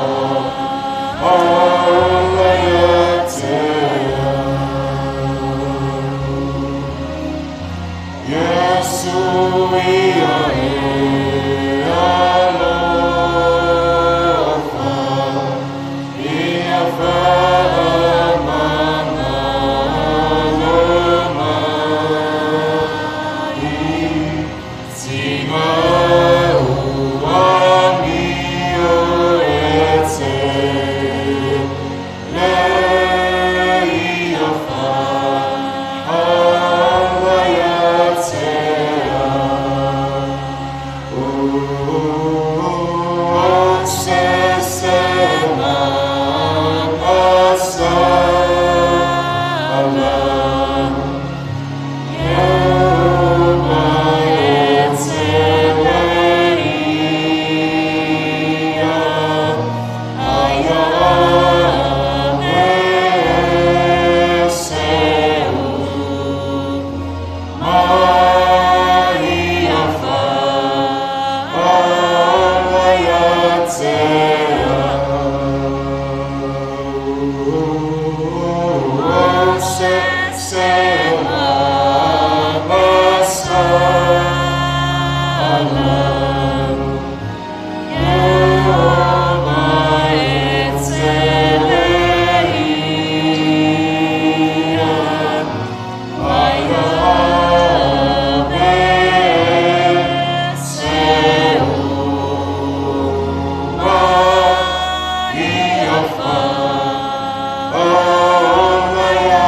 ala ia te Yesu ia e alofa, ia whaamana mai, tina ua mio e te le ia wha ala ia te O se se na pasa ala e te le ia aia me se u mai ia wha ala ia te O se se na pasa ala e te le ia aia me se u mai ia wha ala ia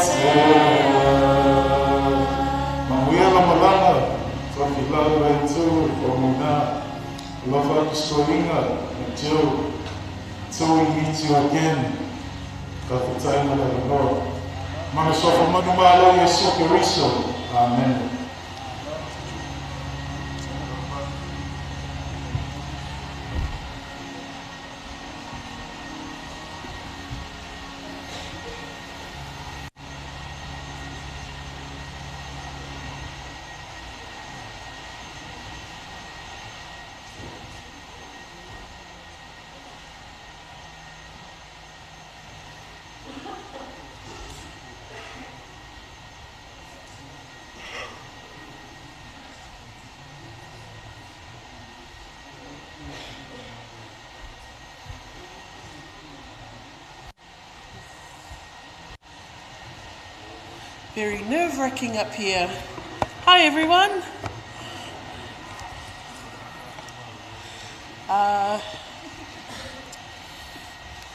te Manuia la malanga, whakilau e tū, o muna, alofa kisoinga, until we meet you again. Ka whataina le Lord. Mana sofa manu malo Yesu Keriso. Amen. Very nerve-wracking up here. Hi everyone.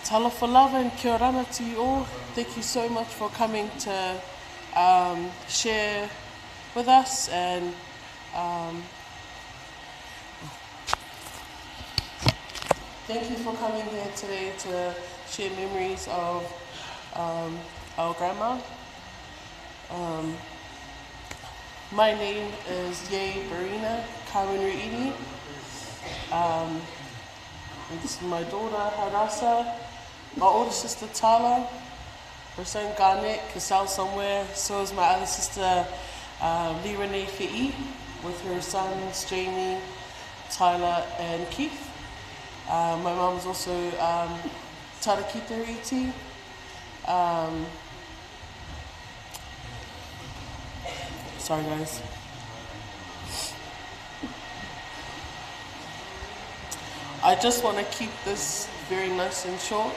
Talofa lava and kia orana to you all. Thank you so much for coming to share with us, and thank you for coming here today to share memories of our grandma. My name is Ye Barina Kawenriini. This is my daughter Harasa, my older sister Tala, her son Garnet, Casal somewhere. So is my other sister Lee Renee Fi'i, with her sons Jamie, Tyler and Keith. My mum is also Tarakita Iti. Sorry guys. I just want to keep this very nice and short.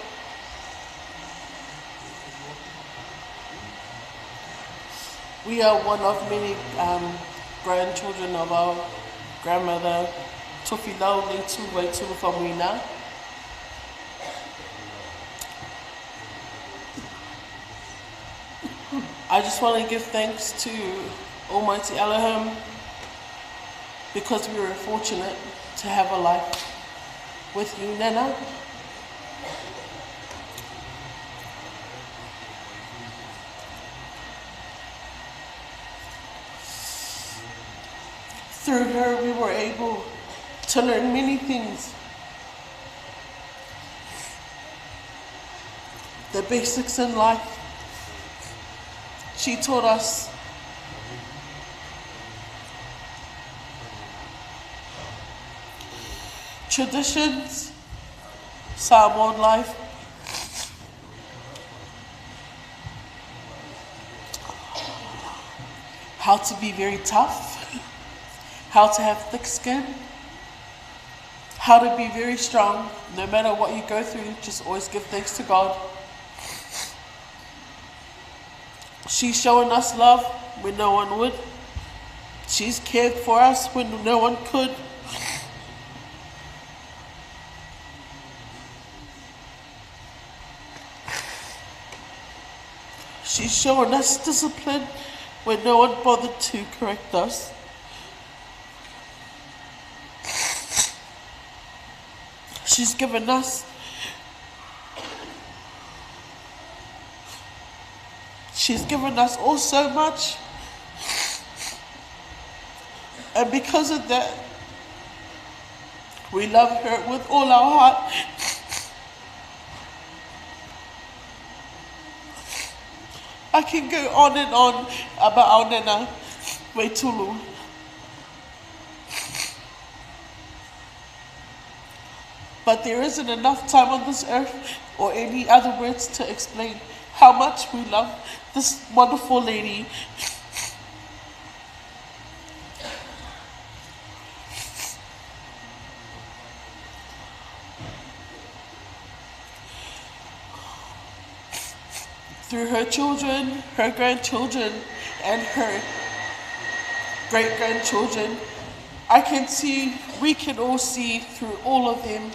We are one of many grandchildren of our grandmother, Tofilau Leitu Vaitulu Faumuina. I just want to give thanks to Almighty Elohim because we were fortunate to have a life with you, Nana. Through her, we were able to learn many things. The basics in life. She taught us traditions, Samoan life. How to be very tough, how to have thick skin, how to be very strong. No matter what you go through, just always give thanks to God. She's showing us love when no one would. She's cared for us when no one could. She's showing us discipline when no one bothered to correct us. She's given us She's given us all so much. And because of that, we love her with all our heart. I can go on and on about our Nana, Vaitulu. But there isn't enough time on this earth or any other words to explain how much we love this wonderful lady. Through her children, her grandchildren, and her great-grandchildren, I can see, we can all see through all of them,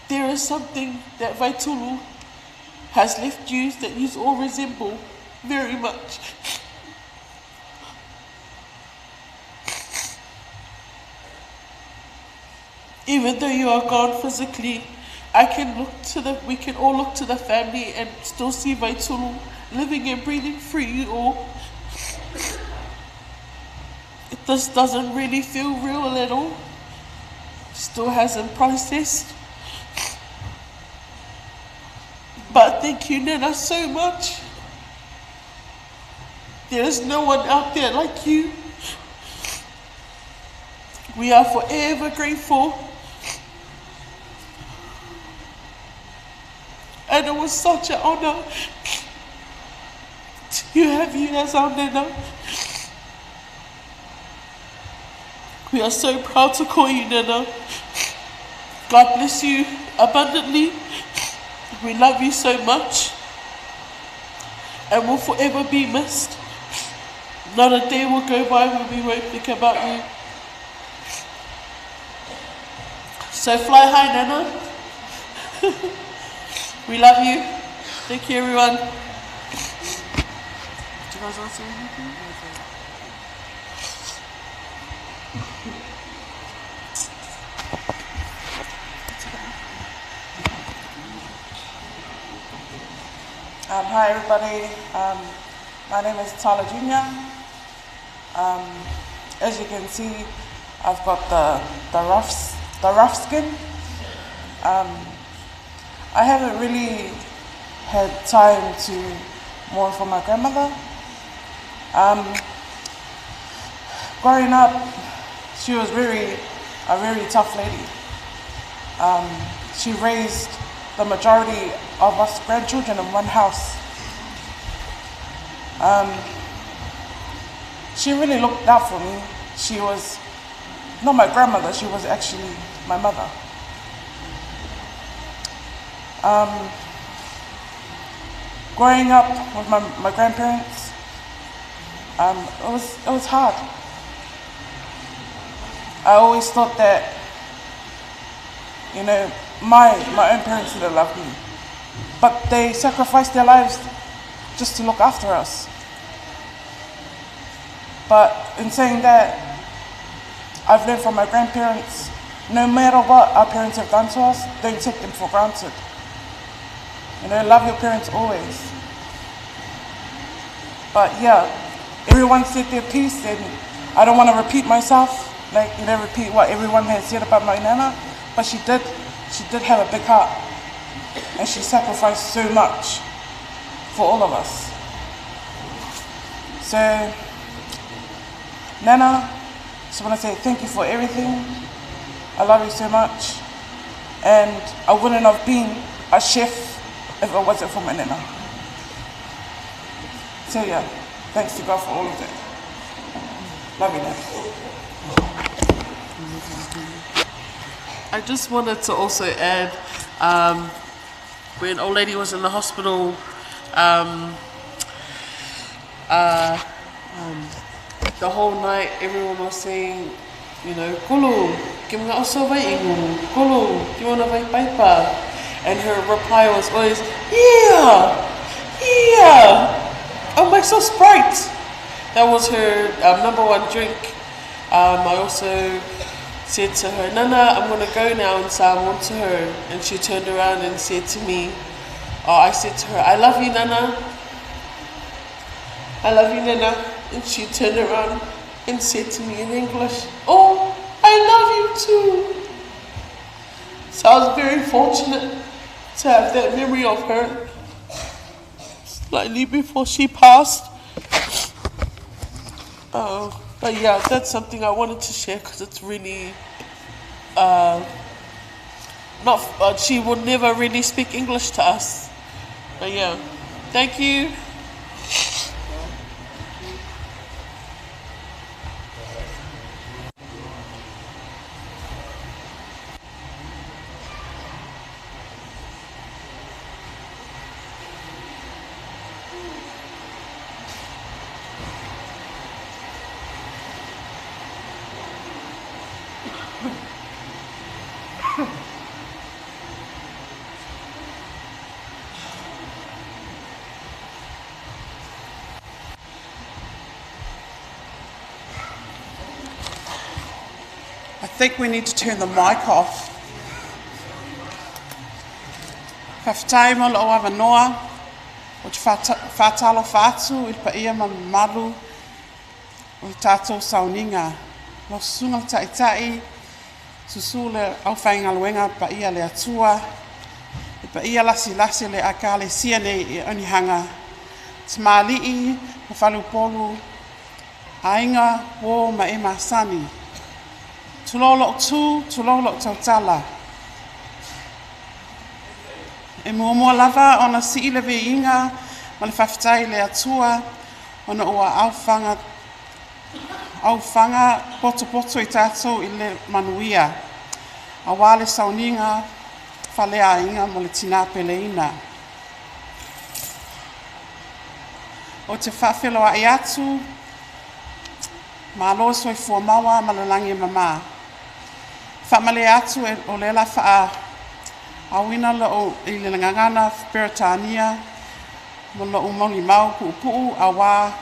there is something that Vaitulu has left you that you all resemble very much. Even though you are gone physically, I can look to the, we can all look to the family and still see Vaitulu living and breathing through you all. It just doesn't really feel real at all. Still hasn't processed. But thank you, Nana, so much. There is no one out there like you. We are forever grateful. And it was such an honor to have you as our Nana. We are so proud to call you Nana. God bless you abundantly. We love you so much and will forever be missed. Not a day will go by when we won't think about you. So fly high, Nana. We love you. Thank you, everyone. Do you guys want to say anything? Hi everybody, my name is Tyler Jr. As you can see, I've got the rough skin. I haven't really had time to mourn for my grandmother. Growing up, she was a very tough lady. She raised the majority of us grandchildren in one house. She really looked out for me. She was not my grandmother, she was actually my mother. Growing up with my grandparents, it was hard. I always thought that my own parents didn't love me, but they sacrificed their lives just to look after us. But in saying that, I've learned from my grandparents, no matter what our parents have done to us, don't take them for granted. Love your parents always. But everyone said their piece, and I don't want to repeat myself, repeat what everyone has said about my nana, but she did have a big heart, and she sacrificed so much for all of us. So, Nana, just want to say thank you for everything. I love you so much, and I wouldn't have been a chef if it wasn't for my nana. Thanks to God for all of that. Love you, Nana. I just wanted to also add, when old lady was in the hospital, the whole night everyone was saying, Kolo, give me also vai ingu, Kolo, do you want to vai paipa? And her reply was always, yeah, yeah, I'll make so Sprite. That was her number one drink. I also said to her, Nana, I'm going to go now and Samoan to her. And she turned around and said to me, oh, I said to her, I love you, Nana. I love you, Nana. And she turned around and said to me in English, oh, I love you too. So I was very fortunate to have that memory of her slightly before she passed. But that's something I wanted to share because it's really, not, she would never really speak English to us. Thank you. I think we need to turn the mic off. Whawhitai mo loo awanoa, o te whātalo whātu i pa ia ma maru o tātou sauninga. Lo sunga le ta'itai, susu le au whaingaluenga pa ia le atua, i pa ia lasi lasi le akale sia nei i onihanga. Te maali'i, ma whalupolu, ainga, wō ma e masani. Tulolo tu, tulolo tautala. E mua lava ona si ile ve inga, ma le whawhitai le atua, ona ua auwhanga poto poto i tātou i le manuia. A wā le sauninga, whalea inga mo le tina pele ina. O te whawheloa i atu, Malo soifua maua ma le lagi e mamā. Whaamale atu e o lela whaa awina lo o i le ngangana Peretania mo lo o mauli mau pu'upu'u a wā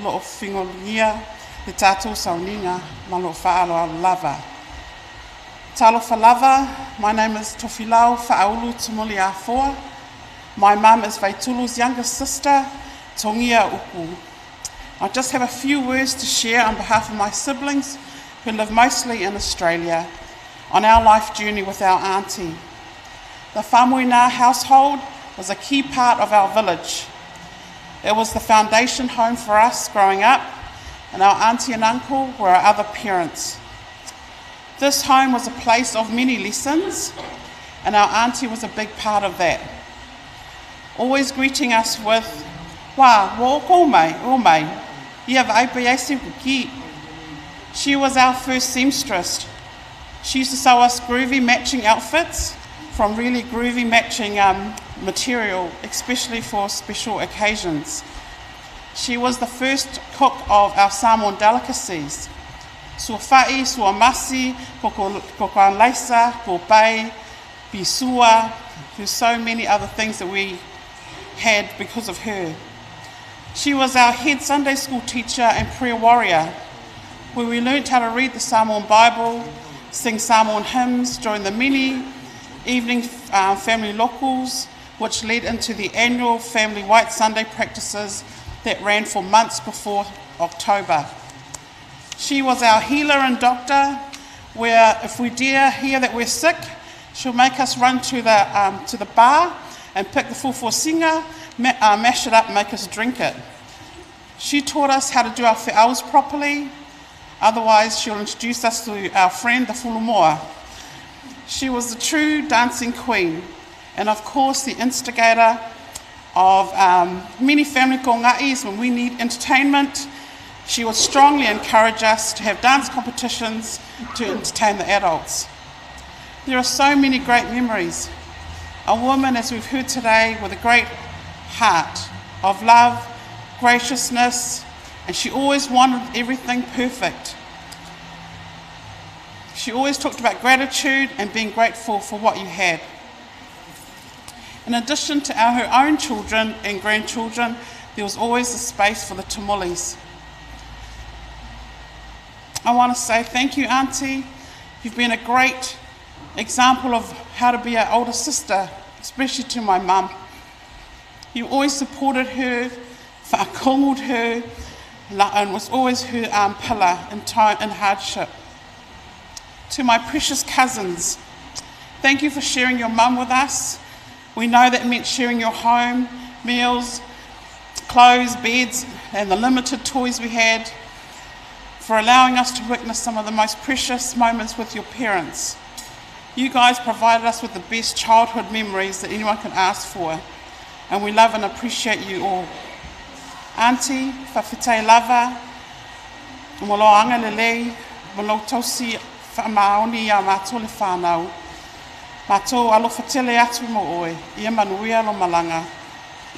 lo o fingolia le tātou sauninga ma lo whaalo lava. Talofa lava, my name is Tofilau Fa'aulu Tumuli Afoa. My mum is Vaitulu's youngest sister, Tongia Uku. I just have a few words to share on behalf of my siblings who live mostly in Australia on our life journey with our auntie. The Famuina household was a key part of our village. It was the foundation home for us growing up, and our auntie and uncle were our other parents. This home was a place of many lessons, and our auntie was a big part of that. Always greeting us with, Wa, wo ko mai, o mai, ia kuki. She was our first seamstress. She used to sew us groovy matching outfits from really groovy matching material, especially for special occasions. She was the first cook of our Samoan delicacies. Suafa'i, suamasi, kokoanlaisa, kopei, pisua, there's so many other things that we had because of her. She was our head Sunday school teacher and prayer warrior, where we learnt how to read the Samoan Bible, sing Samoan hymns during the many evening family locals, which led into the annual family White Sunday practices that ran for months before October. She was our healer and doctor, where if we dare hear that we're sick, she'll make us run to the bar and pick the fufuasinga, mash it up and make us drink it. She taught us how to do our fe'aus properly, otherwise she'll introduce us to our friend, the Fulumoa. She was the true dancing queen, and of course the instigator of many family konga'is when we need entertainment. She would strongly encourage us to have dance competitions to entertain the adults. There are so many great memories. A woman, as we've heard today, with a great heart of love, graciousness, and she always wanted everything perfect. She always talked about gratitude and being grateful for what you had. In addition to her own children and grandchildren, there was always a space for the Tamulis. I want to say thank you, Auntie. You've been a great example of how to be an older sister, especially to my mum. You always supported her, whakongod her, and was always her pillar in time and hardship. To my precious cousins, thank you for sharing your mum with us. We know that meant sharing your home, meals, clothes, beds, and the limited toys we had, for allowing us to witness some of the most precious moments with your parents. You guys provided us with the best childhood memories that anyone can ask for, and we love and appreciate you all. Auntie, whawhitai lava, mo anga lelei, mo tausi whaamaoni ia mātou le whānau. Mātou alofa tele atu mo oe, ia manuia lo malanga,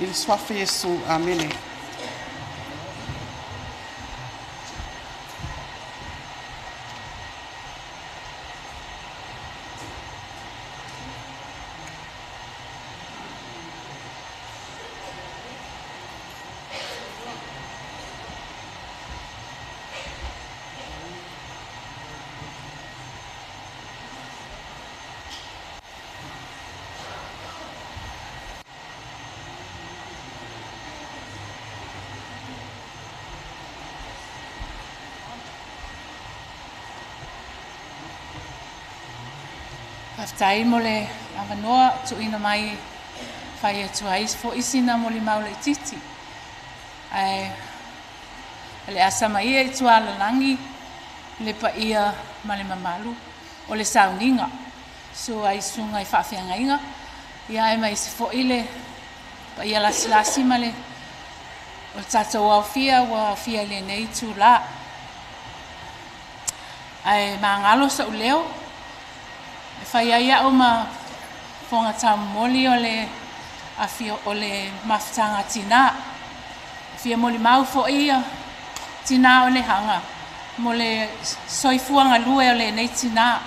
i le suafa Yesu, amene. Whaftai mo le awanoa tuina mai whai atua isi fo isi na mo le maula i titi. Ai le asama ia i tua langi le pa ia ma le mamalu o le sauninga. So ai sunga i whaawhiangainga ia ai mai isi fo ile pa ia lasilasi ma le o tātou au fia ua fia le nei tū la. Ai maangalo sa uleo whai ai au ma whonga tāmoli o le awhia o le mawhitanga tina. Whia moli mau fo ia tina o le hanga. Mo le soifuanga lue o le nei tina.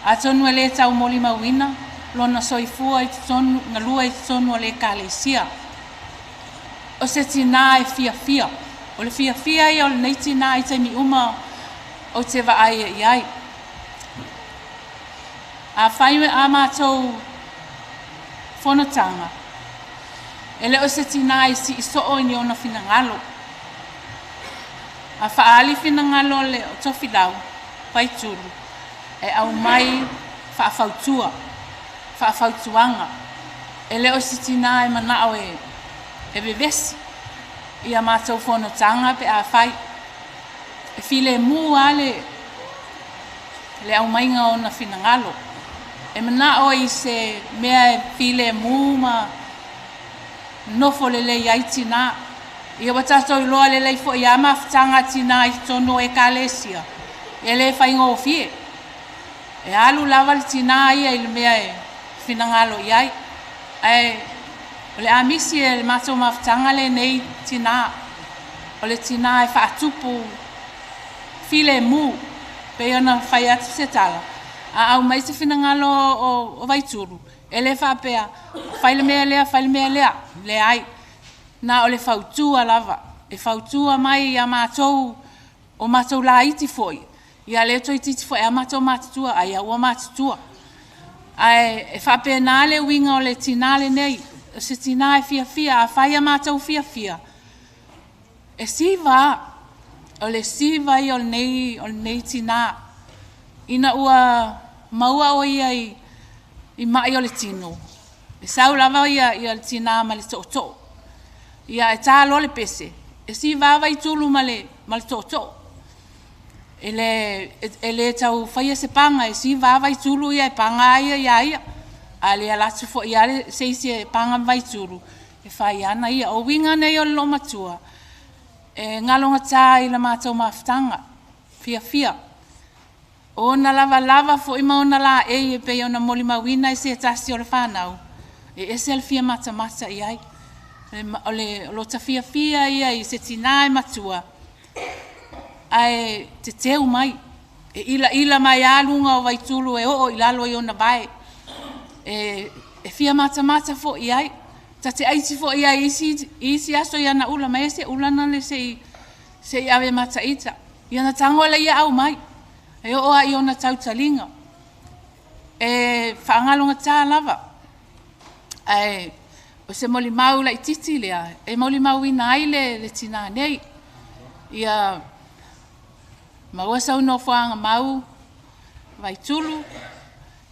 A tonu e le tau moli mauina, lona soifua i tonu, nga lua i tonu o le kalesia. O se tina e fia fia. O le fia fia ia o le nei tina i te mi uma o te vaai e iai. A whai a mātou fonotaga, e le o se tinā e sii soo i ni ona finagalo. A faaali finagalo o le Tofilau, Vaitulu, e aumai faafautua, faafautuaga. E le o se tinā e manao e e vevesi i a matou fonotaga pe afai. E filemu lava le le aumaiga o ona finagalo. E manao i se mea e filemu ma nofo lelei ai tinā. Ia ua tatou iloa lelei foi lava mafutaga a tinā i totonu o Ekalesia, e le faigofie. E alu lava le tinā ia i le mea e finagalo i ai. Ae o le a misi e le matou mafutaga lenei tinā. O le tinā e faatupu filemu, pei ona fai atu se tala, a aumai se finagalo o Vaitulu, e le faapea, fai le mea lea, fai le mea lea. Leai, na o le fautua lava. E fautua mai ia matou, o matou laiti foi, ia lea toeitiiti foi a matou matutua, ai ua matutua. Ae e faapena le uiga o le tinā lenei, o se tinā e fiafia, afai a matou fiafia, e siva, o le siva ia o lenei tinā. Ina ua maua o ia i mai o le tino, e sau lava ia le tinā ma le tootoo. Ia e tā loa le pese, e siva Vaitulu ma le tootoo. E le tau faia se paga, e siva Vaitulu ia e paga ia ia ia. A le ala atu foi ia le se isi e paga ma Vaitulu, e fai ana ia. O uiga nei o le loomatua, e galogata i le matou mafutaga, fiafia. O ona lava lava foi ma ona la e pei ona molimauina e se tasi o le whanau. E ese le fia matamata i ai. O le lota fiafia ia i se tinā e matua, ae te teu mai. E ila ila mai a lunga o Vaitulu e oo i lalo i ona vae. E fia matamata foi i ai. Ta te aiti foi ai isi aso i ana ula, mai e se ula na le se i ave mata ita. I ana tango le ia au mai. E oo a i ona tautalinga. E whaangalonga tā lava. Ae o se molimau laititi lea, e molimau ina ai le tinā nei. Ia maua sau nofoaga mau Vaitulu,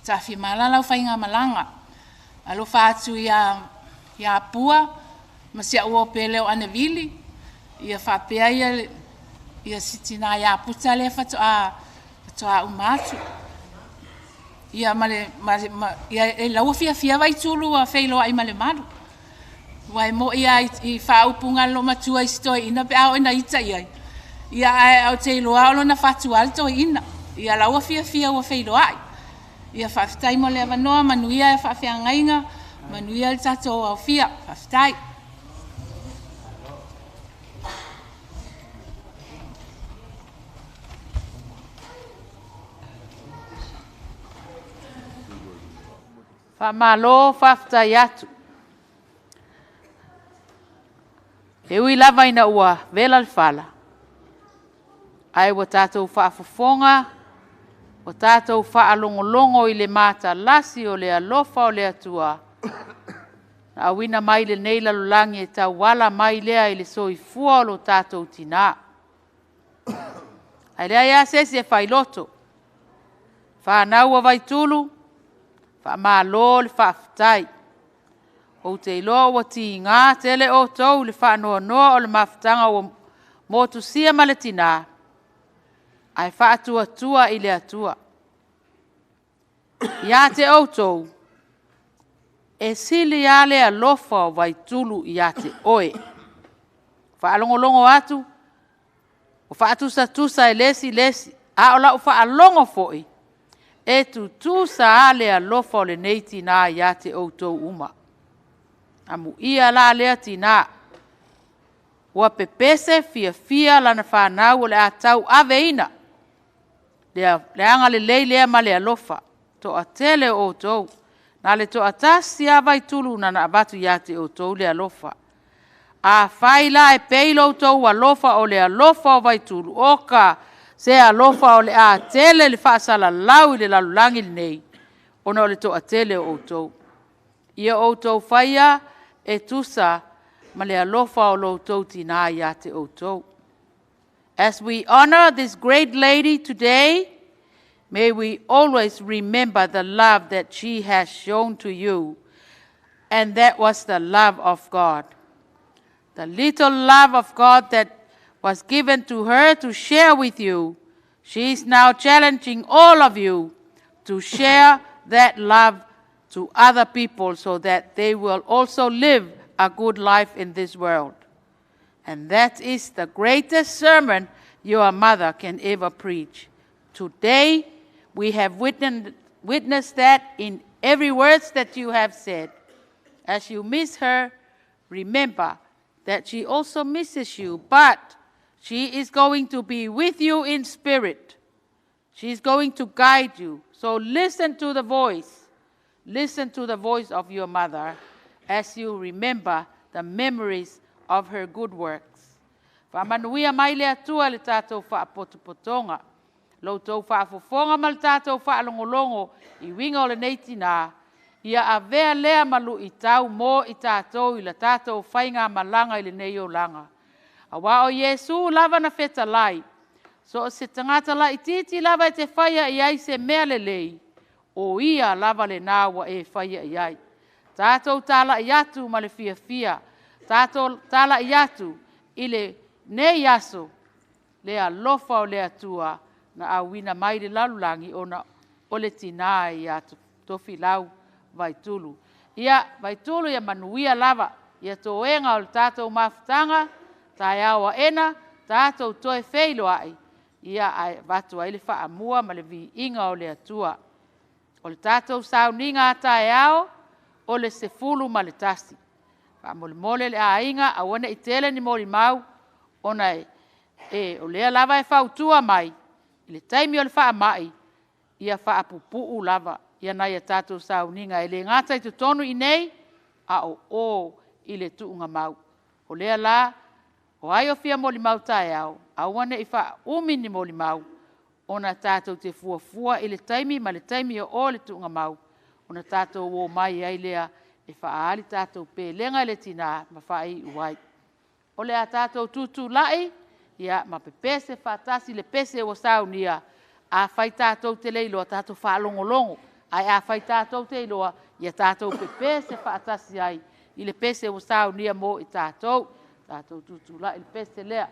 tafi malala o whainga malanga. Alofa atu ia Pua, ma si au o pele o Anevili, ia whapea ia si tinā ia puta lea whatoa umatu. Ia ia e laua fiafia Vaitulu a wheiloa i male malu. Wai mo ia i whaaupunga lo matua i sitoi ina pe ao ina ita iai. Ia ae au te iloa o lona whatua le toi ina. Ia laua fiafia ua wheiloa ai. Ia whaafetai mo le avanoa, manuia e whaafeangaiga, manuia le tatou aofia. Whaafetai. Whaamalo, whaafetai atu. E ui lava ina ua vela le fala. Ae ua tatou faafofoga, ua tatou faalogologo i le matalasi o le alofa o le Atua. Na auina mai lenei lalolagi e tauala mai lea i le soifua o lo tatou tinā. Ae leai lava se isi e failoto. Whanau o Vaitulu, whaamalo le faafetai. O te iloa ua tiga tele o tou le whaanoanoa o le mafutaga ua motusia ma le tinā, ae faatuatua i le Atua. Ia te outou, e sili a le alofa o Vaitulu ia te oe. Whaalongolongo atu, o whaatusatusa e lesi lesi, a o lau whaalongo foi, e tutusa a le alofa o lenei tinā ia te outou uma. Amu ia la lea tinā, ua pepese fiafia lana whanau o le atau aveina. Le anga le lei lea ma le alofa, toa tele o outou, na le toa tasi a Vaitulu na na avatu ia te outou le alofa. A whai la e peilo outou alofa o le alofa o Vaitulu, oka se alofa o le a tele le faasalalau i le lalolagi lenei, ona o le toa tele o outou. Ia outou faia e tusa ma le alofa o lo outou tinā ia te outou. As we honor this great lady today, may we always remember the love that she has shown to you, and that was the love of God. The little love of God that was given to her to share with you, she is now challenging all of you to share that love to other people so that they will also live a good life in this world. And that is the greatest sermon your mother can ever preach. Today, we have witnessed that in every word that you have said. As you miss her, remember that she also misses you, but she is going to be with you in spirit. She's going to guide you. So listen to the voice. Listen to the voice of your mother as you remember the memories of her good works. Faamanuia mai le Atua le tatou faapotopotoga. Lo outou faafofoga ma le tatou faalogologo i uiga o lenei tinā, ia avea lea ma luitau mo i tatou i la tatou faigamalaga i lenei olaga. Auā o Iesu lava na fetalai, so o se tagata laitiiti lava e te faia i ai se mea lelei, o ia lava lenā ua e faia i ai. Tatou talai atu ma le fiafia, tatou talai atu i lenei aso, le alofa o le Atua na auina mai le lalolagi ona o le tinā ia Tofilau Vaitulu. Ia, Vaitulu ia manuia lava, ia toega o le tatou mafutaga, taeao aena, tatou toe feiloai, ia ae avatu ai le faamua ma le viiga o le Atua. O le tatou sauniga a taeao, o le 11. Faamolemole le aiga, aua ne i tele ni molimau, ona e o lea lava e fautua mai, i le taimi o le faamai, ia faapupuu lava, ia nai a tatou sauniga e le gata i totonu i nei, a o o i le tuugamau. O lea la, o ai o fia molimau taeao, aua ne i faaumi ni molimau, ona tatou te fuafua i le taimi ma le taimi o o le tuugamau, ona tatou o mai ai lea e faaali tatou pelega i le tinā ma faaiu ai. O le a tatou tutulai, ia ma pepese faatasi le pese ua saunia, afai tatou te le iloa, tatou faalogologo, ae afai tatou te iloa, ia tatou pepese faatasi ai i le pese ua saunia mo i tatou. Tatou tutulai i le pese lea.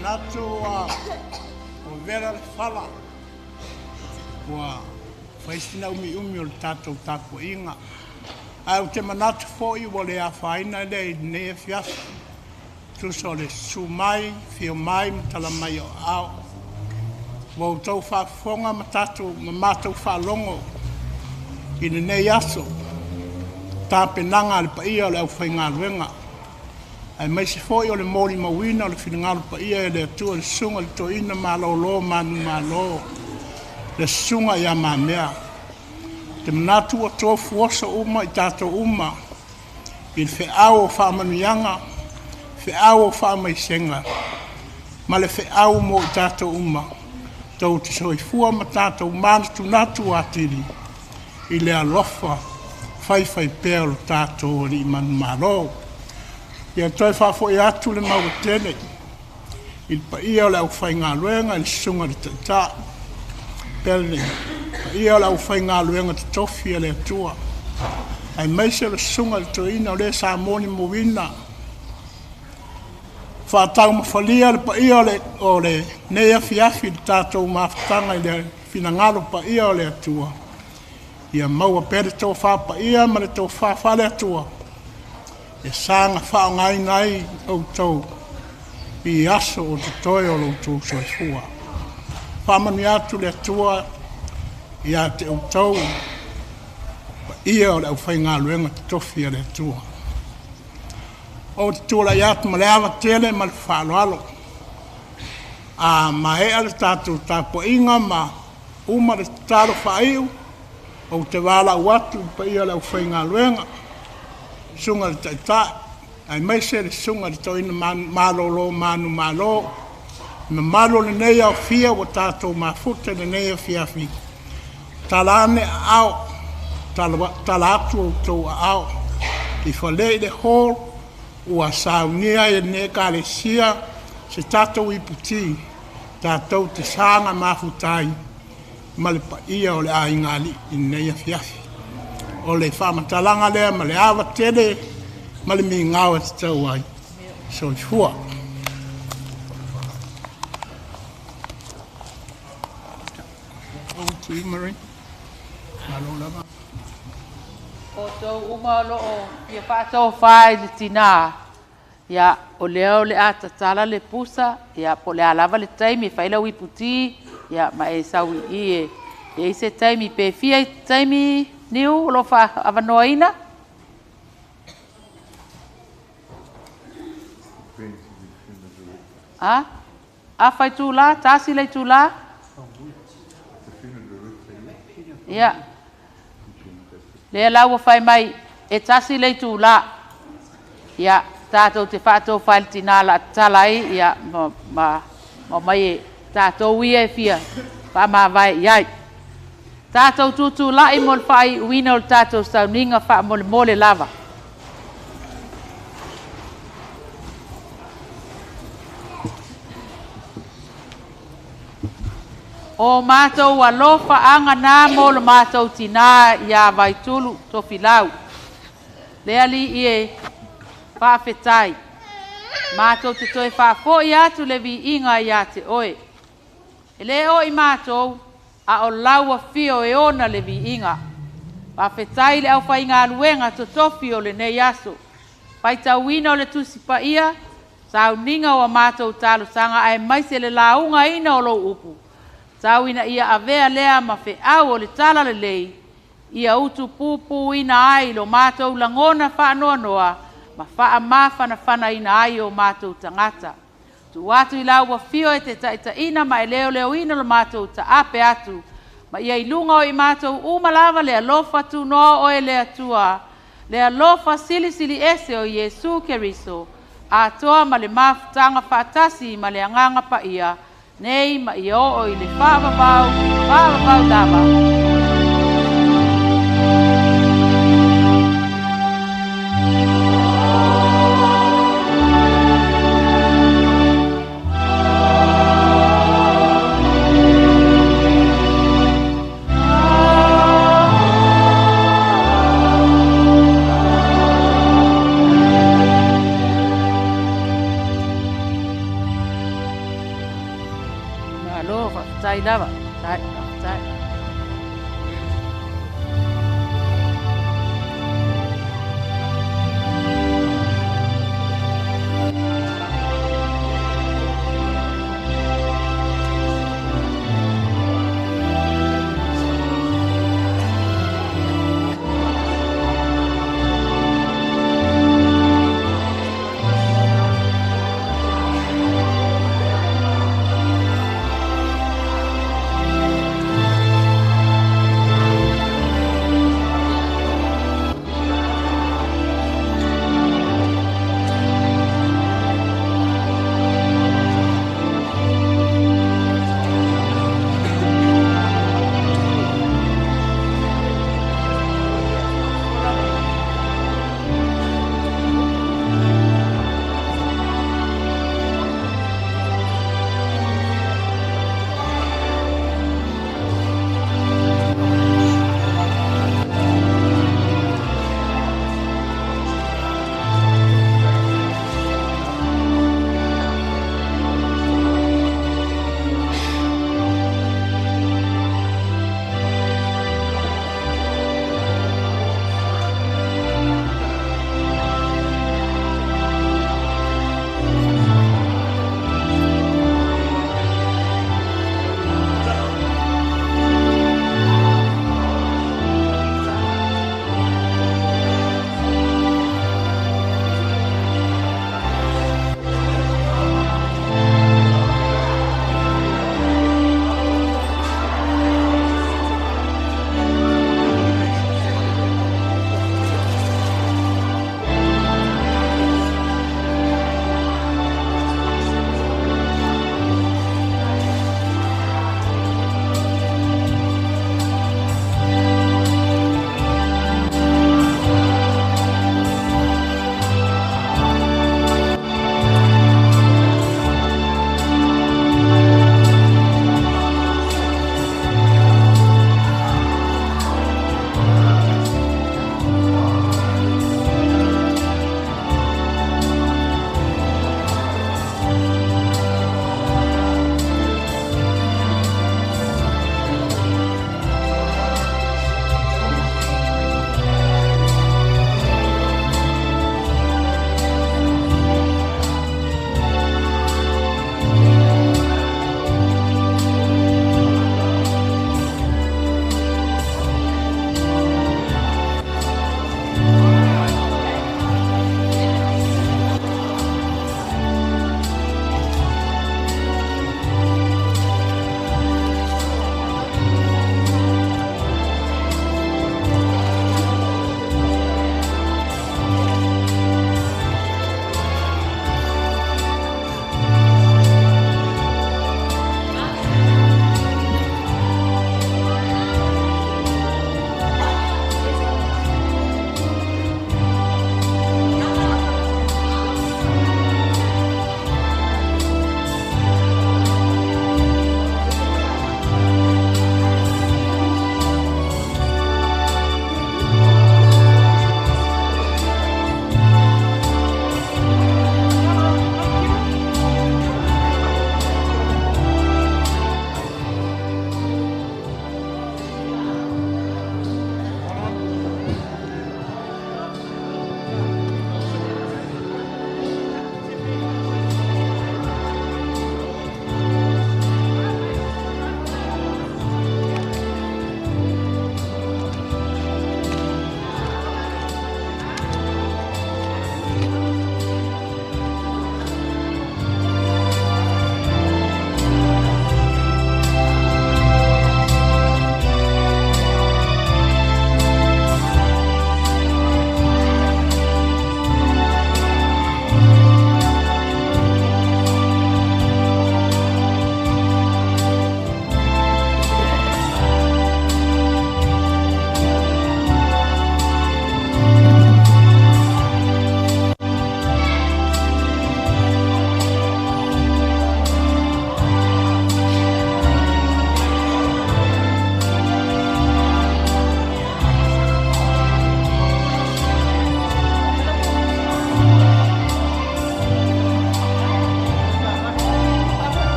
Manatu ua vela le fala, ua fai sina umiumi o le tatou tapuaiga. Ae ou te manatu foi ua le afaina lea i lenei afiafi, tusa o le susu mai, afio mai ma tala mai o aao. Ua outou faafofoga ma tatou ma matou faalogo i lenei aso, tapenaga a le paia o le aufaigaluega, aemaise foi o le molimauina o le finagalo paia e le Atua i le susuga i le Toeaina malolo manumalo, le susuga ia Mamea. Ou te manatu ua tofuoso uma i tatou uma i le feau o faamanuiaga, feau o faamaisega, ma le feau mo i tatou uma, tou te soifua ma tatou manatunatu atili i le alofa faifaipea o lo tatou Alii manumalo. Ia toe faafoi atu le maua tele i le paia o le aufaigaluega i le susuga i le Taitai, faapea le paia o le aufaigaluega totofi a le Atua, aemaise o le susuga i le Toeaina o le sa molimauina faataumafalia le paia o lenei afiafi i le tatou mafutaga i le finagalo paia o le Atua. Ia maua pea le tofa paia ma le tofa faale-Atua e saga faaaogaina ai outou i aso o totoe o lo outou soifua. Faamanuia atu le Atua ia te outou, paia o le aufaigaluega totofi a le Atua. Ou te tulai atu ma le ava tele ma le faaaloalo. A maea le tatou tapuaiga ma uma le tatalo faaiu, ou te valaau atu i le paia o le aufaigaluega, susuga i le Taitai, aemaise le susuga i le Toeaina malolo manumalo, le mamalu o lenei aofia ua tatou mafuta i lenei afiafi, tala ane aao, tala atu outou aao i Fale i le hall ua saunia ai e lenei Ekalesia se tatou iputi tatou te saga mafuta ai ma le paia o le aiga alii i lenei afiafi. O le faamatalaga lea ma le ava tele ma le migao e tatau ai. Soifua. Over to you, Marie. Malo lava. O tou uma o loo fia faatofā i le tinā, ia, o lea o le a tatala le pusa, ia, po o le a lava le taimi e fai lau iputi, ia, ma e sau i i e i ai se taimi pe fia i taimi niu o lo o faaavanoaina. A? Afa itulā, 1 le itulā? Ia. Lea la ua fai mai e 1 le itulā. Ia, tatou te faatofā i le tinā o le a tatala ai, ia, ma omai e tatou ia e fia faamavae i ai. Tatou tutulai mo le faaiuina o le tatou sauniga faamolemole lava. O matou alofa aga na mo lo matou tinā ia Vaitulu Tofilau. Le Alii e faafetai. Matou te toe faafoi atu le viiga ia te oe. E le o i matou, a o lau afio e ona le viiga. Faafetai le aufaigaluega totofi o lenei aso. Faitauina o le tusi paia, sauniga o a matou talosaga aemaise le laugaina o lou upu. Tau ina ia avea lea ma feau o le tala lelei, ia utu pupuina ai lo matou lagona faanoanoa ma faamafanafanaina ai o matou tagata. Tuu atu i lau afio e te taitaiina ma e leoleoina lo matou taape atu, ma ia i luga o i matou uma lava le alofa tunoa o e le Atua, le alofa silisili ese o Iesu Keriso, atoa ma le mafutaga faatasi ma le agaga paia, nei ma ia oo i le faavavau, faavavau lava.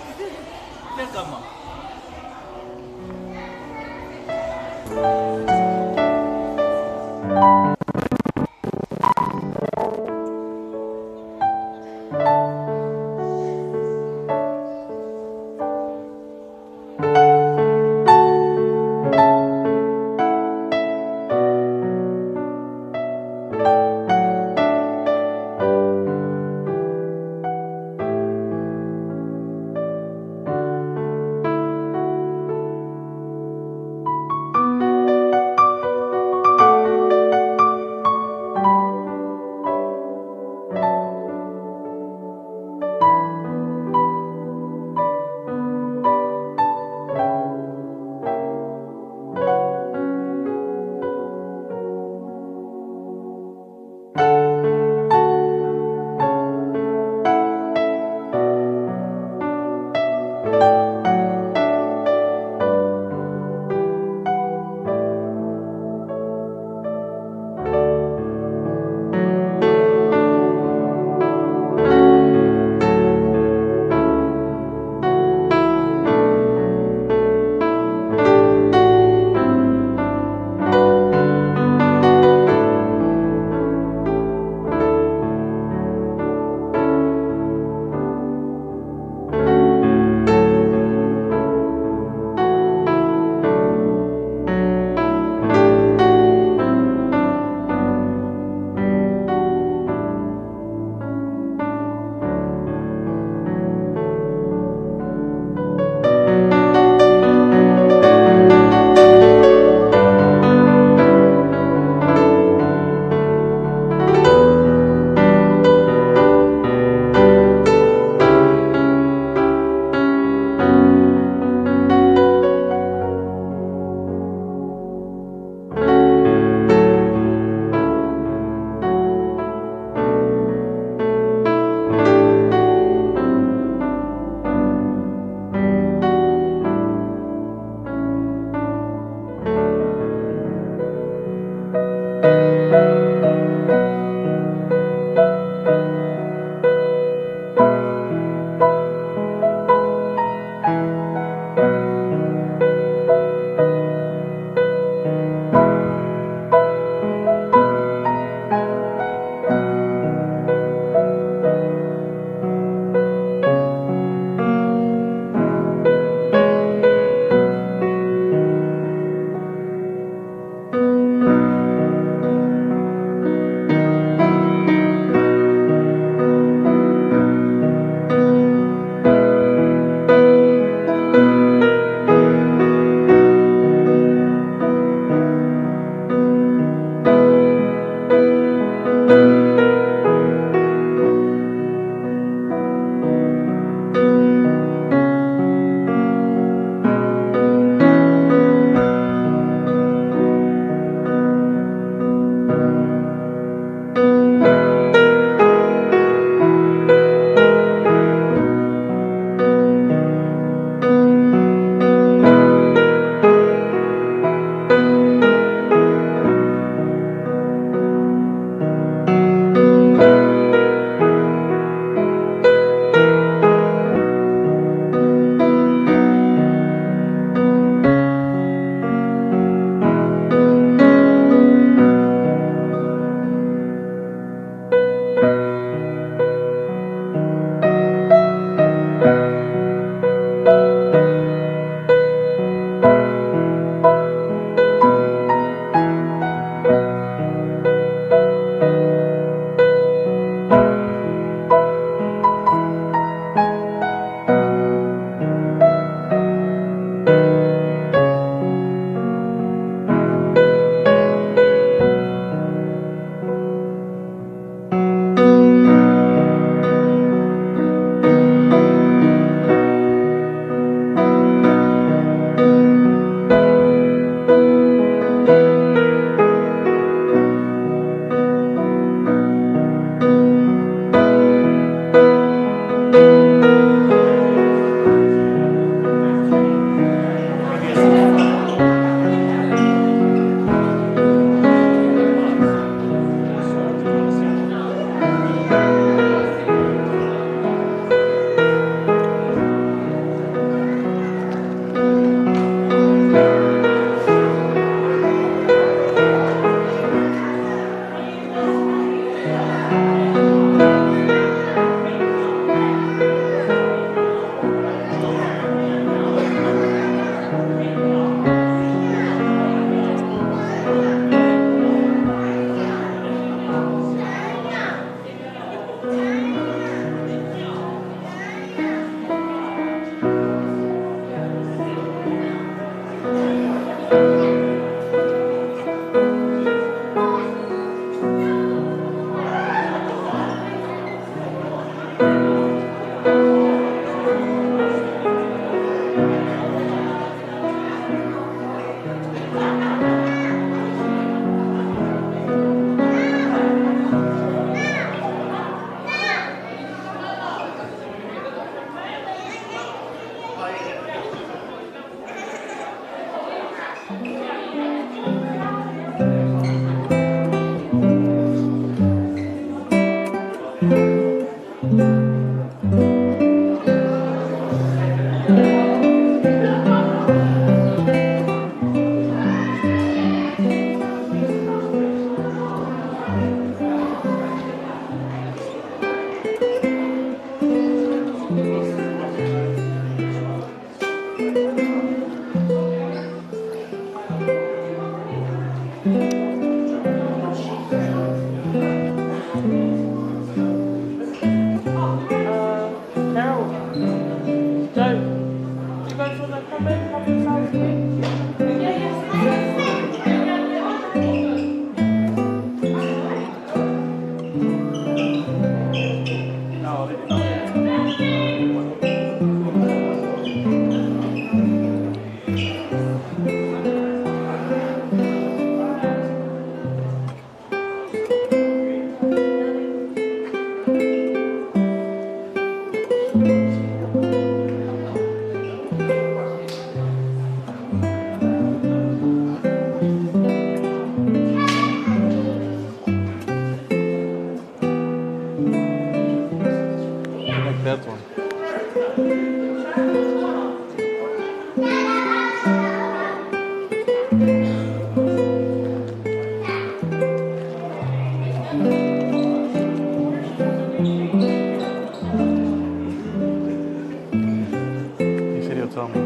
Thank Go. Do you guys want to come in? Come inside here? I like that one. He said he'll tell me.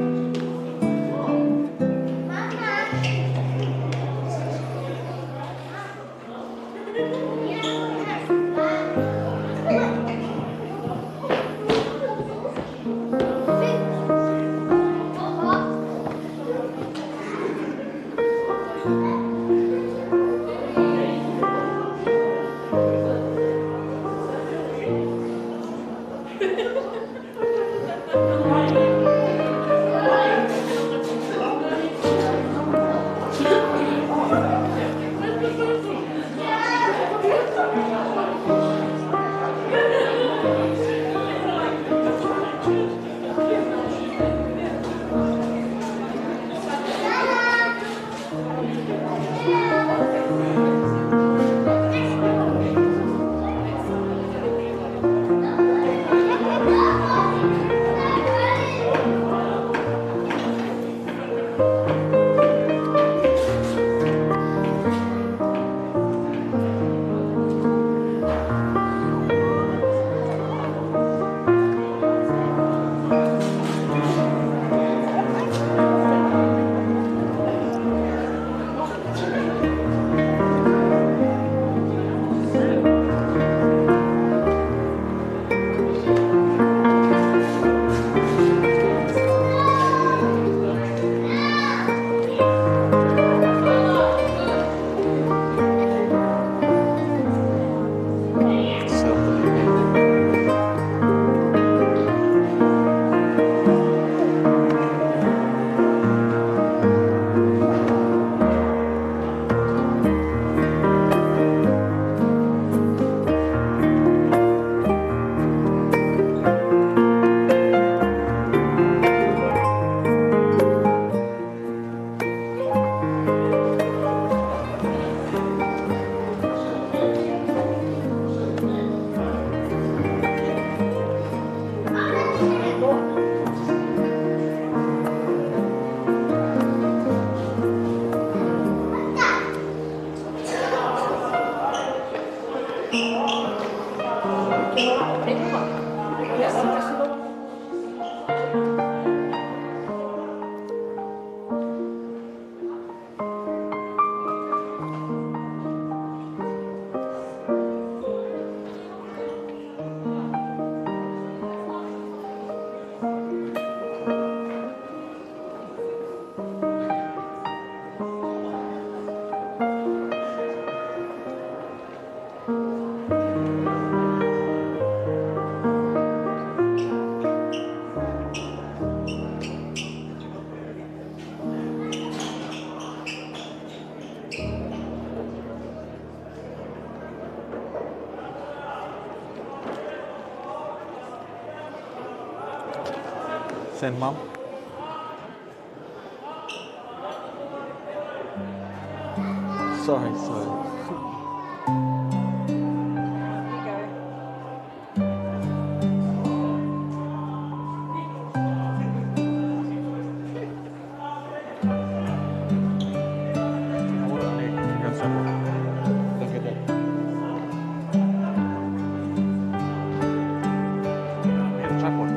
Send mum. Sorry, sorry. Look at that. We have a tripod.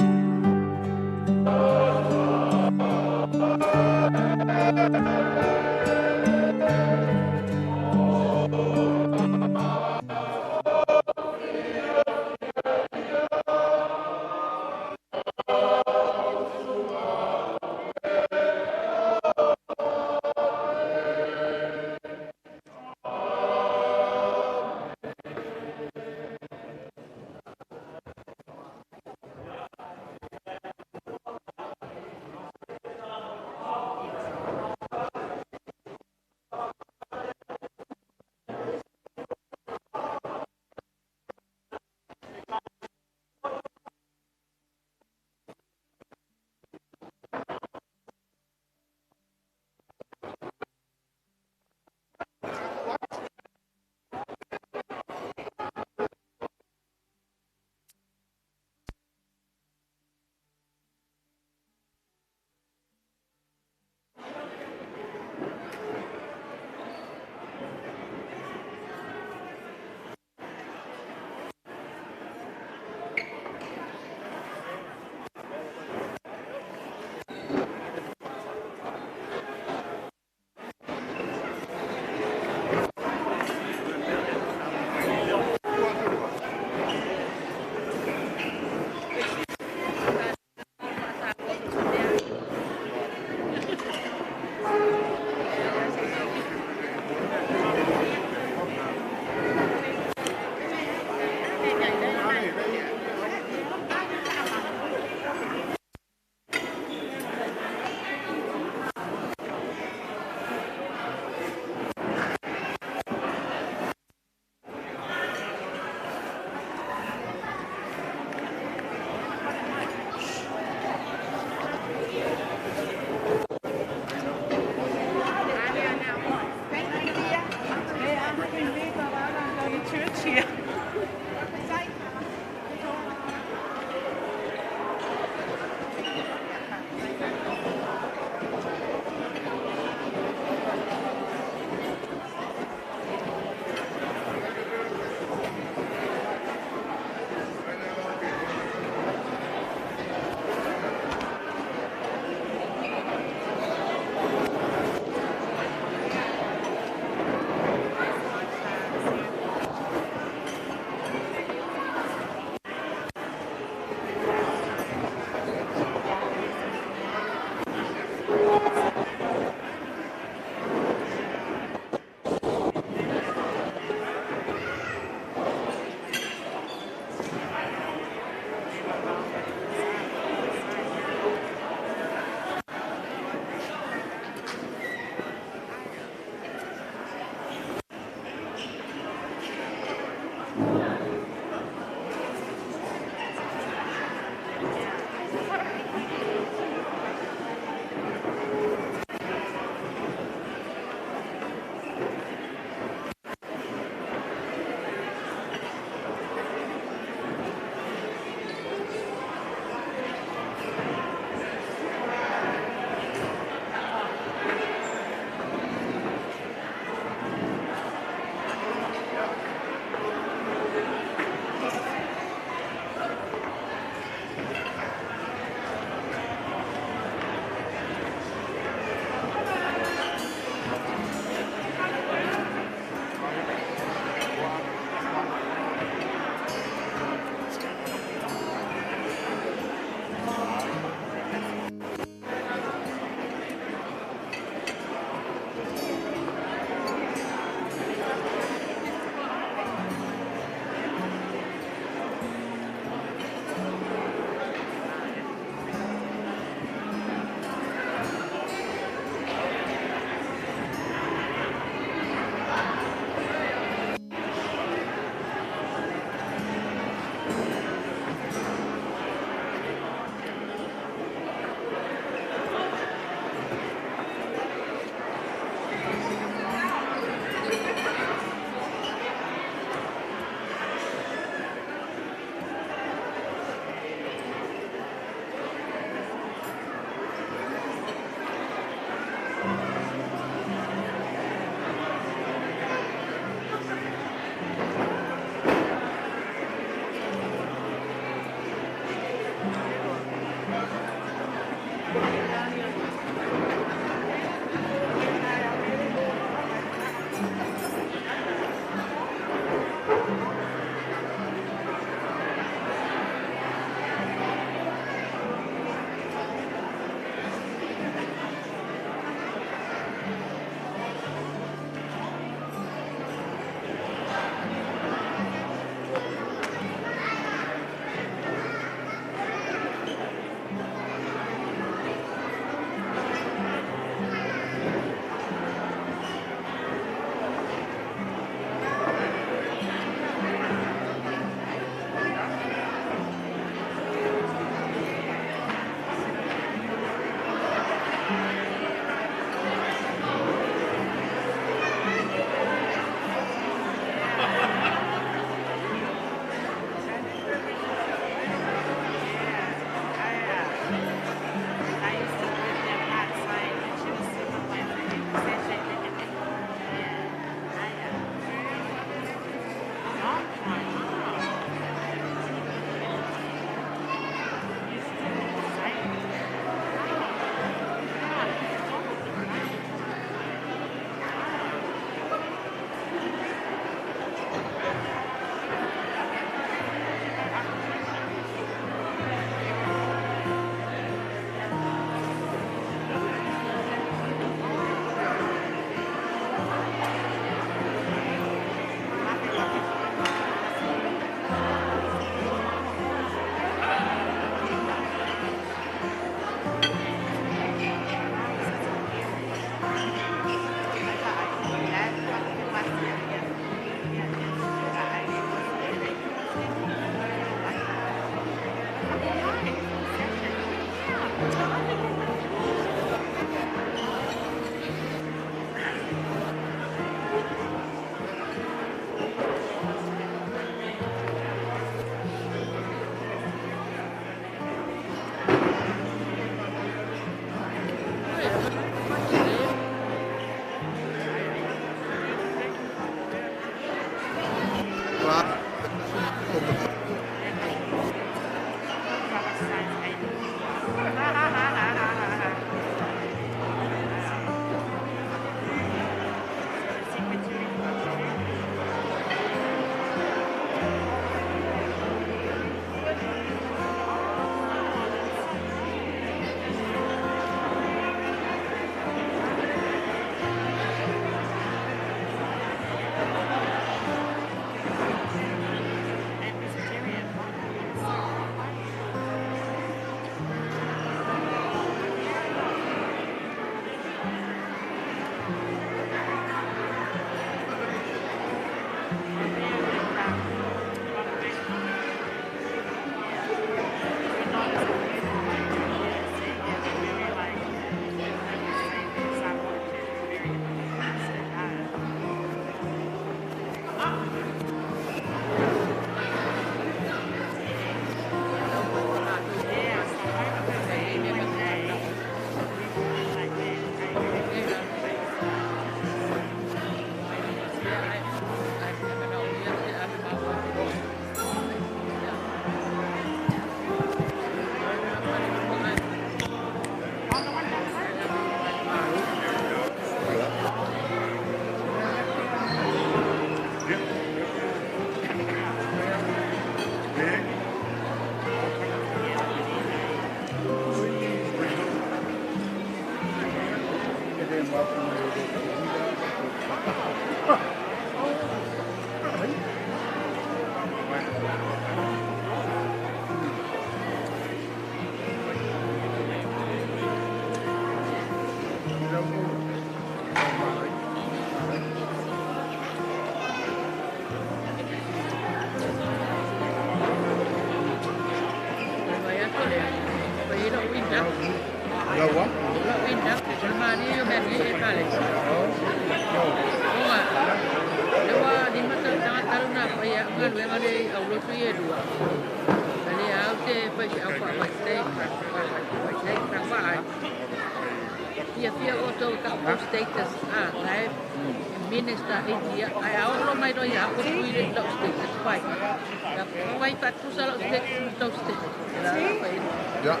Yeah.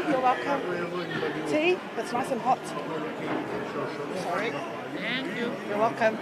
You're welcome. Tea? It's nice and hot. Sorry. Thank you. You're welcome.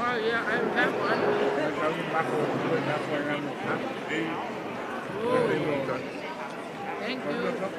Oh yeah, I have one. Oh. Thank you.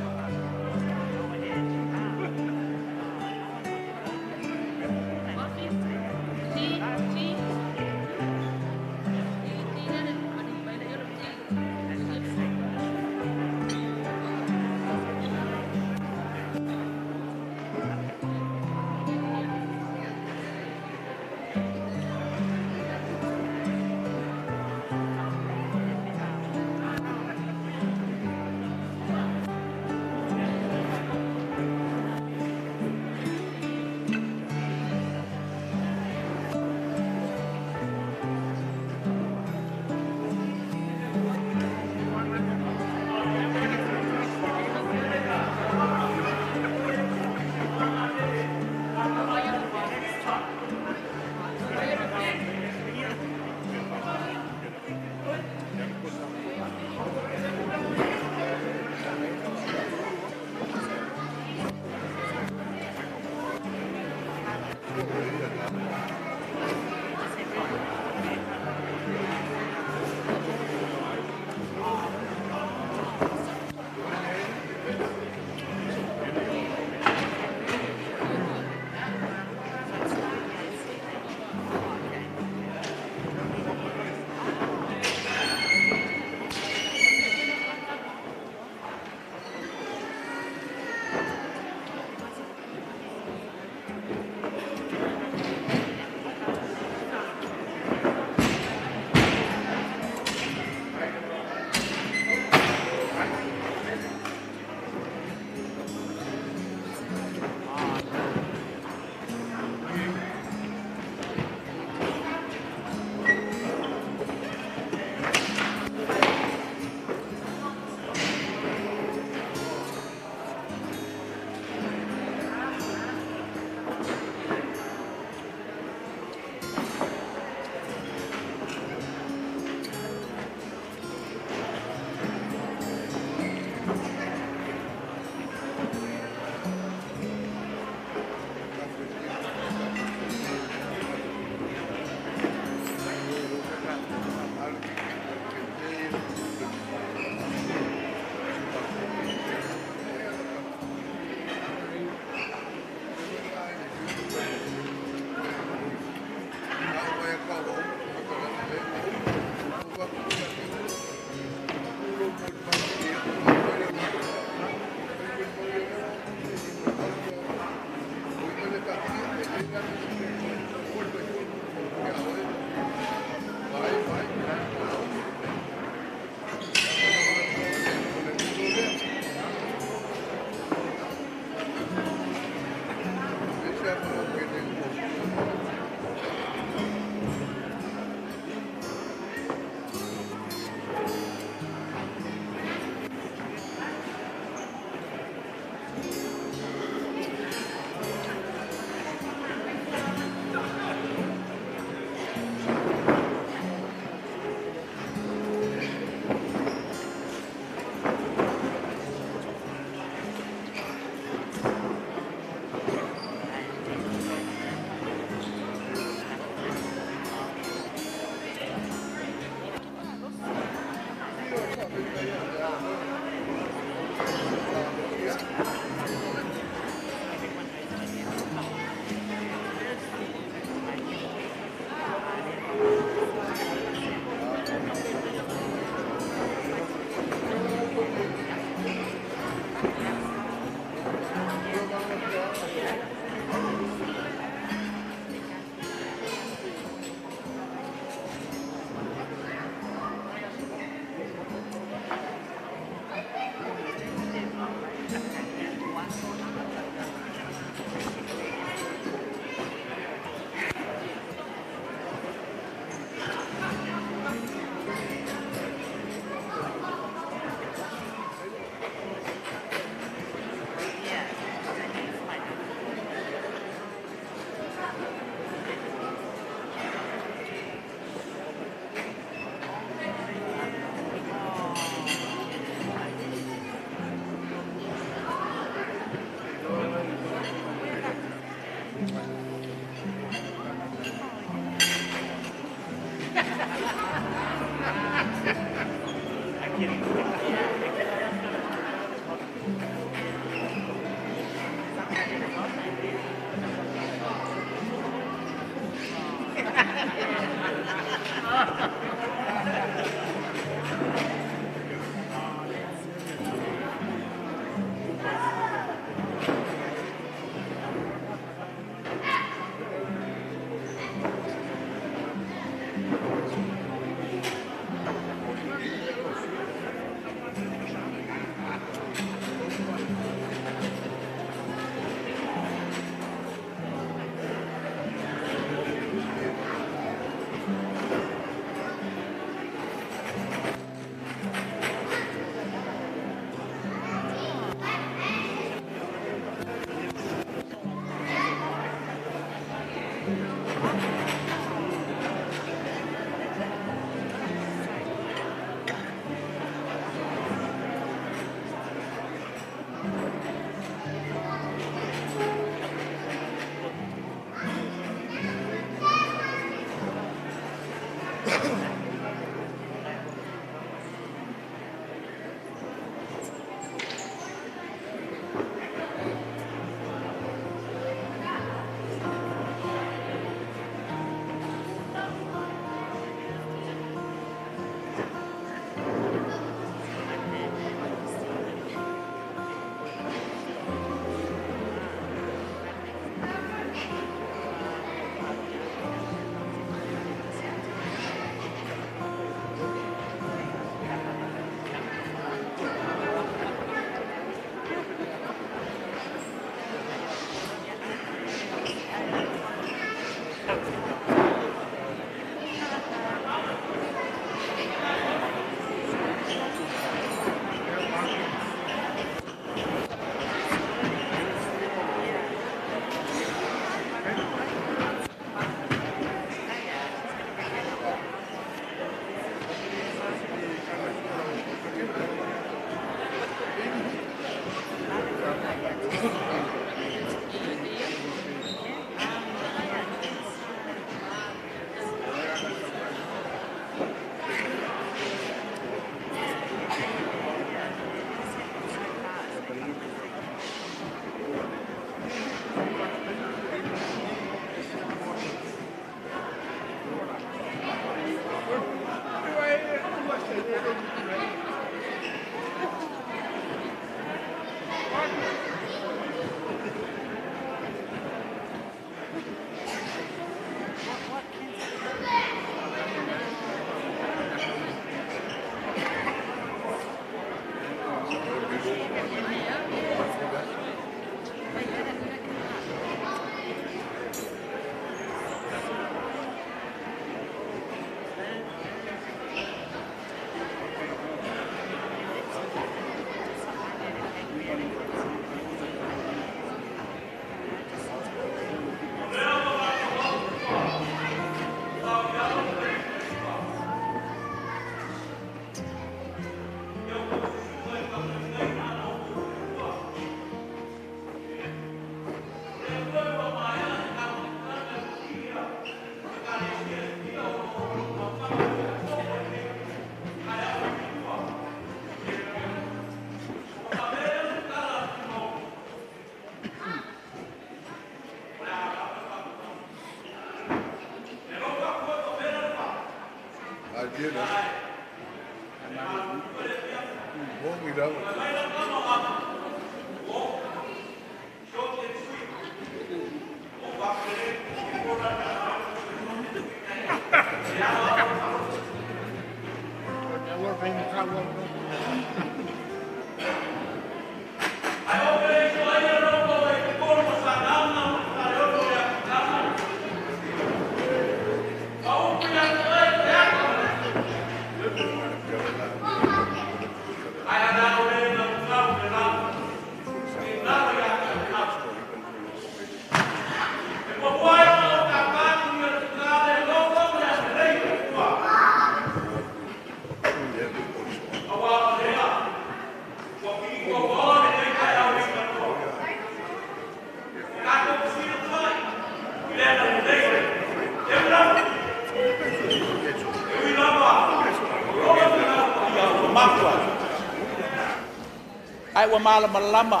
Ae ua malamalama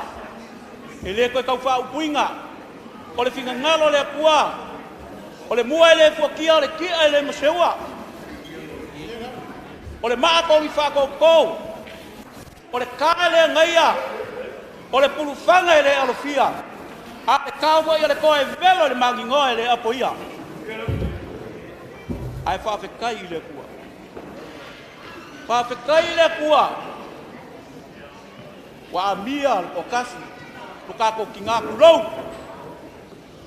e lē toe tau faaupuina o le finagalo o le Atua o le mua e lē fuatia o le ti'a e lē maseua o le maa togi faatōtō o le kā e lē agaia o le pulufaga e lē alofia a le kao foi a le toa e velo i le maginoa e lē apoia ae faafetai i le Atua faafetai i le Atua ua amia le toatasi lo tatou tinā tulou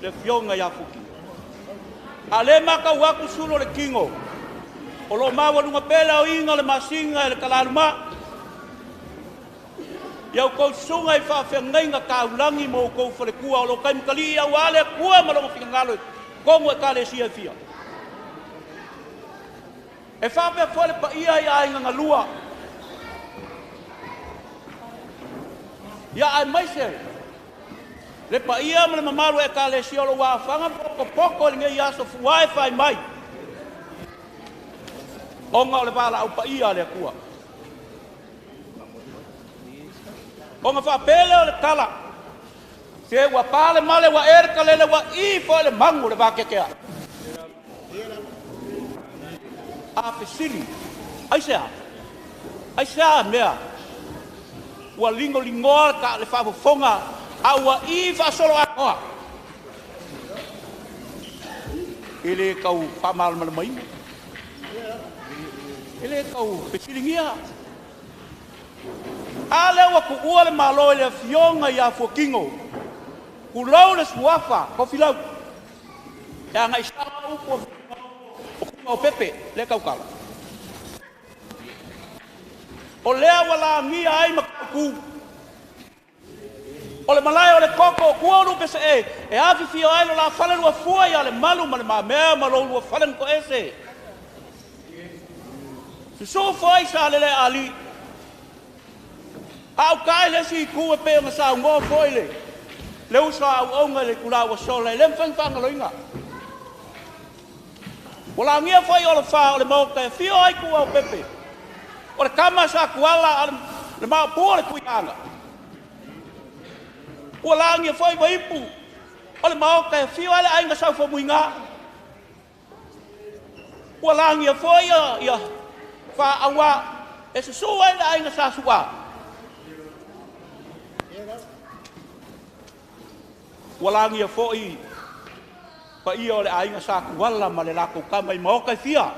le afioga ia Futi. A o lea e matau atu sulu o le tino o lo o maualuga pea le aoina o le masina e le talaluma ia outou susuga i faafeagaiga taulagi ma outou faletua o lo o taimatalii auā le Atua ma lona finagalo i totonu o Ekalesia e fia. E faapea foi le paia i aiga galua ia aemaise le paia ma le mamalu o Ekalesia o lo o ua afaga ma potopoto i lenei aso fuae fai mai. Ona o le valaau paia a le Atua. Ona faapea lea o le tala, se ua pa le male ua e le kalele ua i foi le magu o le vateatea. A fesili, aisea? Aisea mea ua ligoligoa le faafofoga a ua i faasoloatoa? E le tau faamalamalamaina, e le tau fesiligia. A lea ua tuua le Malo i le afioga ia Fuatino, tulou le suafa Tofilau, e agai sao upu o Tugaopepe lea tautala. O lea ua lagia ai Matautu, o le malae o le toto o tua o Lupesee e afifio ai lo la fale lua fua ia Lemalu ma le Mamea ma lo lua fale na toese. Susu foi sa lele ali. A utai le isi itu e pei ona saunoa foi le uso a auauna i le itula ua sola, e le mafai ona faagaloina. Ua lagia foi Olofā o le Maota e afio ai Tuaopepe, o le tama sa tuala a le maopua o le Tuiaana. Ua lagia foi Vaipu o le Maota e afio ai le aiga Saufamuiga. Ua lagia foi ia Faaua e susu ai le aiga sa Su'a. Ua lagia foi paia o le aiga sa Tuala ma le latou tama i maota e fia.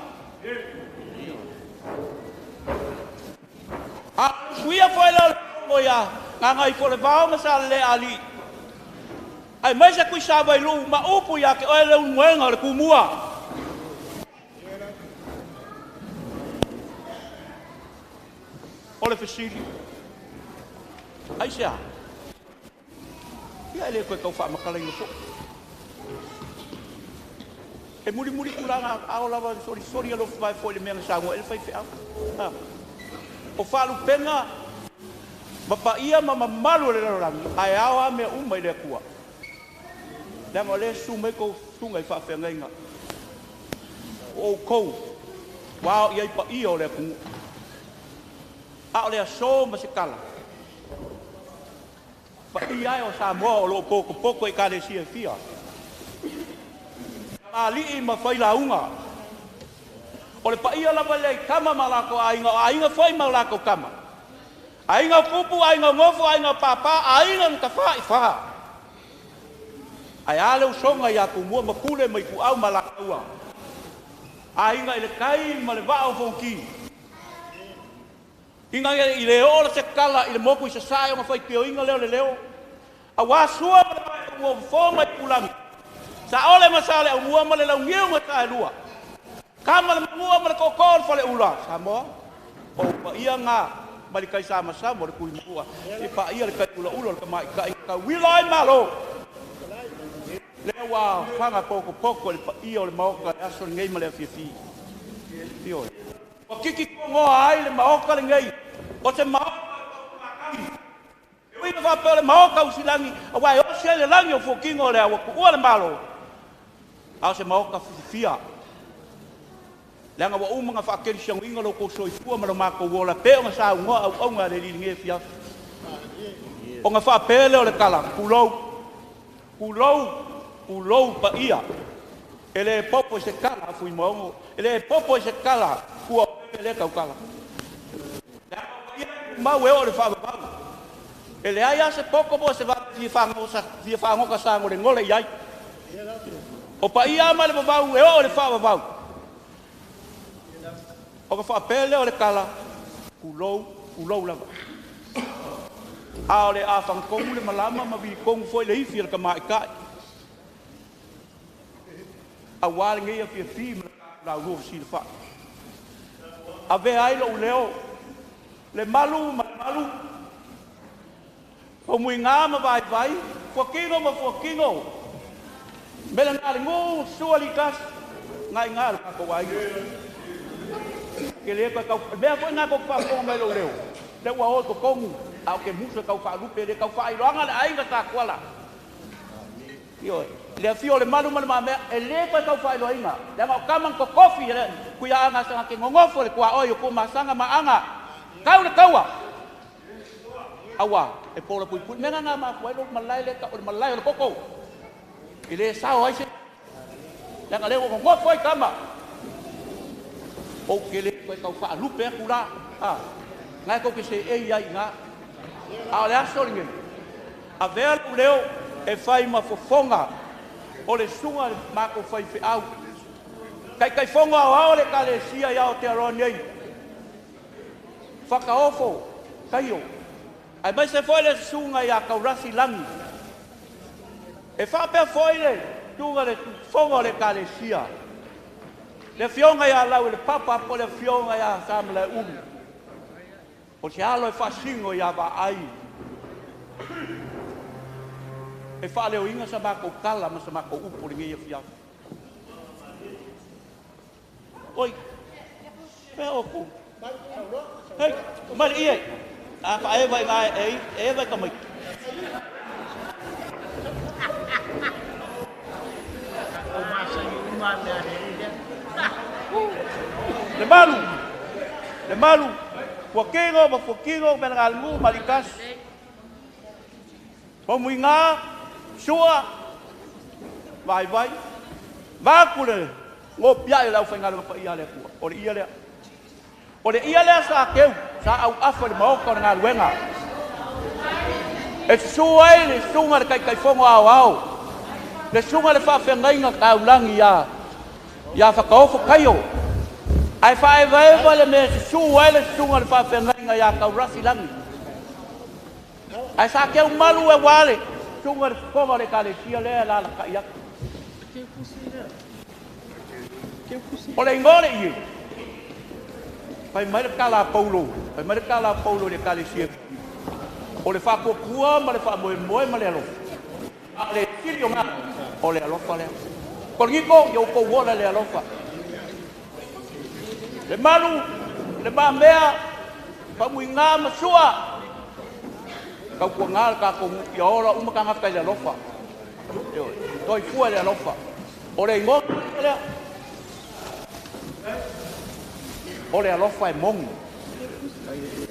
A usuia foi lea o le o ia Gagaifo le Vao ma sa lele ali. Ai mai se kuisa vai lu ma upu ia ke oe le ulumoega o le kumua. O le fesili. Ai se a? Ia ele koe tau faamatalaina foi. E mulimuli tulaga ao lava solisoli alofa vai foi le mea na saunoa ai le faifeau. O faalupega ma paia ma mamalu o le lalolagi, ae ao lava mea uma i le Atua. Leaga o lea susu mai tou susuga i faafeagaiga. O outou ua ao i ai paia o le atunuu. A o le aso ma se tala, paia ai o Samoa o loo potopoto i Ekalesia e fia. Alii ma failauga. O le paia lava lea i tama ma latou aiga, o aiga foi ma latou tama. Aiga o pupu, aiga o nofo, aiga o pāpā, aiga na tafa'i fa. Ae a le usoga ia Tumua ma Pule ma Ituau ma Alataua. Aiga i le tai ma le vaa o Fonoti. Ina ia i le oo le se tala i le moku i sasae ona faitioina lea o le leo. Auā Sua ma le Vaifanua, Fofo ma Aitulagi, Saole ma Saleaaumua ma le Launiu na Saelua. Tama le Manua ma le Tootoo o le Faleula. Samoa, o paia ngā mai le kai samasama o le Tuimanua. E paia le kai ulaula o le tamaitai tauila ai malo. Lea ua faga potopoto i le paia o le Maota e aso lenei ma le afiafi. Ioe. Ua kiki togoa ai le Maota lenei. O se Maota e uiga faapea o le Maota usilagi, auā e osi ai le lagi o fuakigo o le ua tuua le Malo. A o se Maota fififia. Leaga ua uma na faakelisianoina lo tou soifua ma lo matou ola pe ona saunoa auauna a le alii i lenei afiafi. Ona faapea lea o le tala, tulou, tulou, tulou paia. E le popo i se tala a Fuimaono, e le popo i se tala tua o lea tautala. Leaga o paia tumau e oo i le faavavau. E leai lava se poto po o se fia fagota sagolegole i ai. O paia ma le vavau e oo i le faavavau. Ona faapea lea o le tala, tulou, tulou lava. A o le afagatonu le malama ma vilitonu foi le ifi a le tamaitai. Auā lenei afiafi ma le laulua fesilafai. Avea ai lou leo, le malu ma le malu, faumuiga ma vaivai, fuakino ma fuakino, mele na le nuu, sua litasi, ngai ngā le tatou aiga. Ke le koe tau, mea foi ngā koko faafofoga mai lou leo, le ua o i totonu, a o ke musu e tau faalupe, le tau faailoaga le aiga sa tuala. Ioe. Le afio o le Malu ma le Mamea, e lē toe tau faailoaina, leaga o tama na totofi e le Tuiaana saga te nonofo i le tuaoi o Tuamasaga ma Aga tau le taua auā e pola puipui. Mea lena na mafua ai lou malae lea ta'u o le malae o le toto e lē sao ai se leaga lea ua nonofo ai tama ou te lē toe tau faalupe atu la a na e tou te seʻei ai iinā. A o le aso lenei avea lou leo e fai ma fofoga o le susuga i le matou faifeau taitaifono aoao le Ekalesia i Aotearoa nei Fakaofo Kaio aemaise foi le susuga iā Taurasi Lagi e faapea foi le susuga i le fofoga o le Ekalesia le Afioga ia Lauilepapa po o le Afioga ia Samalaeulu o se alo e faasino iā Vaai e faaleoina sa matou tala ma sa matou upu i lenei afiafi. Oi, fea outou? Hei, mai le ie. A faaeva i ina e eva i tamaiti. Le malu, le malu, fuakino ma fuakino, mea ma litasi. Faumuiga, sua, vaivai, vaeatu le gopia'i o le aufaigaluega paia a le Atua. O le ia lea. O le ia lea sa teu, sa auafa i le maota o le galuega. E susū ai le susuga i le Taitaifono Aoao, le susuga i le Faafeagaiga Taulagi ia ia Fakaofo Kaio, ae faaevaeva le mea e susū ai le susuga i le Faafeagaiga ia Taurasi Lagi. Ae sa teu malu aua le susuga i le fofoga o le Ekalesia lea e alaalatai atu. O le igoa o le ie, fai mai le tala a Paulo, fai mai le tala a Paulo i le Ekalesia, o le faatuatua ma le faamoemoe ma le alofa, a o le sili o na, o le alofa lea. Korinito, ia outou ola i le alofa. Le malu, le mamea, faumuiga ma sua, tautuaga le tatou nuu ia ola uma tagata i le alofa. Ioe, soifua i le alofa. O le igoa lea, o le alofa e moni.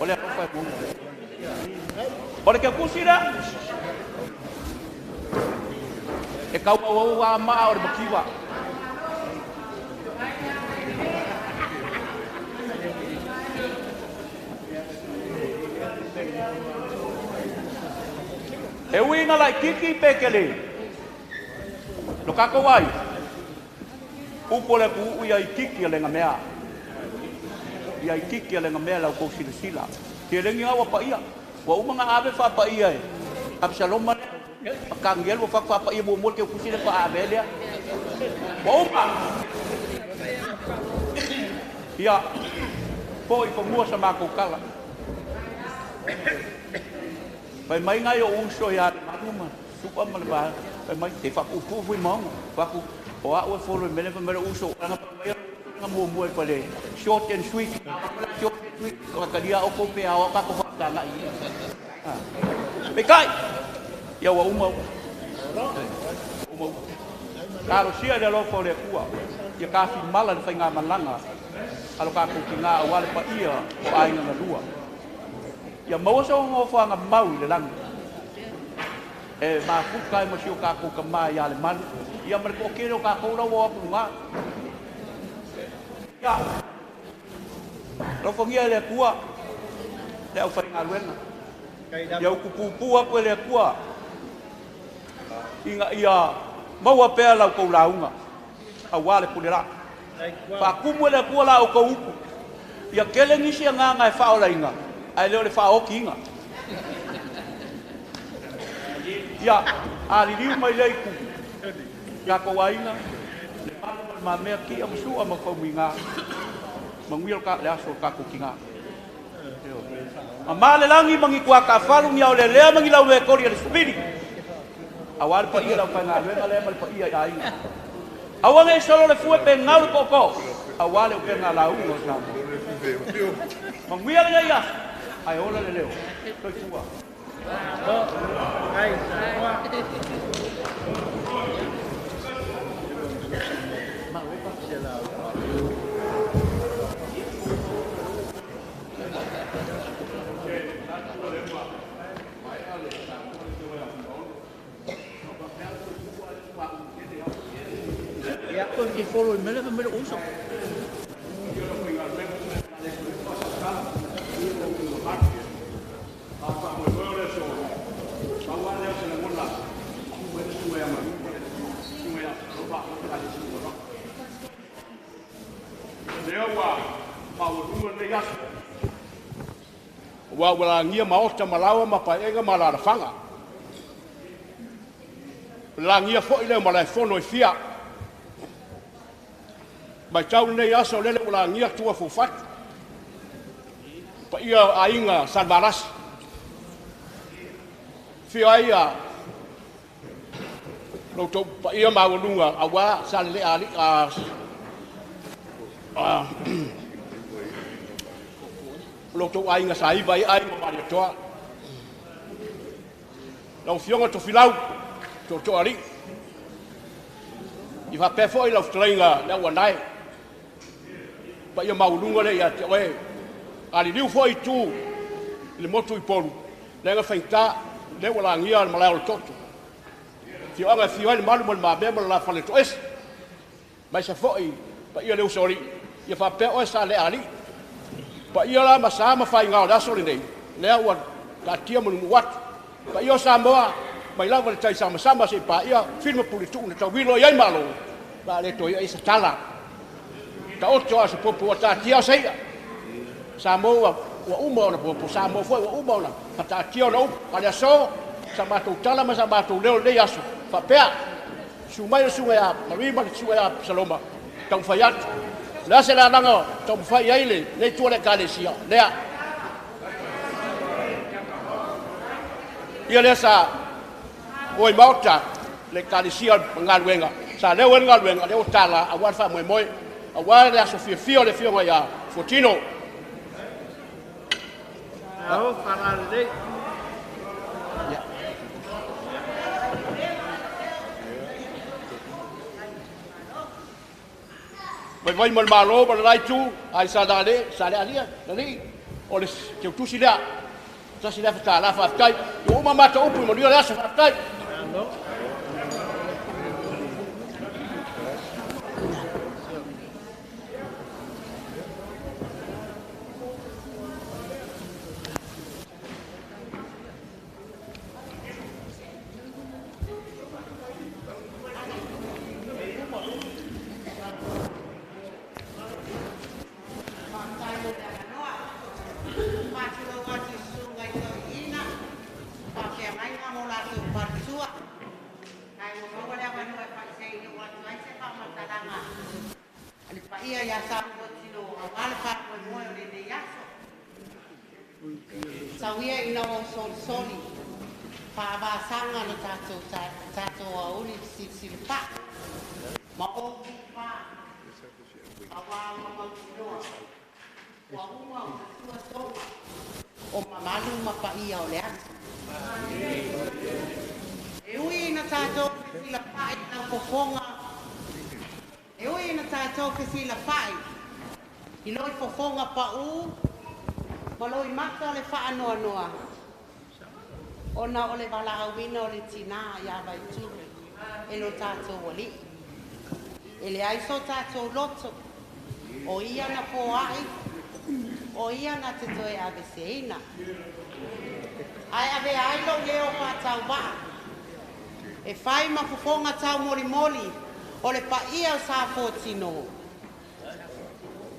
O le alofa e moni. O le keukusi lea, e tau auau a maa o le mativa. E ui ina laitiiti pe tele lo tatou aiga, upu o le atunuu ia itiiti a le gamea, ia itiiti a le gamea i la outou silasila. Teleni lava ua paia, ua uma ona ave faapaia e Apisaloma lea, ma Tanielu ua fatu faapaia muamua le teukusi lea faatoa ave ai lea. Ua uma. Ia, foi i fanua sa matou tala. Fai mai nai o'u uso ia Lemalu ma Su'a ma le vaega, fai mai, se faapuupuu Fuimaono. Fai atu, o a'u e folo i le mea lea, fai mai lo'u uso, leaga fai mai lona muamua i fale, short and sweet, short and sweet, o talia outou pe a o a'u tatou faafetaga'i i i. Peitai, ia ua uma uma. Uma uma. Talosia i le alofa o le Atua, ia tafimala le faigamalaga a lo tatou tinā aua le paia o aiga na lua. Ia maua se nofoaga mau i le lagi e mafuta ai ma si o tatou tama ia Lemalu, ia ma le toatele o tatou la ua o atu i luga. Ia alofagia e le Atua le aufaigaluega, ia utupupu atu e le Atua ina ia maua pea la outou lauga aua le pule laa. Faatumu e le Atua la outou upu, ia tele nisi agaga e faaolaina, ae le o le faaotiina. Ia aliliu mai lea itu, tatou aiga, le malu ma le mamea, kia ma sua ma faumuiga, manuia le aso o le tatou tina. Mama le lagi ma ni tuatafalu, ni aolelea ma ni laumetoli a le sipili, aua le paia o le aufaigaluega lea ma le paia i aiga. Aua ne i solo le fue pe gau le tootoo, aua le upega lauga o Samoa. Manuia lenei aso, ae ola le leo. Soifua. folo i mele ma mele uso. Ua ua lagia maota ma laua ma paeaiga ma alaalafaga. Lagia fo'i lea o malaefono e fia. Matau lenei aso lele ua lagia tua fufatu. Paia o aiga Salevalasi. Fia ai a lo outou paia maualuga auā Salelea alii a lo outou aiga saiva ai aiga o Malietoa. Lau Afioga Tofilau, Tootooalii, i faapea foi lau fetalaiga le Auanae, paia maualuga lea ia te oe. A liliu foi i tu i le motu i Upolu, leaga faigata lea ua lagia le malae o le toto. Afioaga e afio ai le Malu ma le Mamea ma le la Faletoese, maise foi paia le Usoalii, ia faapea oe Salea Alii. Paia la ma sa ma faiga o le aso lenei, lea ua taatia ma nunuu atu. Paia o Samoa, mai lava le tai samasama seia paia Fili ma Puletuu na tauilo i ai Malo, o le a le toe i ai se tala. Taoto a o se popo ua taatia o se i'a. Samoa ua uma ona popo, Samoa foi ua uma ona faataatia ona upu. A o le aso, sa matou tala ma sa matou leo i lenei aso, faapea, susu mai le susuga ia Marie ma le susuga ia Saloma, taumafai atu. O le a se lalaga taumafai i ai lenei itu a le Ekalesia? Lea. Ia lea sa o i maota le Ekalesia o galuega, sa leo ai le galuega, lea ua tala aua le faamoemoe, aua le aso fiafia o le afioga ia Fuatino. Ao, faalalelei. Vaivai ma le Malo ma le la itu, ai sa le sa le alia, lalii, o le teutusi lea. Tasi lea fatala, faafetai. Ua uma matou upu i manuia le aso, faafetai. Faafetai mo le avanoa. Faatulou atu i susuga i toeaiina, faafeagaiga ma o latou faletua. Ae ua maua le avanoa e faaseia atu ai se faamatalaga a le paia ia Safuatino aua le faamoemoe o lenei aso. Sau ia ina ua ou solisoli faavasaga lo tatou aoauli fesilisili pa'a ma ou pa auā ua mautinoa ua uma ona tua toga o mamalu ma paia o le aso. E ui ina tatou fesilafa'i i laufofoga, e ui ina tatou fesilafa'i i loi fofoga pa'ū ma loi mata o le faanoanoa, ona o le valaauina o le tinā ia Vaitulu e lo tatou alii. E leai so tatou loto, o ia na foa'i, o ia na te toe aveseina. Ae avea ai lou leo faatauva'a e fai ma fofoga taumolimoli o le paia o Safuatino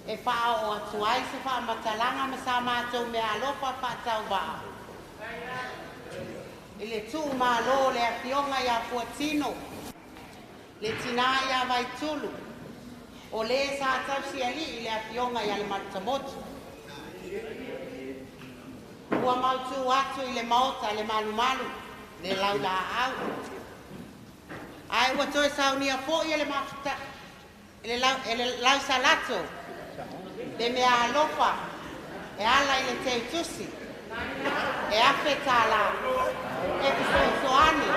e faaoo atu ai se faamatalaga ma sa matou meaalofa faatauva'a i le tuumalo o le afioga ia Fuatino, le tinā ia Vaitulu, o lē sa tausialii i le afioga ia Lemaletamotu. Ua mautū atu i le maota le malumalu le laulaau. Ae ua toe saunia fo'i e le mafuta e le lausalato le meaalofa e ala i le teutusi e $1,000 e fesoasoani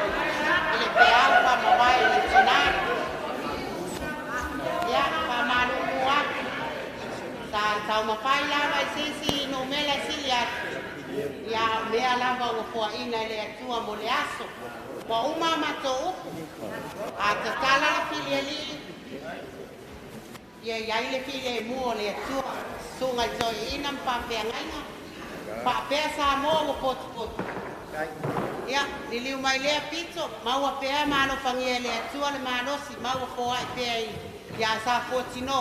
i le peau faamavae i le tinā. Ia, faamalulu atu, sa taumafai lava i se isi numera e sili atu, ia a o mea lava ua foaina e le Atua mo le aso. Ua uma a matou upu, a tatala le filialii. Ia i ai le filemu o le Atua, susuga i toeaiina ma faafeagaiga, faapea Samoa ua potopoto. Ia, liliu mai lea pito, maua pea ma alofagia e le Atua le malosi, maua foai pea ia sa fuatino,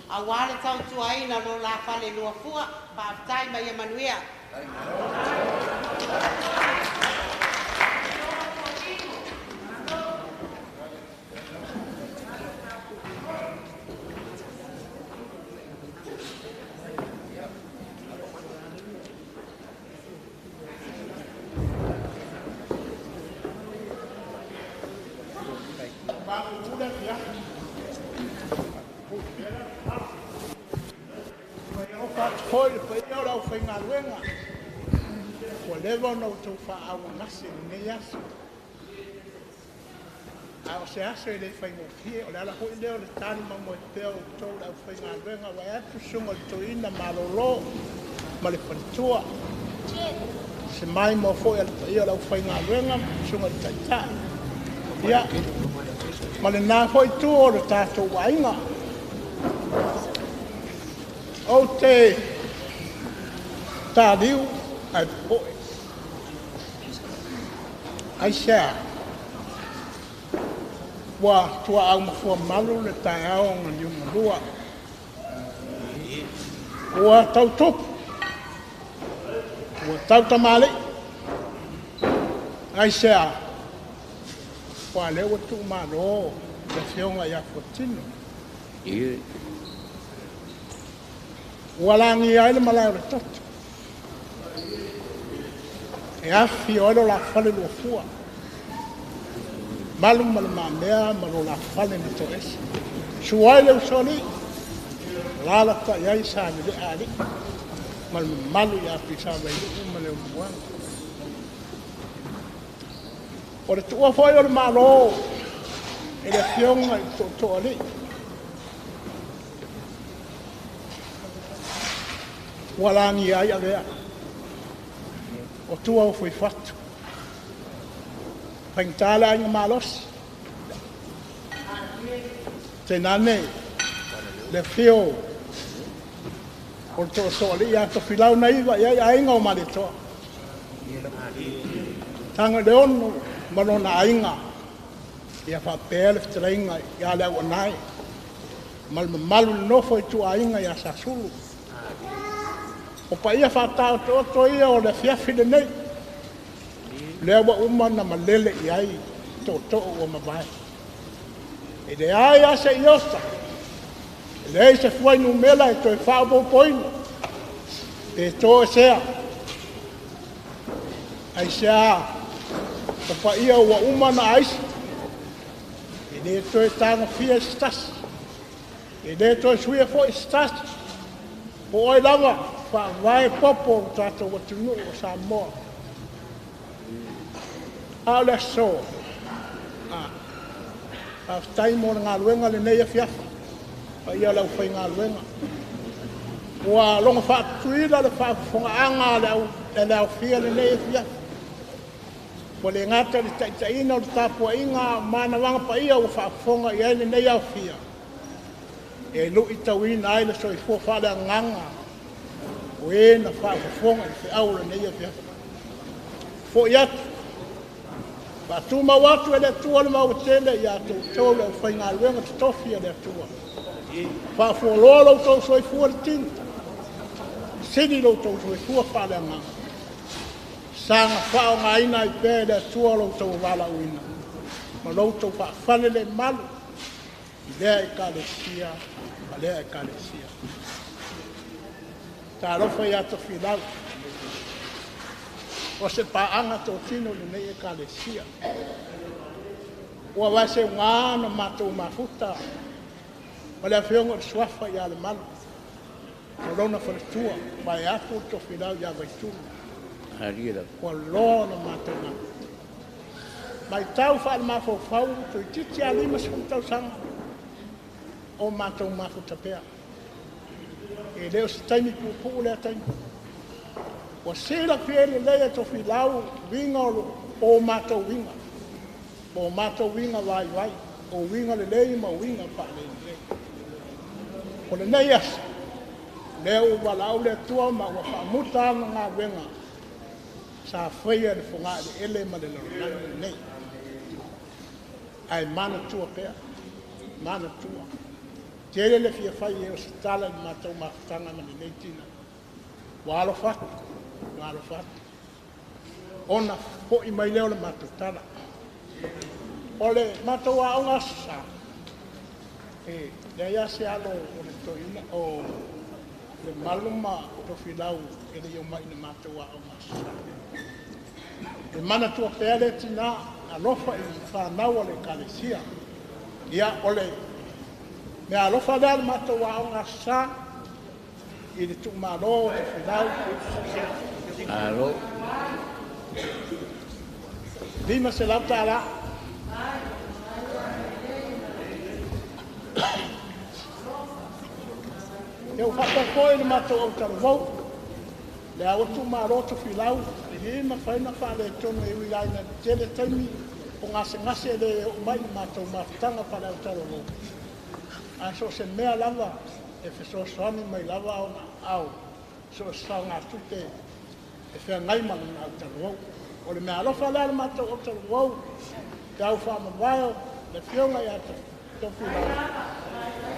auā le tautuaina o lo la fale luafua. Faafetai ma ia manuia. Foi le paia o le aufaigaluega ua leva ona outou faaaaogagase i lenei aso. A o se aso e le faigofie, o le ala foi lea o le talumamoe pea o outou le aufaigaluega vaeatu susuga i le toeaina malolo ma le faletua. Se maimoa foi a le paia o le aufaigaluega, susuga i le taitai, ia, ma lena foi itu o le tatou aiga. Ou te taliu ae popoe. Aisea? Ua tuaau mafua malu le taeao o Niumalua. Ua tau tupu, ua tau tamalii. Aisea? Ua lea ua tuumalo le afioga ia Fuatino. Ua lagia ai le malae o le toto. E afi o ai lo la fale luafua. Malu ma le mamea ma lo la fale na toese. Suai le usoli. Lala ta iai sa le le ali. Ma le mamalu ia pisa vai luu ma le uluaga. O le tuua foi o le malo e le afioga i le tootooalii. Ua lagia ai avea. O tua o fuifatu. Faigata le aiga malosi. Tenane le afio o le tootooalii ia Tofilau na iva i ai aiga o Malietoa. Taga le ono ma lona aiga ia faapea le fetalaiga ia le auanae ma le mamalu le nofo i tuaiga ia Sasulu. O paia faataotooto ia o le afiafi lenei. Lea ua uma na malele i ai tootoo ua mavae. E leai a se iota, e leai se fuainumera e toe faaopoopoina, pe toesea. Aisea, o paia ua uma na aisi, e le toe tagofia se tasi, e le toe suia foi se tasi, po o ai lava faavae popo o tatou atunuu o Samoa. A o le aso, faafetai mo le galuega lenei afiafi, paia o le aufaigaluega. Ua logo faatutuila le faafofogaaga a le aofia lenei afiafi. Ua le gata i le taitaiina o le tapuaiga o manavaga paia ua faafofoga i ai lenei aofia, e luitauina ai le soifua faaleagaga o e na faafofoga i le feau o lenei afiafi. Foi atu, faatumau atu e le Atua le maua tele ia toutou le aufaigaluega totofi a le Atua. Faafualoa lo outou soifua le tino, sili lo outou soifua faaleagaga. Saga faaaogaina ai pea e le Atua lo outou valaauina ma lo outou faafale le malu i lea ekalesia ma lea ekalesia. Talofa ia Tofilau, o se paaga totino lenei ekalesia. Ua vaeseuga na matou mafuta ma le afioga o le Suafa ia Lemalu, o lona faletua, vaeatu le Tofilau ia Vaitulu. Ua loa ona matou mafuta. Matau faale-mafaufau toeitiiti lava 50 tausaga o matou mafuta pea. E le o se taimi puupuu lea taimi. Ua silafia lelei e Tofilau uiga o matou uiga, o matou uiga vaivai, o uiga lelei ma uiga faalelelei. O lenei aso, lea ua valaau le Atua ma ua faamuta ana galuega sa faia i le fogaeleele ma le lalolagi lenei. Ae manatua pea, manatua. Tele le fia fai e o se tala i le matou mafutaga ma lenei tina. Ua alofa atu, ua alofa atu. Ona fo'i mai lea o le matou tala. O le matou aoga Aso Sa, e leai lava se alo o le toeaina o Lemalu ma Tofilau e le i omai i le matou aoga Aso Sa. E manatua pea le tina alofa i fanau a le Ekalesia. Ia, o le mea alofa lea a le matou aoga Aso Sa i le tuumalo o Tofilau. Alo. $500. Ia ua faapea foi le matou autalavou, le a ua tuumalo Tofilau, e le mafai ona faaletonu e ui lava ina tele taimi o gasegase e le oo mai i le matou mafutaga faale-autalavou. Ae so o se mea lava e fesoasoani mai lava ona aao, so o se saogatupe e feagai ma lona autalavou. O le mea alofa lea a le matou autalavou, te au faamavae o le afioga ia Tofilau,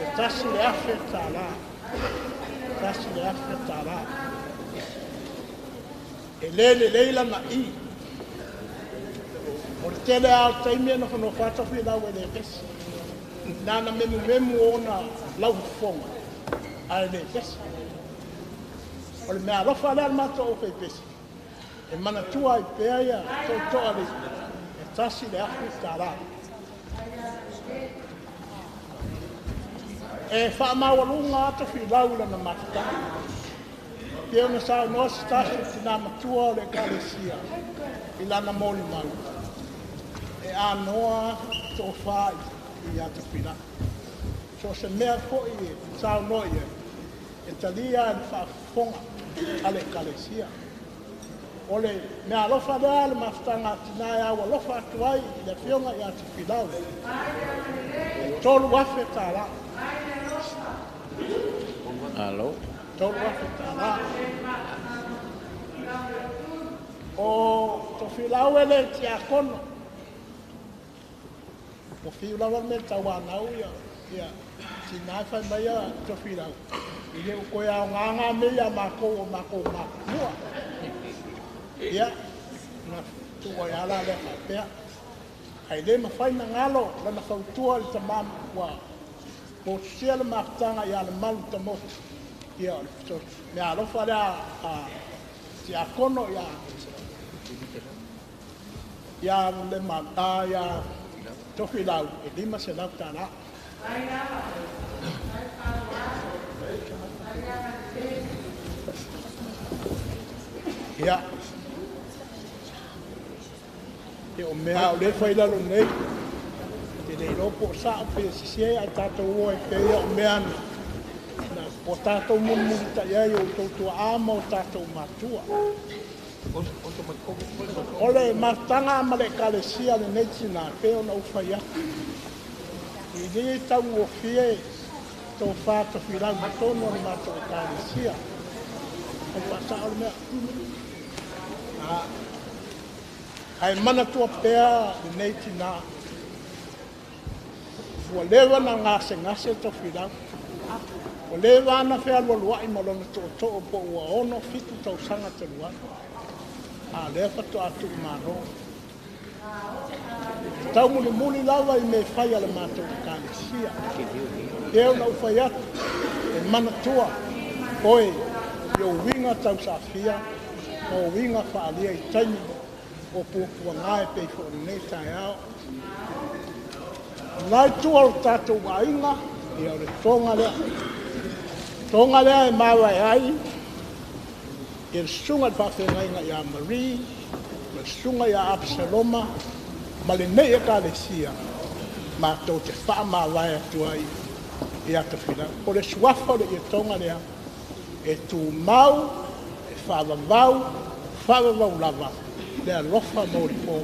e $1,000. $1,000. E le lelei lana i. O le tele lava o taimi e nofonofo lava Tofilau e le pesi. Na ona memumemu ona laufofoga, ae le pesi. O le mea alofa lea a le matou aufaipesi, e manatua ai pea ia toetoa e $1,000. E faamaualuga lava Tofilau i lana mafutaga. Pe ona saunoa se tasi o tina matua o le Ekalesia i lana molimau, e anoa tofa ia Tofilau. So o se mea foi e saunoa i ai, e talia le faafofoga a le Ekalesia. O le mea alofa lea le mafutaga a tina e au alofa atu ai i le afioga ia Tofilau, e $3,000. Alo. $3,000. O Tofilau e le tiakono. O fiu lava le mea tauanau ia tina e fai mai a Tofilau. I le o koe ao ngā ngā me ia mākou o mākou mākua. Ia, na tua i ala lea faapea. Ai le mawhai na ngalo lana fautua le tamam ua potusia le mafutaga ia le malu tamotu. Ia, o le mea alofa lea a tiakono ia ia le ma ia Tofilau e $500. Ia, e o mea o le whai lalo nei, te le iloa po o sao pe sese ai tātou o e pe ia o mea na o tātou mulimuli ai o tautua ama o tātou matua. O le mafutaga ma le ekalesia lenei tina pe ona ou fai atu. I le taugofie tofā Tofilau i totonu o le matou ekalesia. O faasao le mea. Ae manatua pea lenei tina. Ua leva na gasegase Tofilau. Ua leva ana fealualuai ma lona tootoo po ua 6-7 tausaga talu ai. A lea faatoa tuumalo. Tau mulimuli lava i mea fai a le matou ekalesia. E ona ou fai atu, e manatua oe i ou uiga tausafia ma ou uiga faaalia i taimi o puapuaga e pei foi o lenei taeao. La i tua o le tatou aiga, ia o le toga lea. Toga lea e mavae ai i le susuga i le faafeagaiga ia Marie, ma le susuga ia Absaloma, ma lenei ekalesia, matou te faamavae atu ai ia Tofilau. O le suafa o le ietoga lea, e tumau, e faavavau, faavavau lava, le alofa mo le po.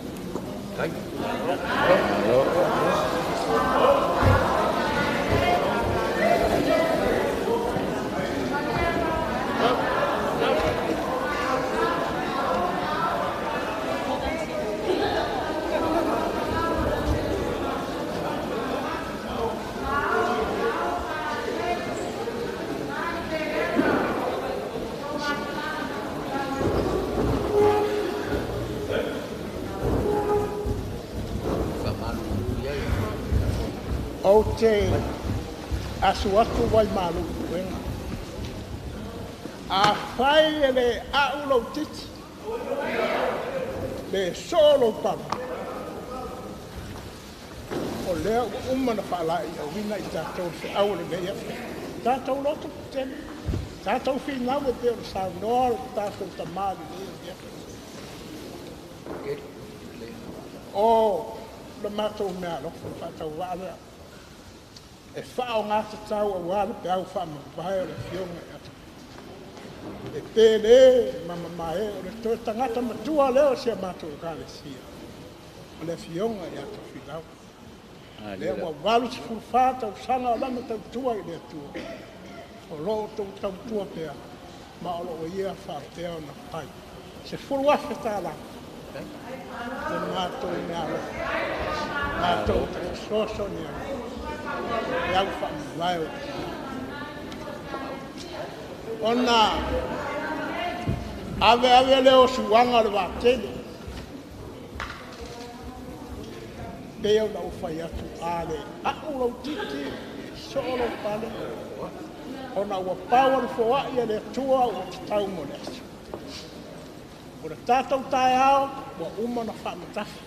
te asu atu Waimalu i puega. Afai e le a'u lou titi, le soo lou pale, o lea ua uma ona faalaeiauina i tatou le feau o lenei afiafi. Tatou loto tetele, tatou finau e pei ona saunoa le tatou tamā i lenei afiafi. O le matou meaalofa le faatauvaa lea e faaaogatatau auā le peau faamavae o le Afioga ia e pele ma mamae o le toe tagata matua lea o si a matou Ekalesia, o le Afioga ia Tofilau. Lea ua 84 tausaga o lana tautua i le Atua, o lo o outou tautua pea ma o lo o ia faapea ona fai. $10,000 le matou meaalofa, matou te fesoasoani ai i au faamavae o ona ave ave lea o suaga o le vaatele. Pei ona ou fai atu, a le a'u lou titi, soo lou pale, ona ua pau le foai a le Atua ua tatau mo le aso. O le tatou taeao ua uma ona faamatafi,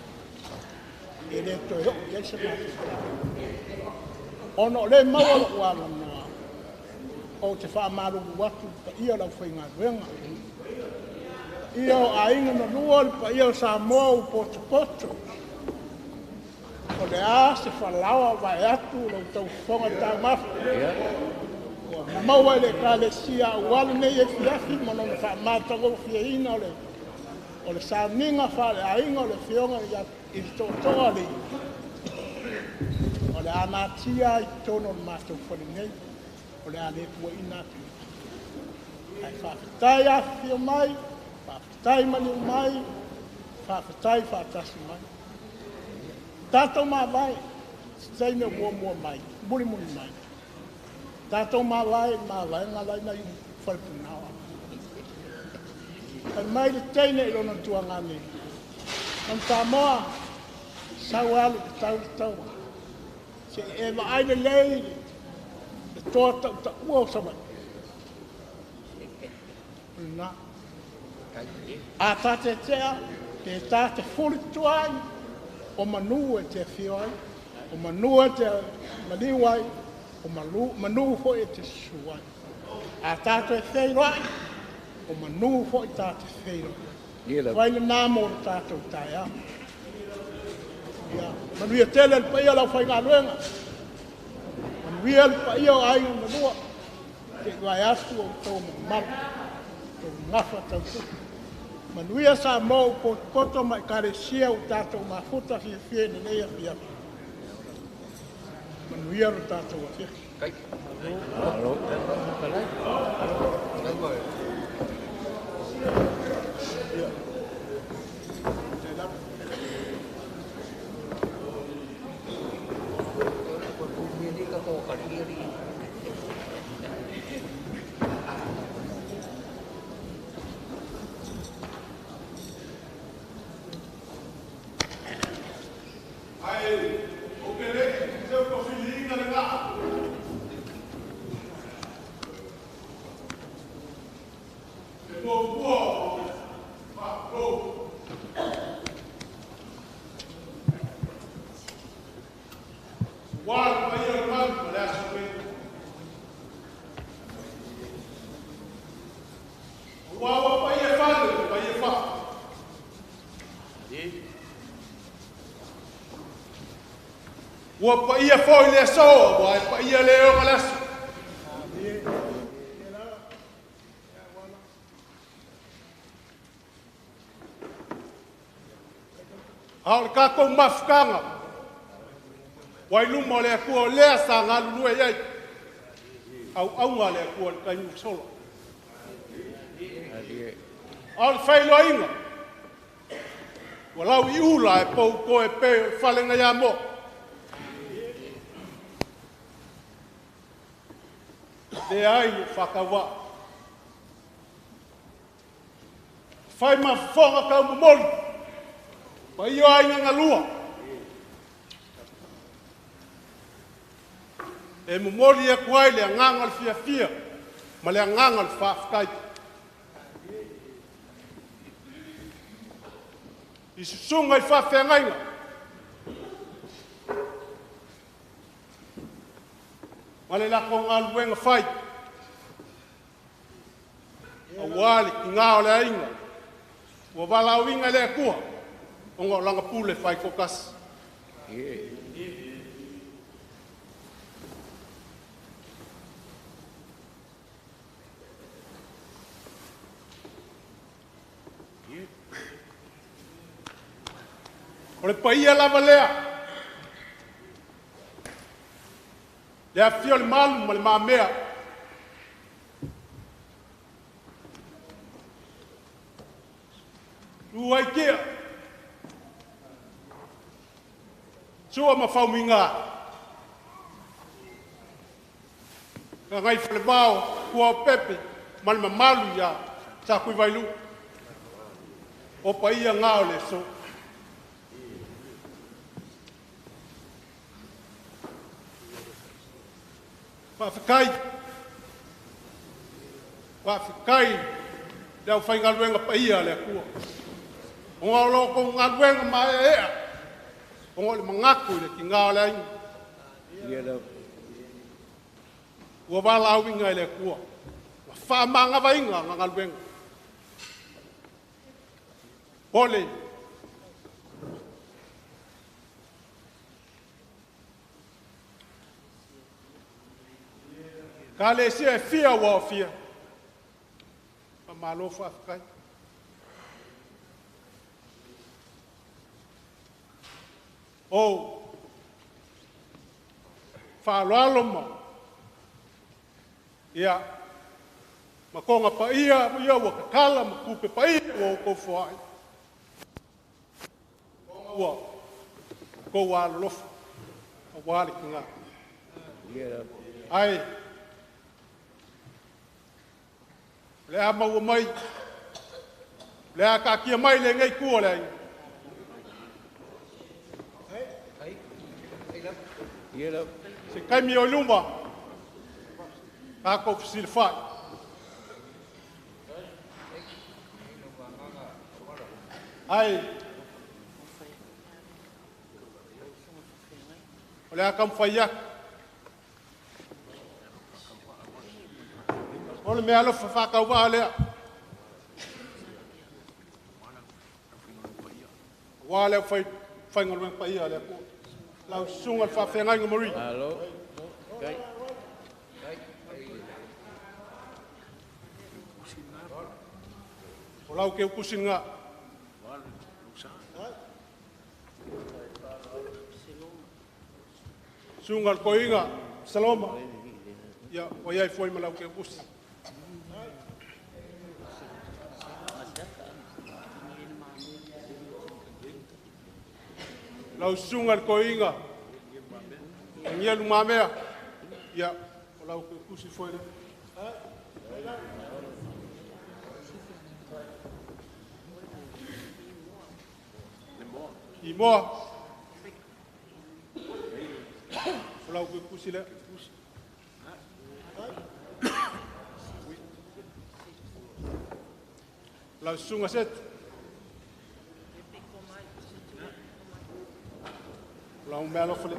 e le toe oo i ai se matou tala. Ona o le maua lou avanoa, ou te faamalulu atu i le paia o le aufaigaluega, paia o aiga na lua, le paia o Samoa ua potopoto. O le a se falaoa vaeatu lau taufofoga taumafa ua maua i le Ekalesia aua lenei afiafi ma lona faamatagofieina o le sauniga faaleaiga o le Afioga i le Tootooalii, o le a natia ai totonu o le matou fale nei, o le a le puaina atu. Ae faafetai afifio mai, faafetai maliu mai, faafetai faatasi mai. Tatou mavae, se taimi o muamua mai, mulimuli mai. Tatou mavae i mavaega la i nai falepunaoa. Fai mai le teine i lona tuagane, Manu Samoa, sau alu i tau le taua. Se i e vaai lelei le toa tautaua o Savaii. O lena. A ta tetea, pe ta te fulitua ai, o manu e te afio ai, o manu e te maliu ai, o manu foi e te susu ai. A tatou e feiloai, o manu foi ta te feiloai. Fai lena mo le tatou taeao. Ia, manuia tele le paia o le aufaigaluega. Manuia le paia o aiga na lua. Te i vae atu o outou mamalu, outou gafa tautupu. Manuia Samoa ua potopoto ma Ekalesia ua tatou mafuta fiafia i lenei afiafi. Manuia lo tatou afiafi. Malo. Ai, o ke le te o filiga le nga. E mo pua ma ko. Wa pa ia mal ma le aso pe. Wa wa pa ia fale, pa ia fa. Ua pa ia foi le aso, ua e pa ia le o le aso. A o le tatou mafutaga, ua i luma o le Atua o lea sa galulue i ai, auauga a le Atua i le taimi ua sola. A o le failoaina, ua lau i ula e pou toe pe o le fale na ia moa. Le ai o whakawa. Whai ma whanga kau momoli. Pa iyo ai ngā lua. E momoli atu ai le agaga o le fiafia ma le agaga o le faafetai. I susuga i faafeagaiga, ma le latou galuega fai, auā le tigā o le aiga, ua valaauina e le Atua, ona o Lana pule faitoatasi. O le paia lava lea, le afifio o le Malu ma le Mamea, Itu Aitia, Sua ma Faumiga, Gagaifalevao, Tuaopepe ma le mamalu ia Sakuivailu. O paia ngā o le aso. Faafetai, faafetai le aufaigaluega paia a le Atua, ona o lo outou galuega maeaea, ona o le manatu i le tiga o le aiga. Ua valaauina e le Atua, ua faamagavaina na galuega. Pole, Ekalesia e fia ua aofia, faamalo faafetai. O faaaloalo ma ia ma toga paia ia ua tatala ma tupe paia ua outou foai. Ua outou alolofa aua le tiga. Ae o le a maua mai, o le a taatia mai lenei itu o le aiga. Se taimi o i luma, tatou fesilafai. Ae o le a taumafai atu. O le meaalofa faatauvaa lea. Aua le aufaigaluega paia a le Atua. Lau susuga i le faafeagaiga Marie. O lau keukusi lena. Susuga i le Toeaina Saloma. Ia, ua i ai foi ma lau keukusi. Lau susuga i le Toeaina Agia Lumamea. Ia, o lau keukusi foi lea. Imoa. O lau keukusi lea. Lau susuga Seti. O lau meaalofa lea.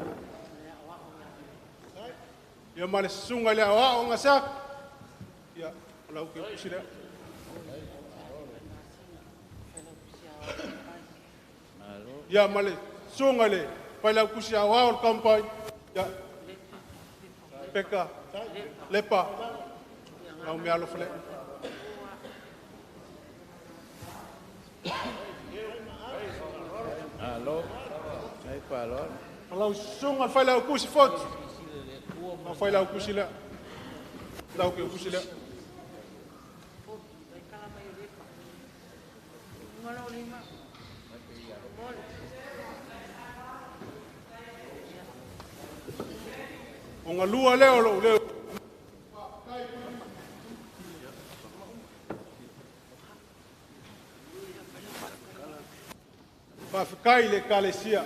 Ia ma le susuga i le aoao Gasea. Ia, o lau keukusi lea. Ia ma le susuga i le failautusi aoao o le kampai. Ia, Peka Lepa, lau meaalofa lea. O lau susuga i le failautusi Foti. Lau failautusi lea. Lau keukusi lea. O galua lea o lou leo. Faafetai i le Ekalesia.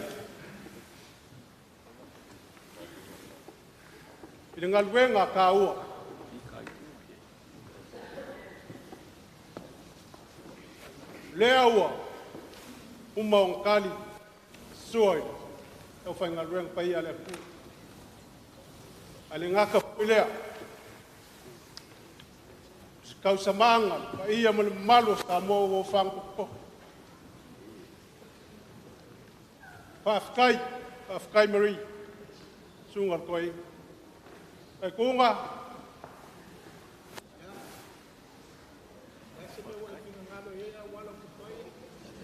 I le galuega a tāua. Lea ua uma ona tali sua i le aufaigaluega paia a le Atua. Ae le gata foi lea, o se tausamaga i le paia ma le mamalu o Samoa ua ofaga potopoto. Faafetai, faafetai Marie, susuga i le Toeaina. Faatuga,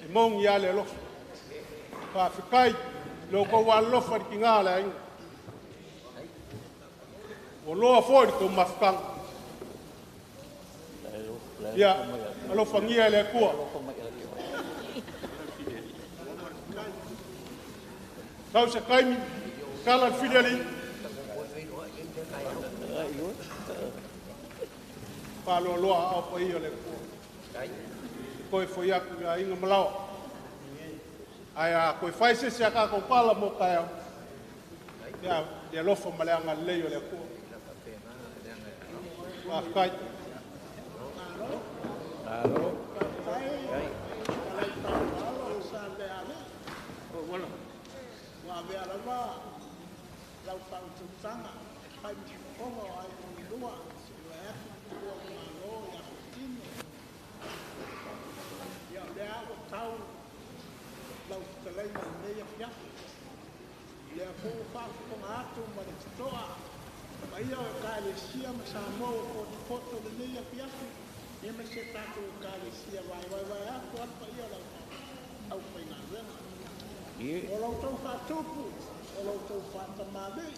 e moni lava le alofa. Faafetai i lo outou alolofa i le tina o le aiga. Ua loa foi le tou mafutaga. Ia, alofagia e le Atua. Sau se taimi, tala le fili alii. Faaloaloa a o paia o le Atua. Toe foi atu i aiga ma laoa. Ae a toe fai se isi a tatou tala mo taeao, ia le alofa ma le agalelei o le Atua. Faafetai. Ua avea lava lau faautautaga e fai ma fofoga o aiga e lua, se i vae atu le tuua o le Malo ia Fuatino. Ia o lea ua tau lau fetalaiga i lenei afiafi. O lea foi ua faafofoga atu ma le totoa paia o Ekalesia ma Samoa ua potopoto i lenei afiafi, ia ma si a tatou Ekalesia vaevaevae atu a le paia o le aufaigaluega. O lo outou faatupu, o lo outou faatamalii,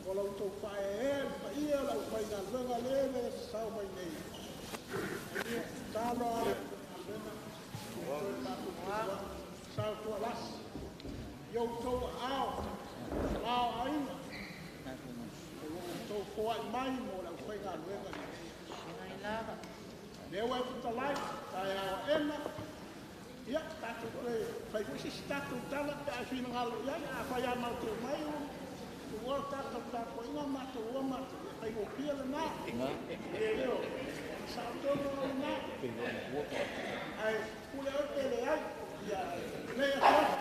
o lo outou faaeaea i le paia o le aufaigaluega le le sasao mai nei. Ia tatalo lava le aufaigaluega, ia toe faatuputu sao tualasi, i outou aao, ma o aiga, o lo outou foai mai mo le aufaigaluega lenei. Lea ua e fetalai, taeao aena, ia, tatou toe fai foi se isi tatou tala pe a e finagalo i ai. Afai lava matou te omai ua tuua le tatou tapuaiga, matou o matou, ia faigofie lena. Ioe, sao tonu lava lena. Ae pule oe pe leai, ia lenei afiafi,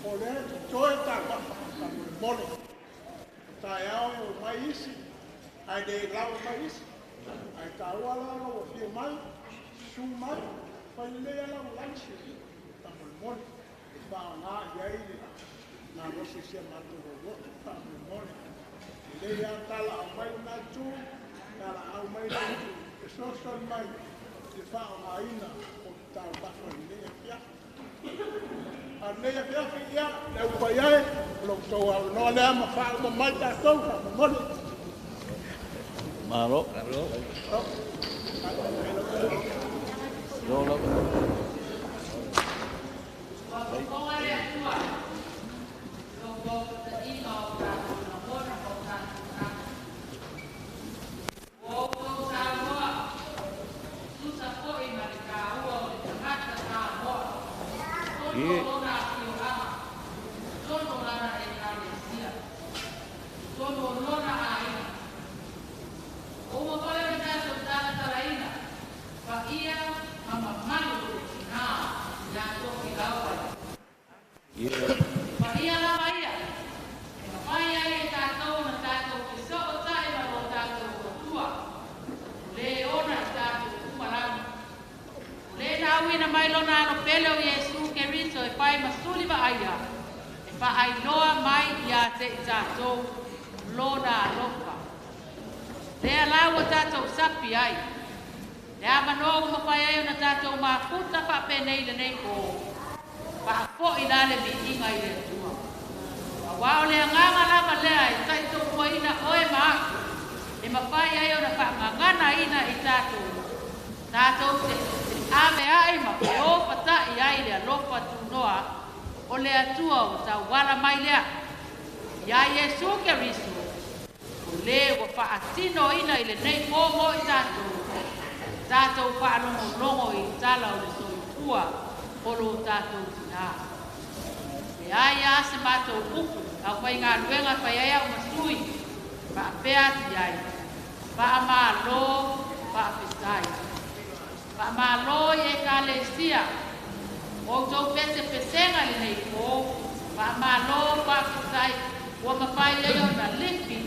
o lea e totoe taumafa faamolemole. O taeao e omai isi, ae le laua mai isi. Ae taua la lou afio mai, susu mai, fai lelei lava lau lunch faamolemole. E faaaoga i ai le malosi o si a matou aulotu faamolemole. Lelei lava talaau mai lena itu, talaau mai le itu, fesoasoani mai i le faaaogaina o le taumafa i lenei afiafi. A o lenei afiafi, ia, le au paia e, o lo outou avanoa lea ma faauma mai tatou faamolemole. Malo. Lo lava. Ua fofoga le Atua i lou ofataiga o tatou lagona ma o tatou tagata. Ua outou saunoa e tusa foi ma le taua o le tagata Samoa i totonu o lona afioaga, i totonu o lana Ekalesia, i totonu o lona aiga. Ua uma foi ona tatou talatalaina paia ma mamalu o le tinā ia Tofilau. Paia lava ia, e mafai ai e tatou ona tatou fesootai ma lo tatou Atua, o lē ona i tatou uma lava. O lē na auina mai lona Alo pele o Iesu Keriso e fai ma suli vaaia, e faailoa mai ia te i tatou lona alofa. Lea la ua tatou sapi ai, le avanoa ua mafai ai ona tatou mafuta faapenei lenei pō, faafo'i la le viiga i le Atua. Auā o le agaga lava lea e taitoʻuaina oe ma aʻu, e mafai ai ona faagaganaina i tatou, tatou te avea'i ma feofata'i ai le alofa tunoa o le Atua ua tauala mai lea iā Iesu Keriso, o lē ua faatinoina i lenei pō mo i tatou, tatou faalogologo i tala o le soifua o lo tatou tinā. Leai lava se matou upu aufaigaluega fai ai au ma sui Faapea atu i ai, faamalo, faafetai. Faamalo i Ekalesia, o outou pesepesega i lenei po, faamalo, faafetai, ua mafai ai ona lifi.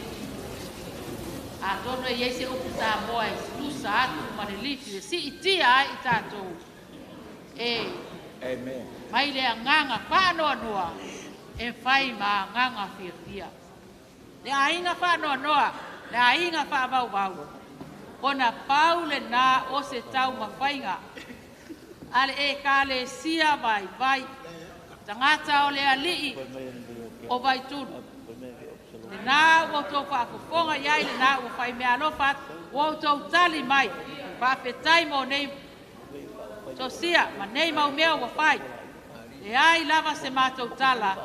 Atonu e i ai se upu Samoa e tusa atu ma le lifi e siitia ai i tatou e Amen. Mai le agaga faanoanoa e fai ma agaga fiafia. Le aiga faanoanoa, le aiga faavauvau, ona pau lenā o se taumafaiga a le Ekalesia Vaivai, tagata o le Alii o Vaitulu. Lenā ua outou faafofoga i ai, lenā ua faimeaalofa atu, ua outou tali mai, faafetai mo nei sosia ma nei mau mea ua fai. Leai lava se matou tala,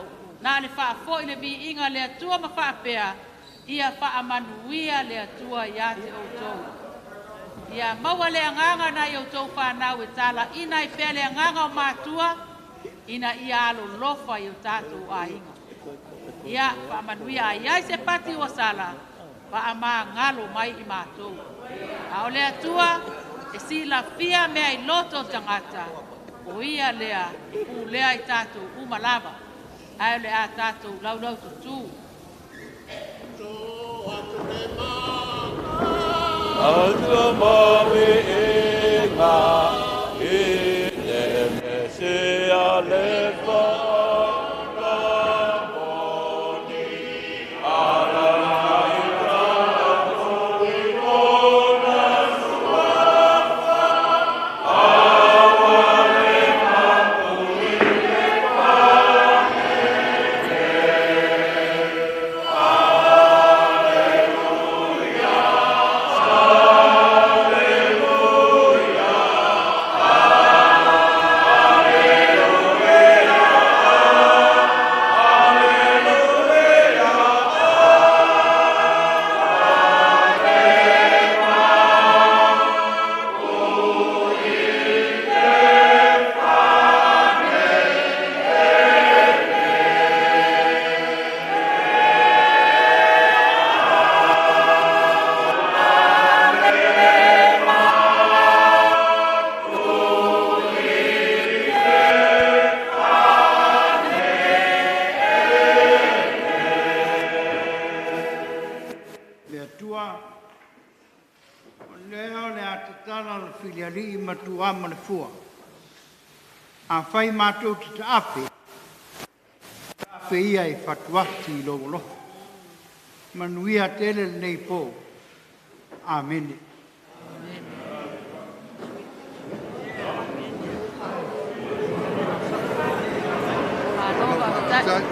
na o le faafoi le viiga i le Atua ma faapea, ia faamanuia le Atua ia te outou. Ia maua le agaga nai outou fanau e talaina ai pea le agaga o matua, ina ia alolofa i o tatou aiga. Ia faamanuia ai ai se pati ua sala, faamagalo mai i matou. A o le Atua e silafia mea i loto o tagata, o ia lea e pulea i tatou uma lava, ae o le a tatou laulaututu. Atua maviiga i le Mesia le whakamoni. Ala i tatou i lona suafa, aua le mapu i le panene. Alleluia, alleluia, alleluia, alleluia. Le Atua, o lea o le a tatala le filialii ma tuua ma le fua. Afai matou te taape, taape ia e fatuati i lou alofa. Manuia tele lenei po. Amene. Malo, faafetai.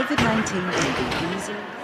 COVID-19 can be easy.